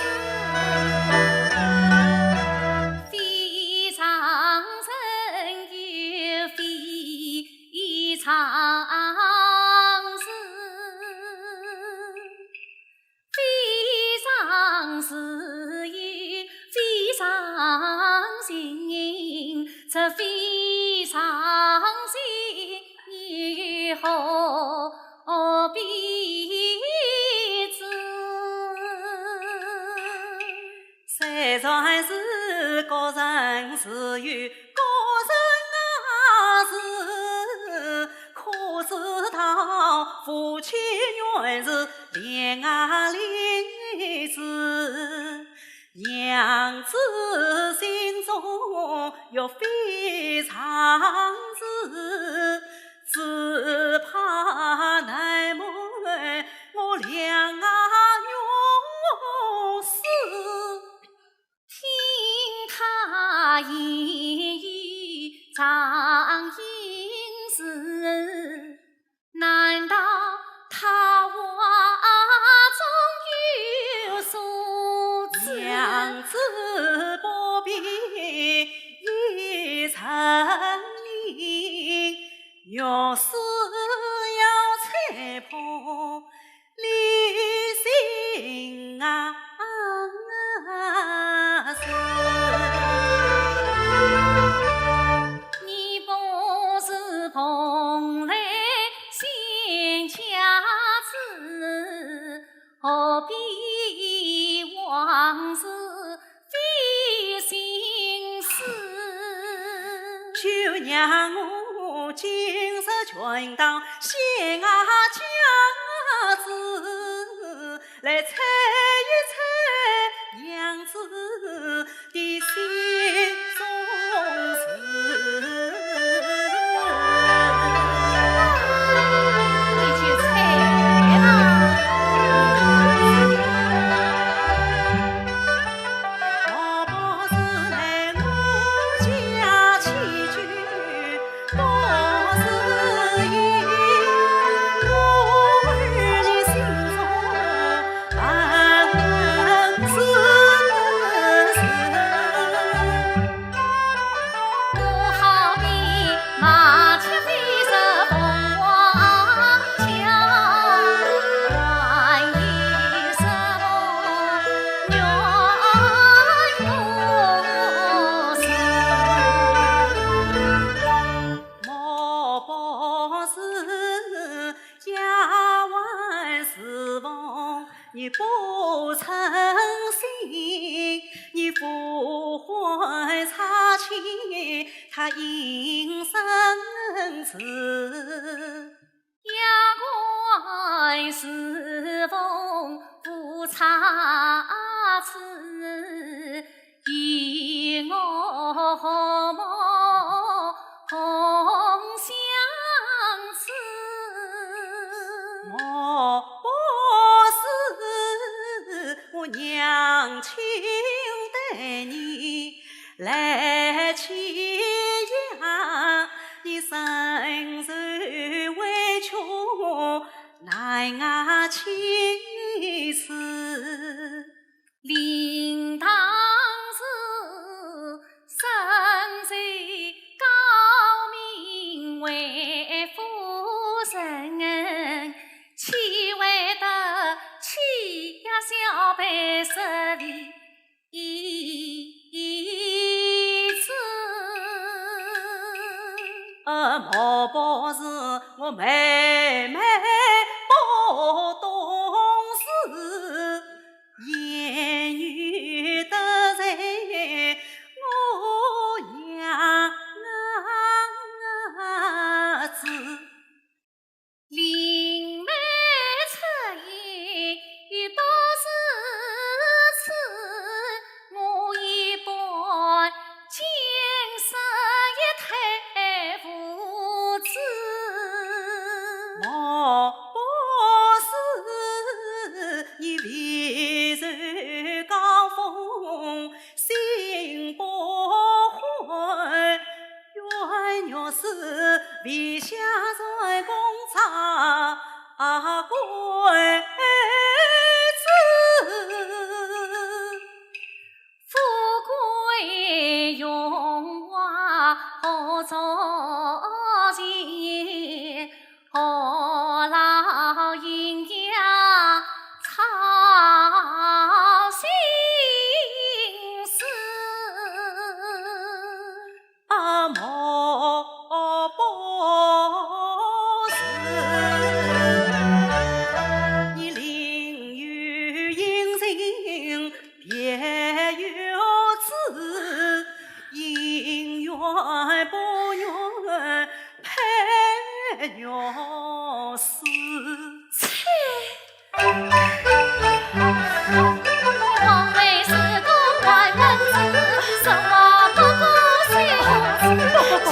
非常人有非 非常事，非常事也非常情，这非常情你何必知？ 虽然是古人自有古人啊事，可知道夫妻原是恋爱里事，娘子心中有非常事，只怕难瞒我两啊女事。 听他言语常应是，难道他话中有所指？娘子不必疑神疑，若是要猜破 你心啊事。你不是蓬莱仙家子，何必往事 费心思。就让我今日全当仙啊家子，来猜一猜娘子的心中事。你去猜啊。 我好比麻雀飞入凤凰墙，还有什么怨我事？莫不是丫鬟侍奉 你不称心，你呼唤差遣，他应声至。丫鬟侍奉不差遣， 与我和睦同相处。莫不是我娘亲待你来欺压，你深受委屈难啊启齿。小辈十里一子。呃，莫不是我妹妹不懂事，言语得罪我娘子。 林妹出言多如此，我一般见识一推无知。莫不是你未曾高峰 心不欢，冤枉是为下人公差贵子。富贵荣华何足钱， 何劳阴阳操心事。啊，莫不是你另有隐情别有主，应愿不愿 配玉丝。切！王位是个坏分子，什么不过小子，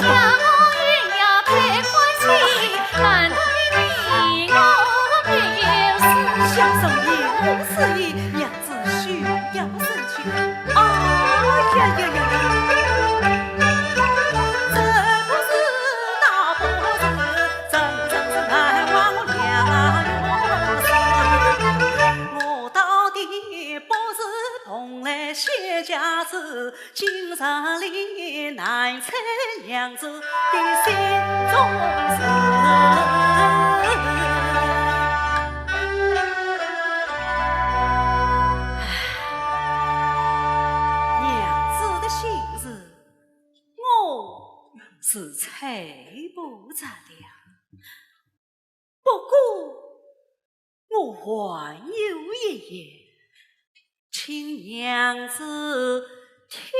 家我也要配官亲，难道你我没有事？想什么事？娘子休要生气。哎呀呀呀呀！ 这不是，那不是，真正是难忘良缘事。我到底不是蓬莱谢家子，今日里难猜娘子的心中事。娘子的心事， 我是猜不着的。不过，我还有一言，请娘子听了。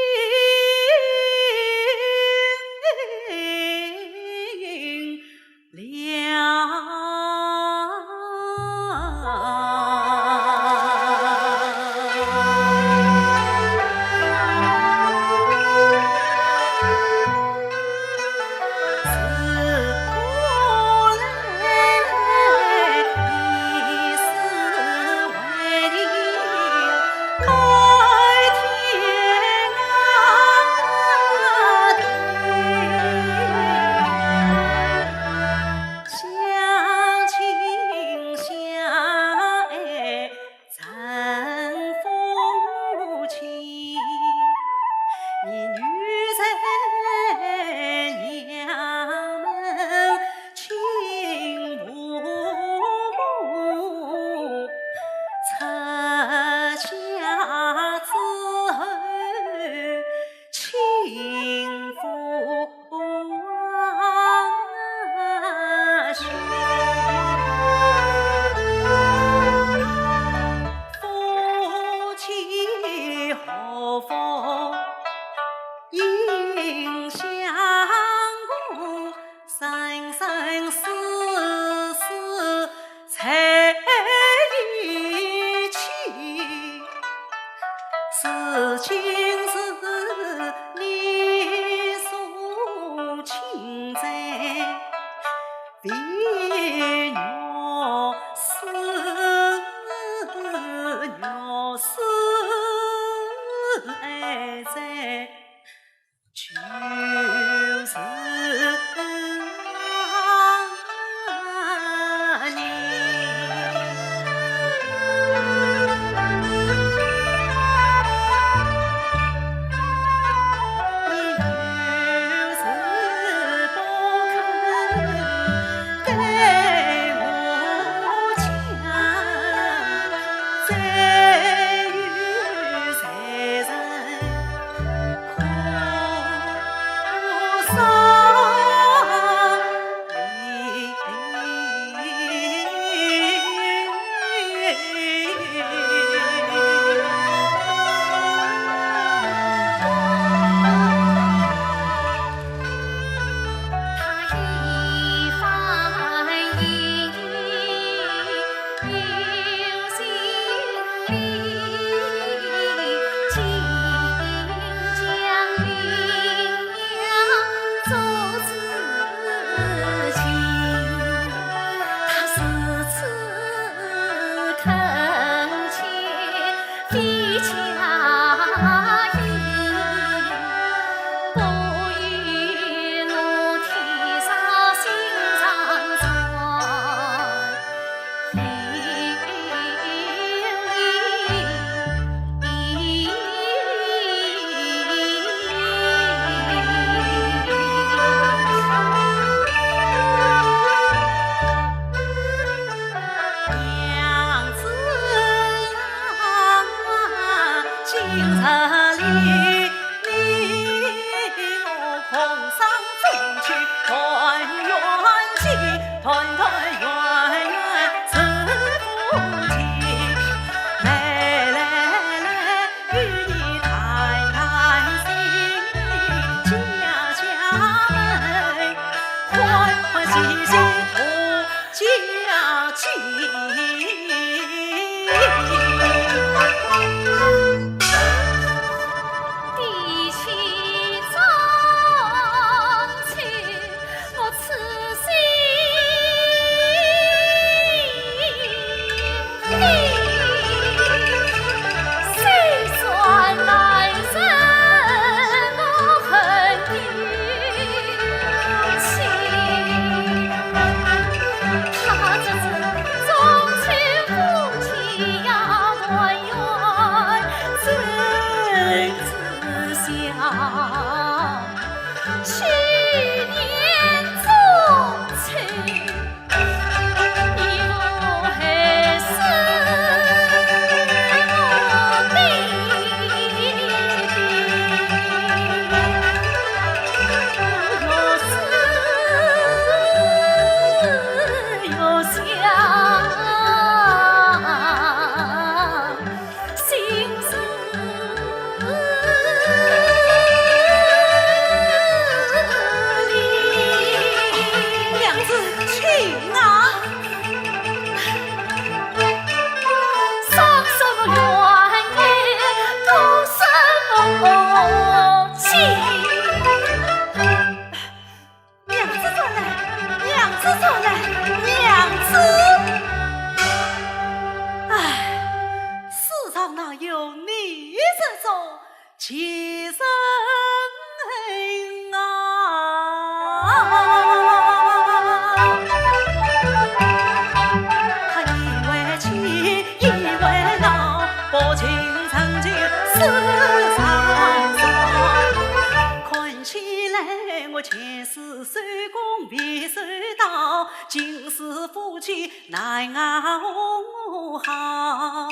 难熬好。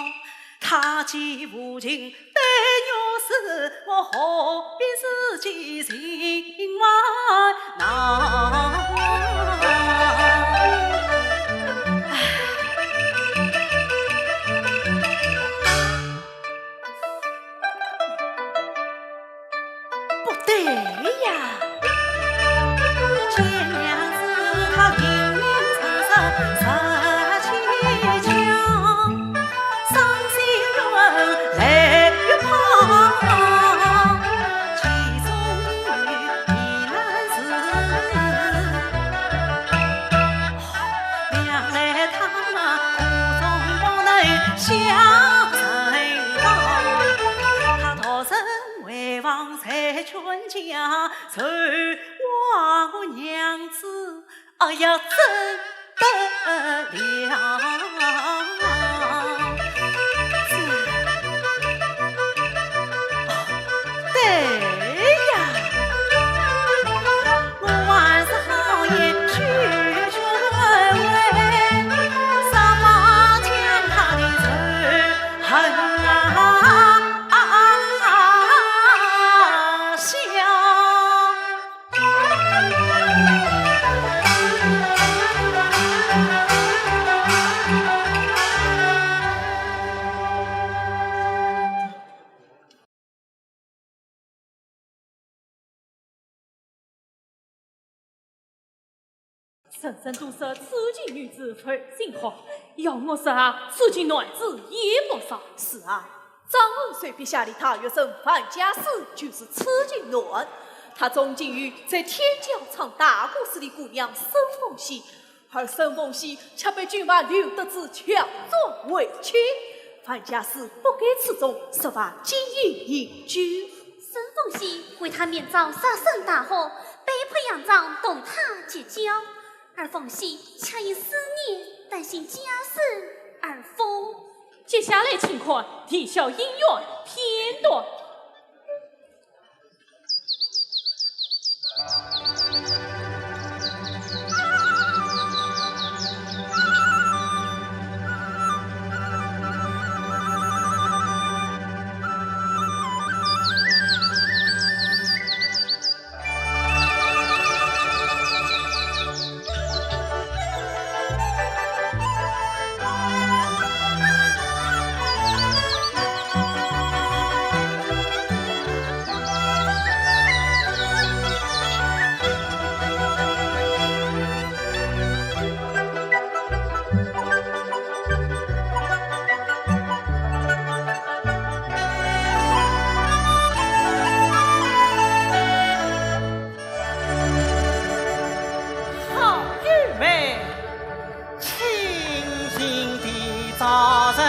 他既无情对我死，我何必自己心烦恼？唉。 不对呀！见娘子她明明赤身十七强，伤心月泪月泡，其中有一难事。 娘来她苦中不能下人道，她独身回房在劝家，愁我娘子，哎呀，怎得了？这 对呀，我还是好言去劝慰，少把将她的仇恨啊消。 人人都说痴情女子负心汉，要我说啊，痴情男子也不少。是啊，张文水笔下的大学生樊家世就是痴情男，他钟情于在天桥唱大鼓戏的姑娘沈凤喜， 而沈凤喜却被军阀刘德志抢做为妻，樊家世不甘示众，设法经营隐居。沈凤喜为他明朝杀身大火，被迫佯装同他结交，而凤喜却因思念担心家事而疯。接下来请看啼笑姻缘片段。 好姊妹，清静地早晨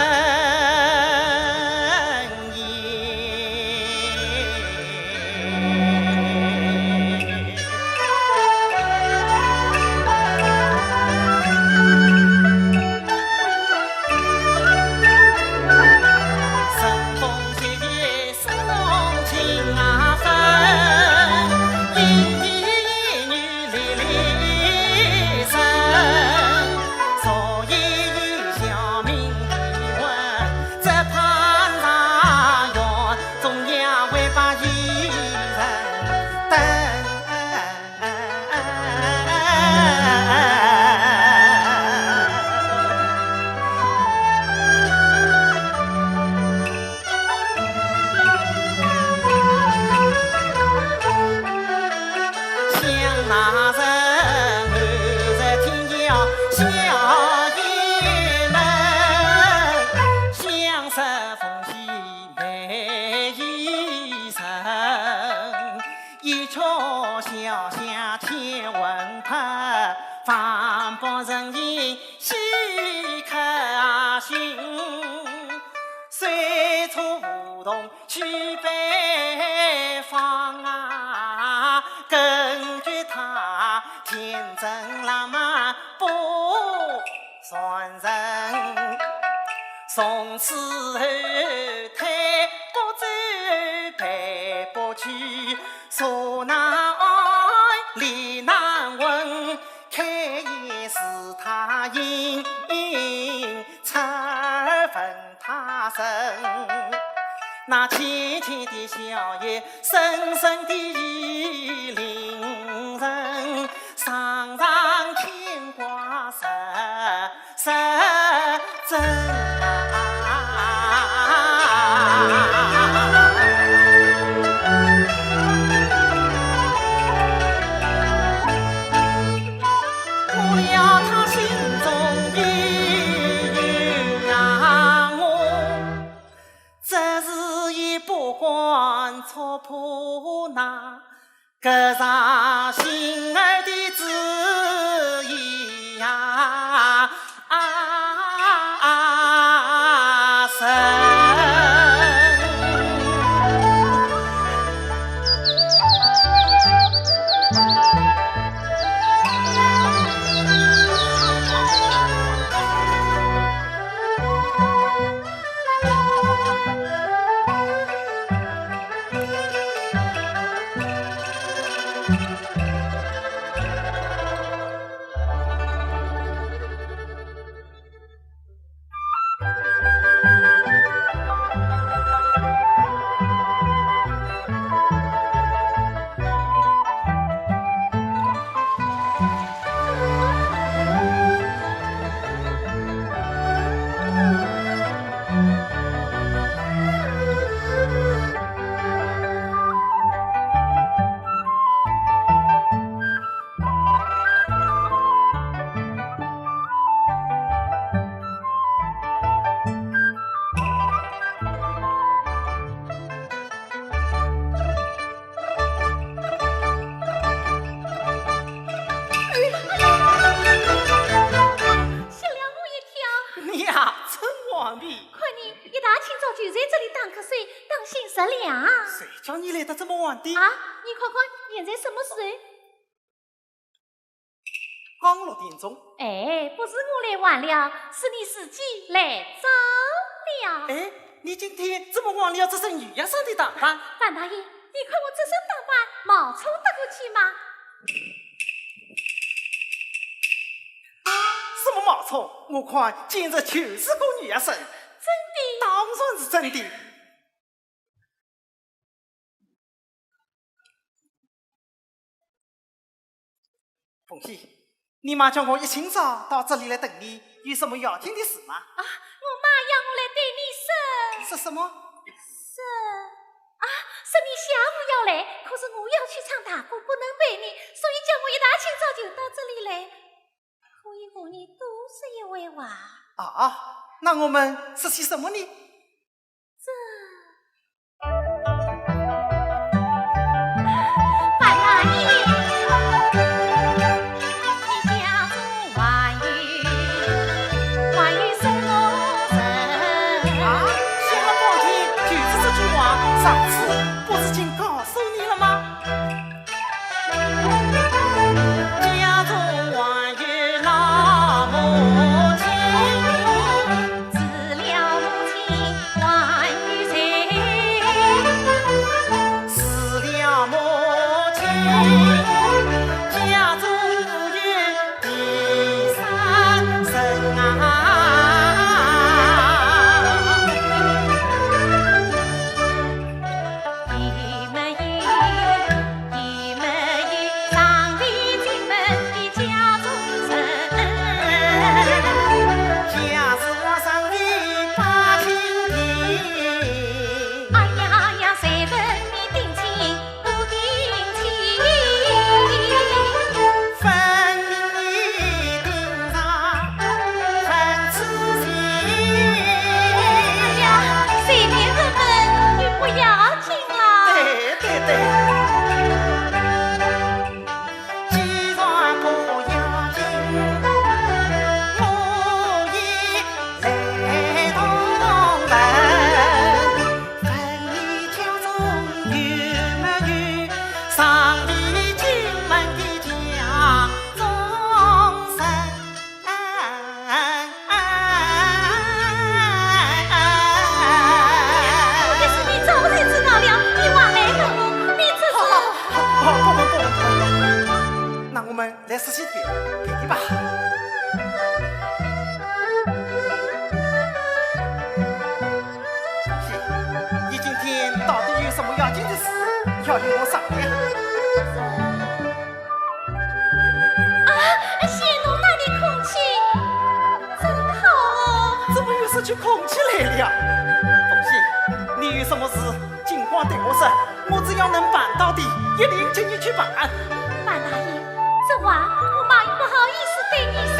声，那浅浅的笑靥，深深的意令人，常常牵挂时时增啊。过了他心中的忧啊，我 这时也不敢戳破那个伤心儿的旨意呀，啊，啊，啊，吓了我一跳。你呀，真顽皮。看你一大清早就在这里打瞌睡，当心着凉。谁叫你来得这么晚的？啊，你看看，现在什么时候？ 刚六点钟。哎，不是我来晚了，是你自己来早了。哎，你今天怎么忘了这身女学生的打扮？樊大爷，你看我这身打扮，冒充得过去吗？什么冒充？我看简直就是个女学生。真的？当然是真的。 凤喜，你妈叫我一清早到这里来等你，有什么要紧的事吗？啊，我妈要我来对你说。说什么？说，啊，说你下午要来，可是我要去唱大鼓，不能陪你，所以叫我一大清早就到这里来，可以和你多说一回话。啊，那我们说些什么呢？ 这，樊大爷，你家中还有，还有什么人？啊，想了半天，就是这句话，上次不是已经告诉你了吗？ 家中还有老母亲，除了母亲还有谁？除了母亲，家中无有第三人啊。 也没有，也没有尚未进门的家中人。家是尚未踏进的。哎呀呀，谁问你定亲不定亲？分明已定上婚期。哎呀，随便问问，又不要 听啊。对，对，对。既然不要紧，我也来同问，问你家中有没有尚未进门的家中人？ 哎，哎，哎，哎，哎。我的事你早就知道了，你还来问我，你这是……好，好，好，好，不问，不问，不问。那我们来说些别的，别的吧。要与我商量。啊，谢侬那里空气真好哦。怎么又失去空气来了？凤喜，你有什么事尽管对我说，我只要能办到的，一定替你去办。樊大爷，这话我嘛也不好意思对你说，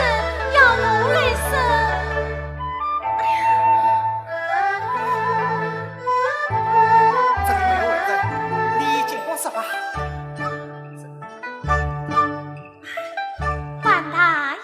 要侬来说。哎呀，这里没有外人，你尽管说吧。樊大爷。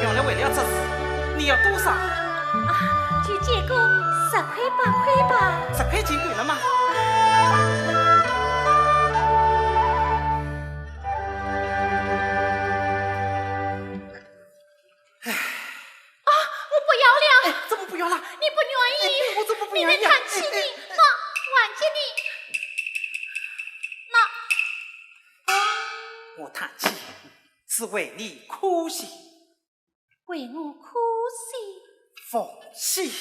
原来为了这事，你要多少？啊，就借个十块八块吧。十块钱够了吗？啊，我不要了。哎，怎么不要了？你不愿意。哎，我怎么不愿意啊？你没叹气呢？哎，哎，哎。那，还给你。那。我叹气，是为你可惜。为我可惜？凤喜。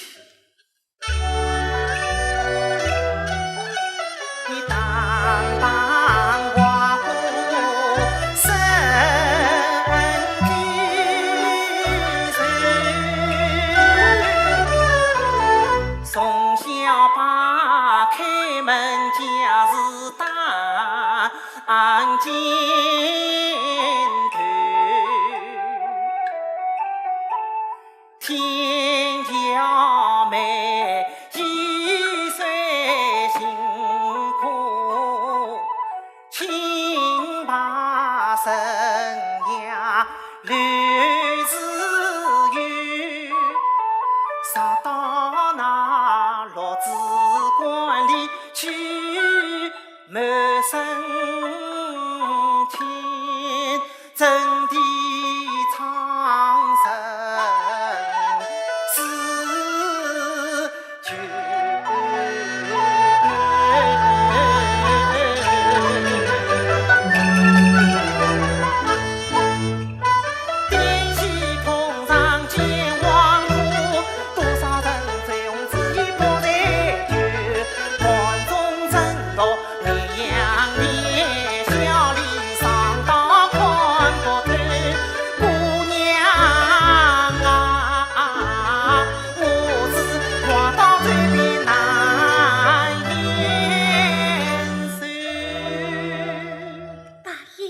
大爷。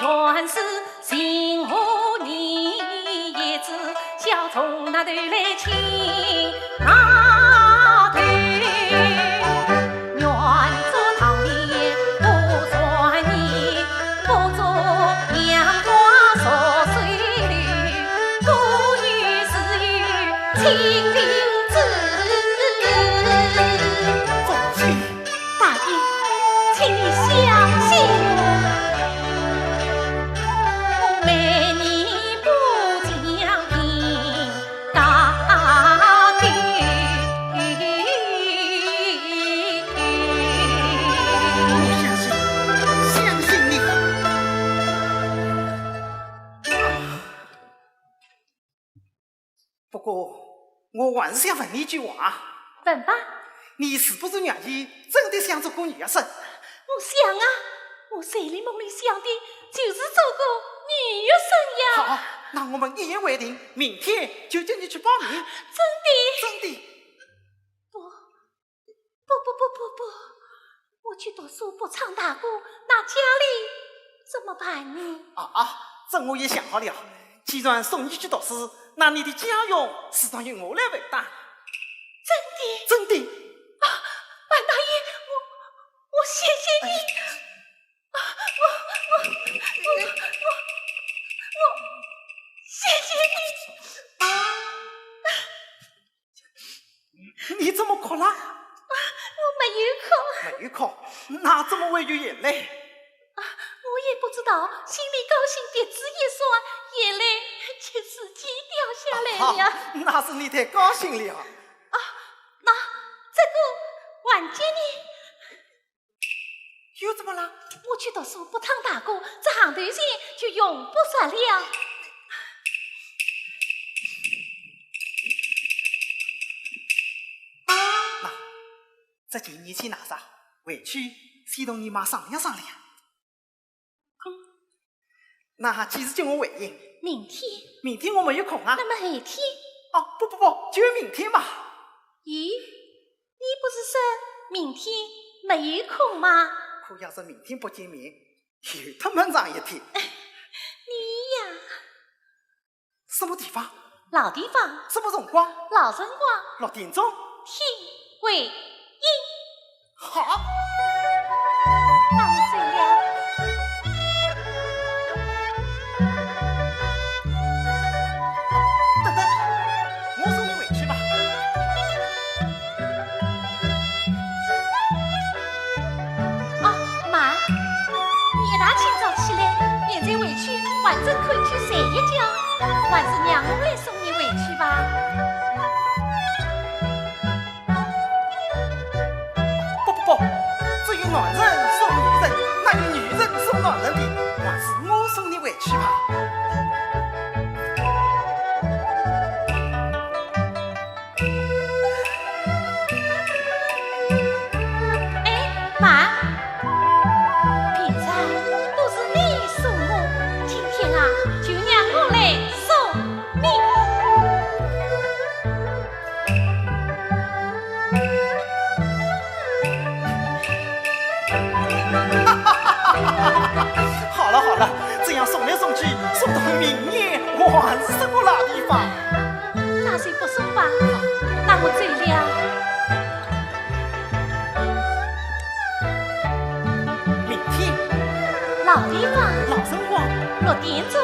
原是情何以致，小从那头来亲那头。愿作桃李不转移，不作阳光落水流，不与时与清平志。凤姐， 大爷，请你相信我。我为你不讲情，高低。我相信，相信你。 不过，我还是想问你一句话。问吧。你是不是愿意真的想做个女学生？我想啊，我睡里梦里想的就是做个女学生呀。好，那我们一言为定，明天就叫你去报名。真的？真的。不， 不不不不不，我去读书不唱大鼓，那家里怎么办呢？啊啊，这我也想好了。既然送你去读书，那你的家用自然由我来负担。真的？真的。啊，樊大爷，我，我谢谢你。啊，我，我，我，我，我谢谢你。 你怎么哭了？我没有哭。没有哭？那怎么会有眼泪？啊，我也不知道，心里高兴，鼻子一酸，眼泪就自己掉下来了。啊，那是你太高兴了。啊，那这个还给你。 又怎么了？我去读书不唱大鼓，这行头钱就用不着了。那，这钱你去拿着，回去先同你妈商量商量。嗯。那几时叫我回音？明天。明天我没有空啊。那么后天？哦，不不不，就明天吧。咦， 你不是说明天没有空吗？可要是明天不见面，又拖蛮长一天。你呀。什么地方？老地方。什么辰光？老辰光。六点钟。听回音。好。那我走了。等等，我送你回去吧。 哦，慢，你一大清早起来，现在回去还真可以去睡一觉，还是让我来送你回去吧。不不不，只有男人送女人，哪有女人送男人的？还是我送你回去吧。 哎，慢！平常都是你送我，今天啊，就让我来送你。 好了好了，这样送来送去，送到明年还是这个老地方。那就不送吧，那我走了。明天，老地方，老辰光，六点钟，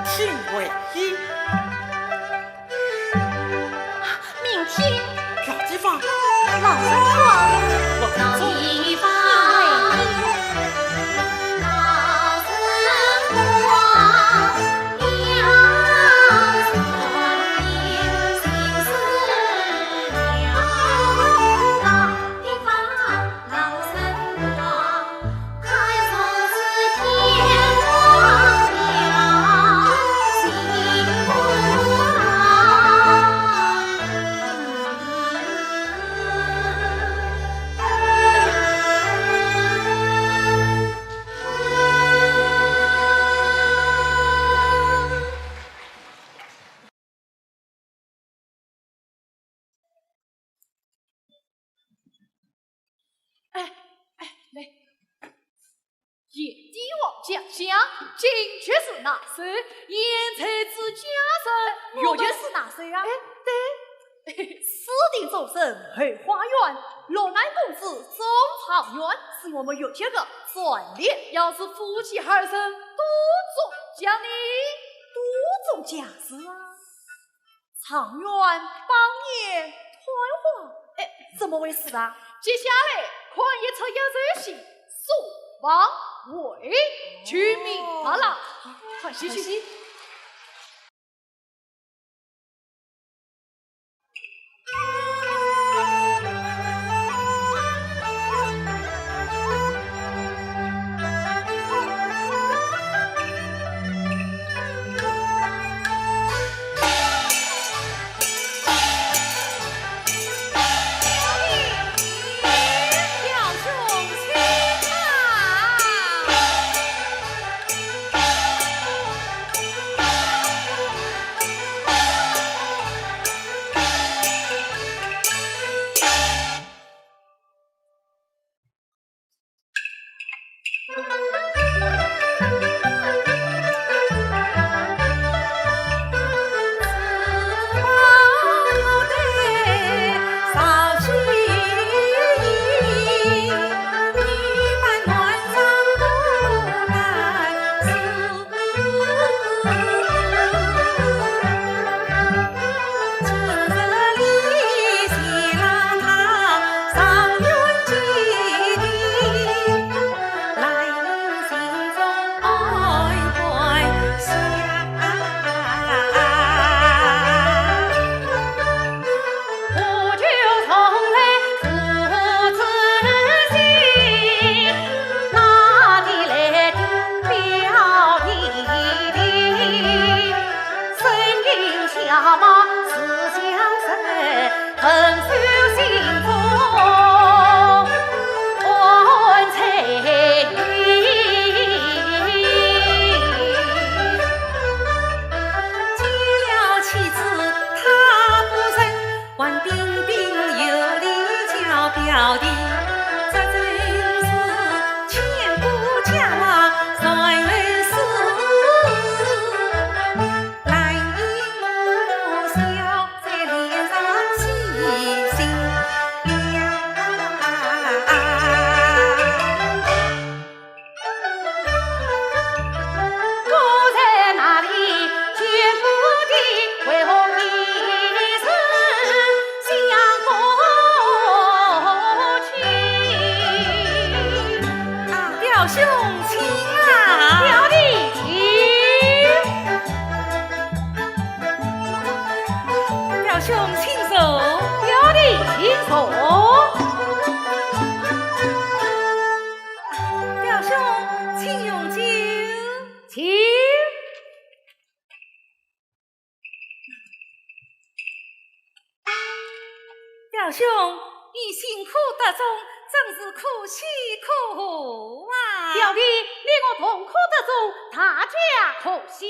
听回音。 明天，老地方，老辰光，老辰光。哎，哎，来，一点黄金。想想，今就是那首，贤才之佳人，原就是那首啊。哎，对。私定终身后花园，落难公子中状元，是我们岳家的专利。要是夫妻二人都中奖呢？都中奖是啊。 状元、榜眼、探花，哎，怎么回事啊？接下来看一出压轴戏，送王位，就明白了。快去去去。啊，表兄请啊。表弟请。表兄请坐。表弟请坐。表兄请用酒。请。 表兄，你辛苦得中，真是可喜可贺啊！表弟，你我同苦得中，大家可喜。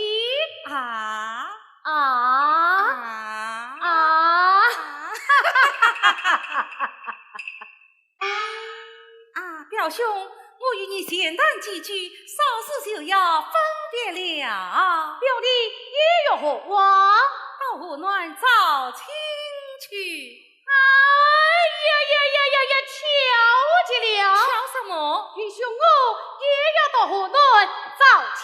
啊？啊？啊？啊？啊，表兄，我与你闲谈几句，稍事就要分别了。表弟，你欲何往？到河南招亲去。哎呀呀呀呀呀，巧极了！巧什么？愚兄我也要到河南招亲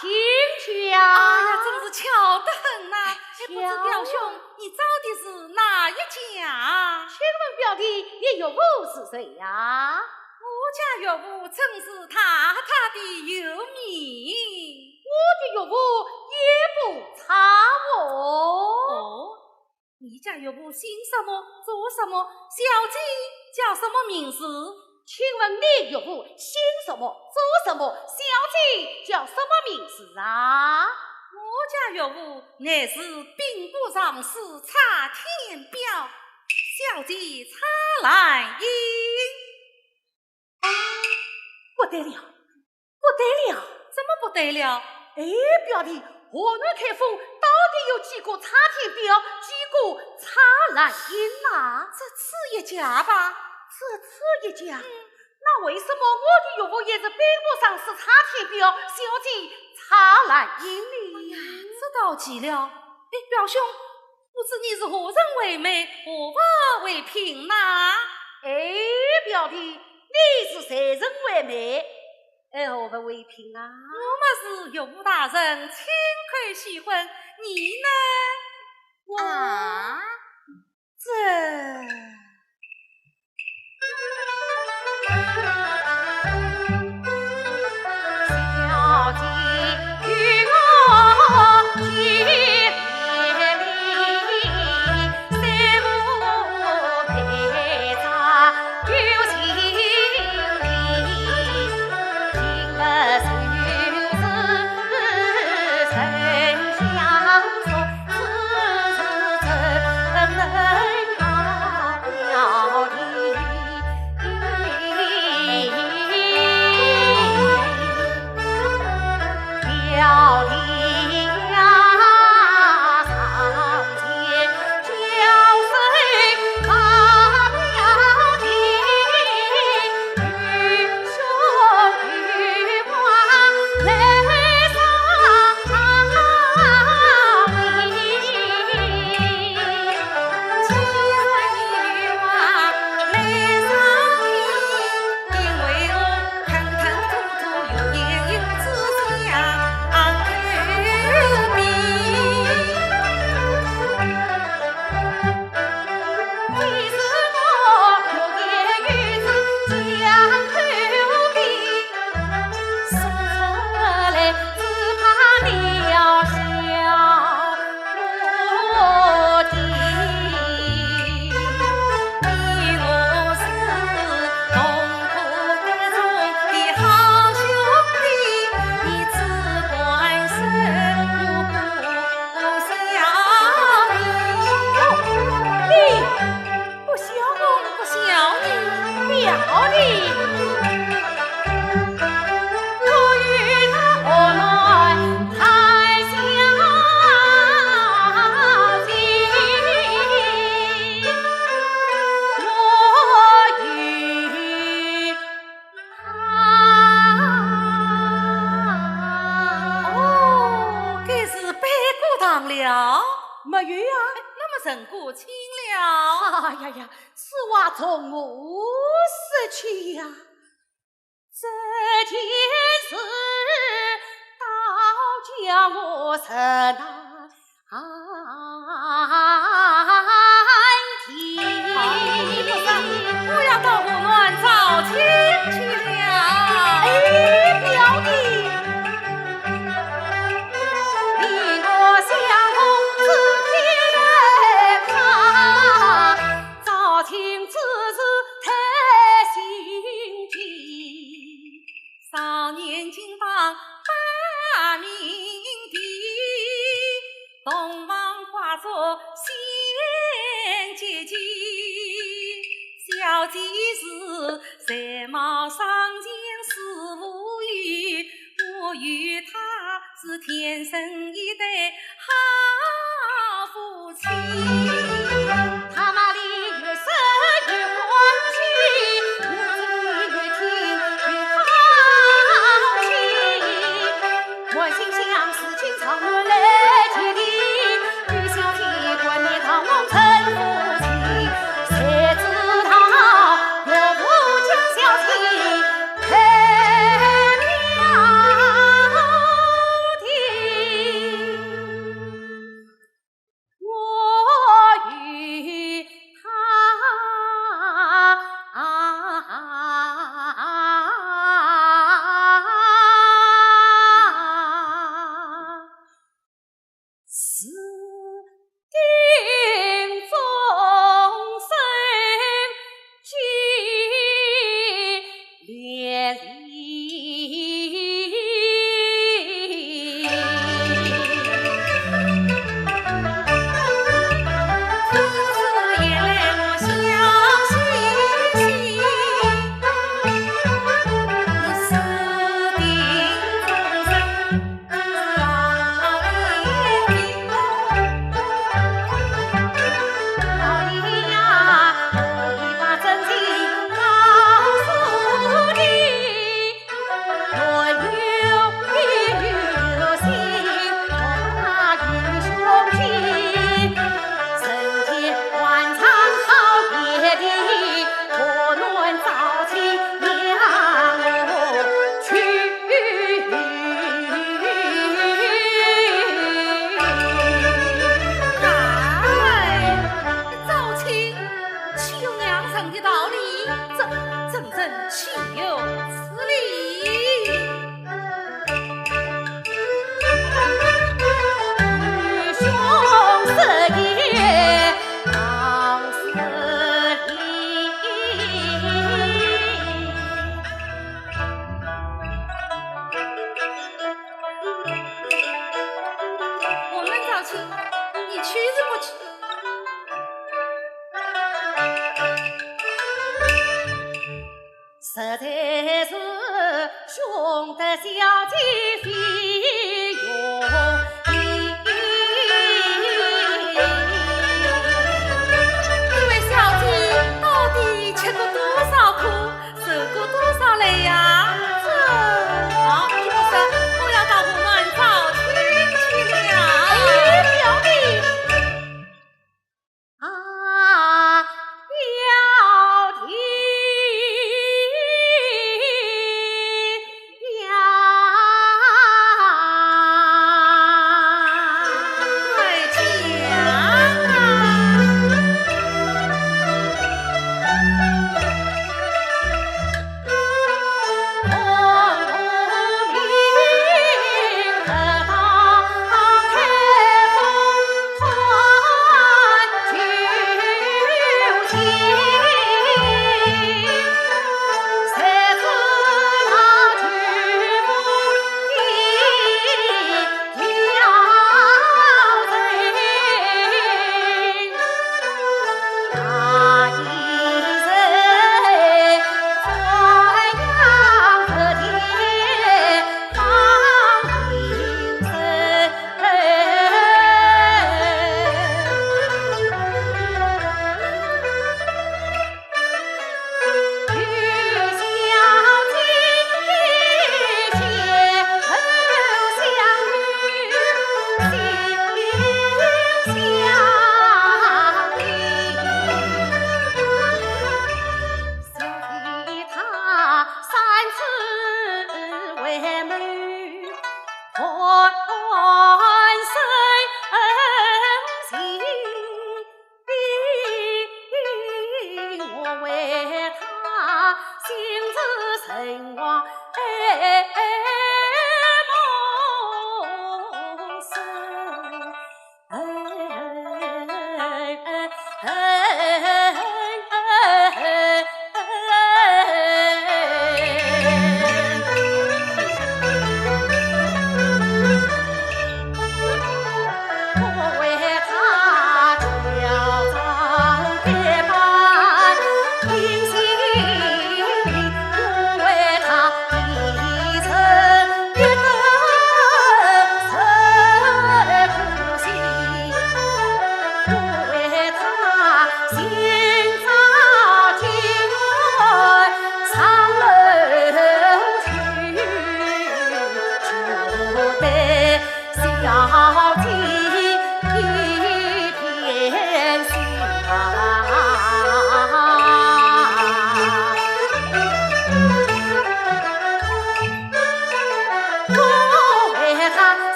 去啊！哎呀，真是巧得很呐！哎，不知表兄，你招的是哪一家？请问表弟，你岳父是谁呀？我家岳父真是大大的有名。我的岳父也不差哦。哦，你家岳父姓什么，做什么，小姐叫什么名字？请问你岳父姓什么，做什么，小姐叫什么名字啊？我家岳父乃是兵部尚书蔡天彪，小姐蔡兰英。 不得了，不得了！怎么不得了？哎，表弟，河南开封到底有几个蔡天彪，几个蔡兰英呐？只此一家吧。只此一家？嗯。那为什么我的岳父也是兵部尚书蔡天彪，小姐蔡兰英呢？哎呀，这倒奇了。哎，表兄，不知你是何人为媒，何物为聘呐？哎，表弟，你是谁人为媒，哎，何物为聘啊？我么是岳父大人亲口许婚，你呢？我啊？ 这。你不孝，我不孝，你不孝的。 哦，该是拜过堂了？没有啊。哎，那么成果请了？哎呀呀，此话从何说起呀？这件事倒叫我实难 好，你不说，我要到河南找亲去了。哎，表弟。等的道理，这真正岂有此理！我们早去，你去是不去？ 实在是凶得小姐费用。你为小姐到底吃过多少苦，受过多少累呀？这，好，你不说，我要到河南找亲去了。哎，表弟。 啊，表弟呀，快讲啊！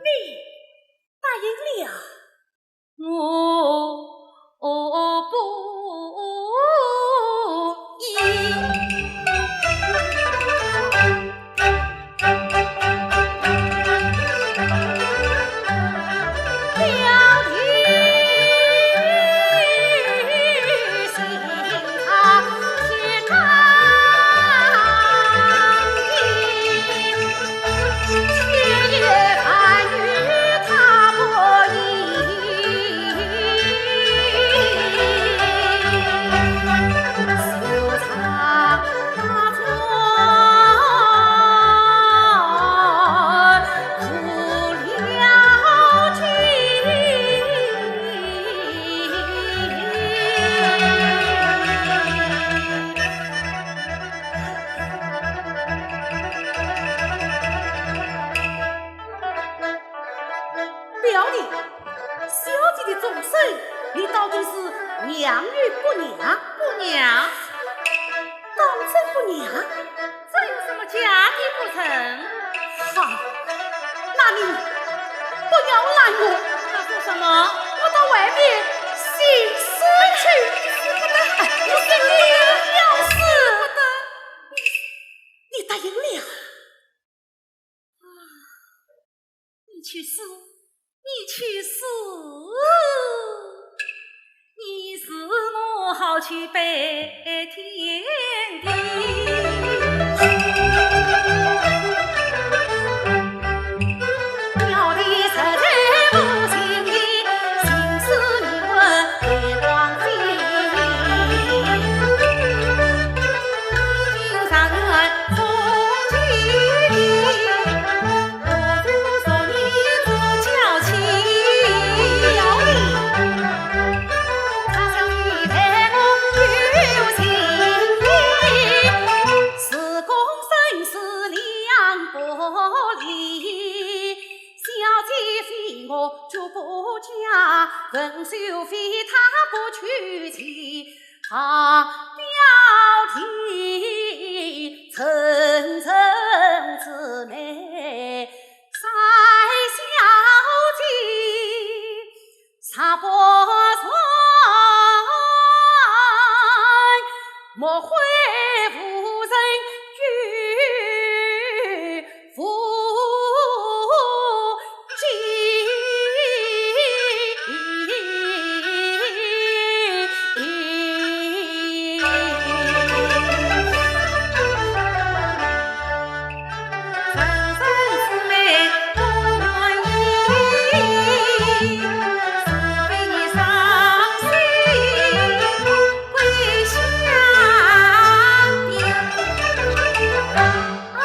你答应了？我不依。表弟，小姐的终身，你到底是让与不让？不让。当真不让？这有什么假的不成？好，那你不要拦我。那做什么？我到外面寻死去。死不得，哎，你死不得，要死不得。你答应了？啊，你去死，你去死，你死我好去拜天地。哎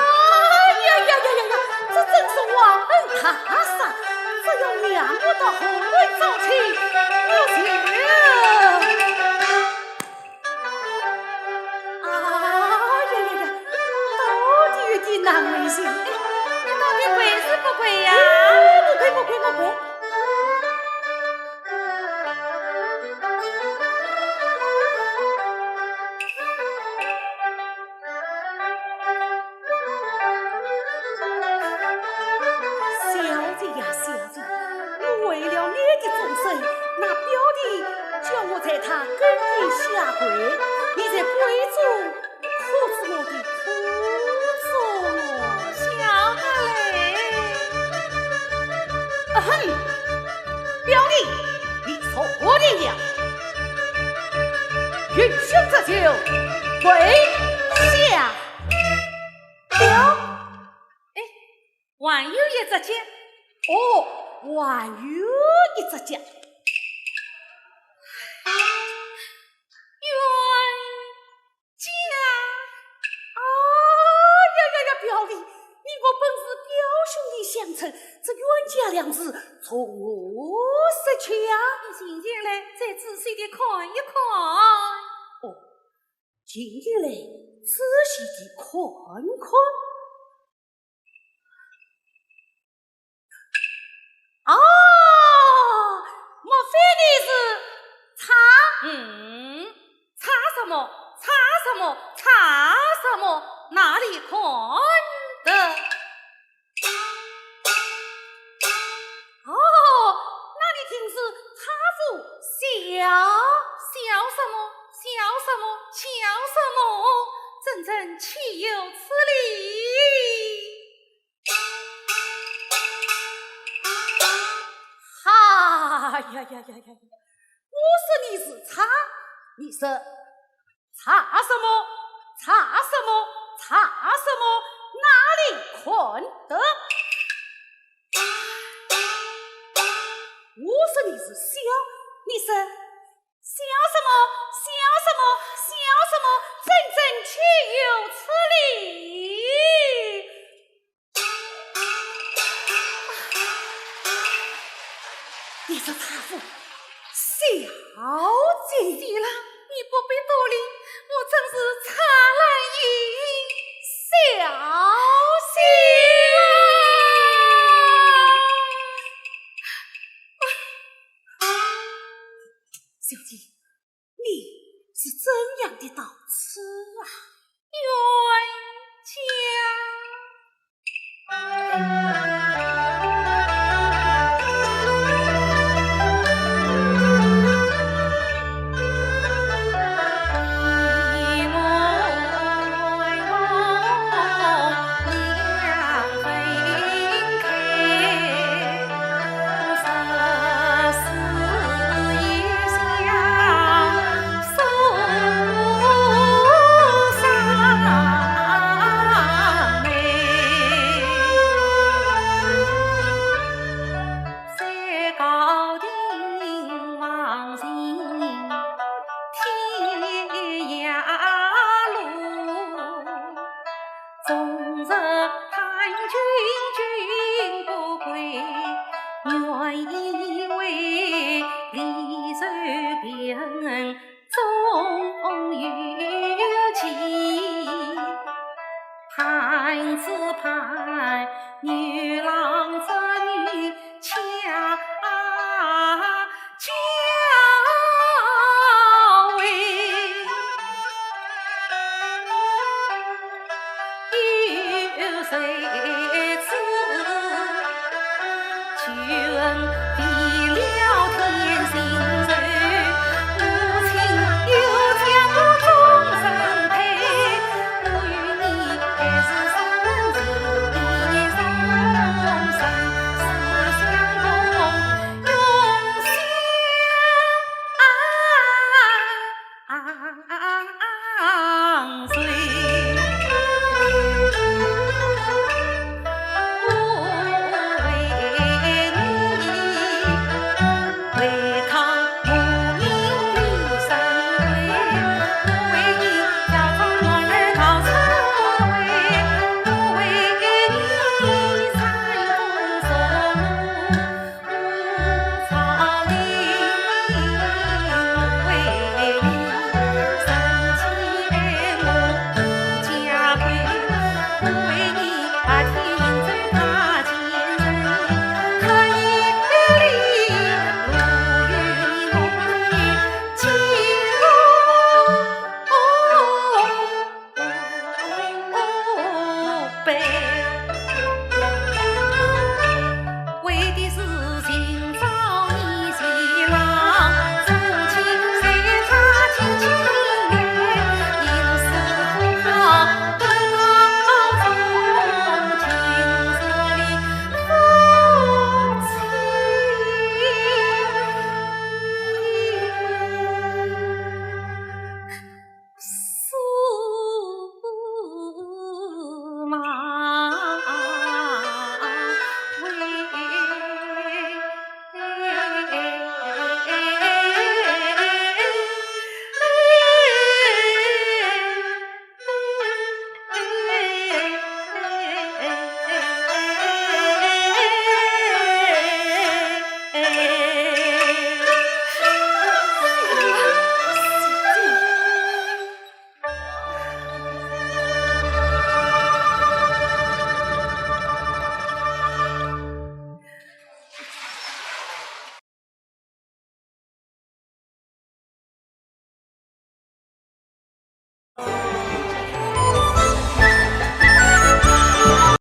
呀呀呀呀呀，这真是王恩大赦，只要让我到后门招亲，我就……哎呀呀呀，到底有点难为情。你到底跪是不跪呀？哎，不跪，不跪，不跪。 小姐呀，小姐，我为了你的终身，那表弟叫我在他跟前下跪，你在闺中可知我的苦衷哦。晓得嘞。啊哼，表弟，你错定了。云兄这就跪下了。哎，还有一只脚。哦，还有一只脚。冤家。哎呀呀呀，表弟，你我本是表兄弟相称，这冤家两字从何说起啊？你近前来，再仔细地看一看。哦，停下来仔细地看看。啊，莫非你是查……嗯，查什么？查什么？查什么？哪里看得？ 哦，那你定是查夫小。小什么？小什么？小什么？真正岂有此理！哈呀呀呀呀呀！我说你是查，你说 查什么？查什么？查什么？哪里看得？我说你是小，你说小什么？小什么？小什么？真正岂有此理！ 你是查夫小姐？谢了，你不必多礼，我真是查兰英小姐啦。小姐，你是怎样的到此啊？冤家。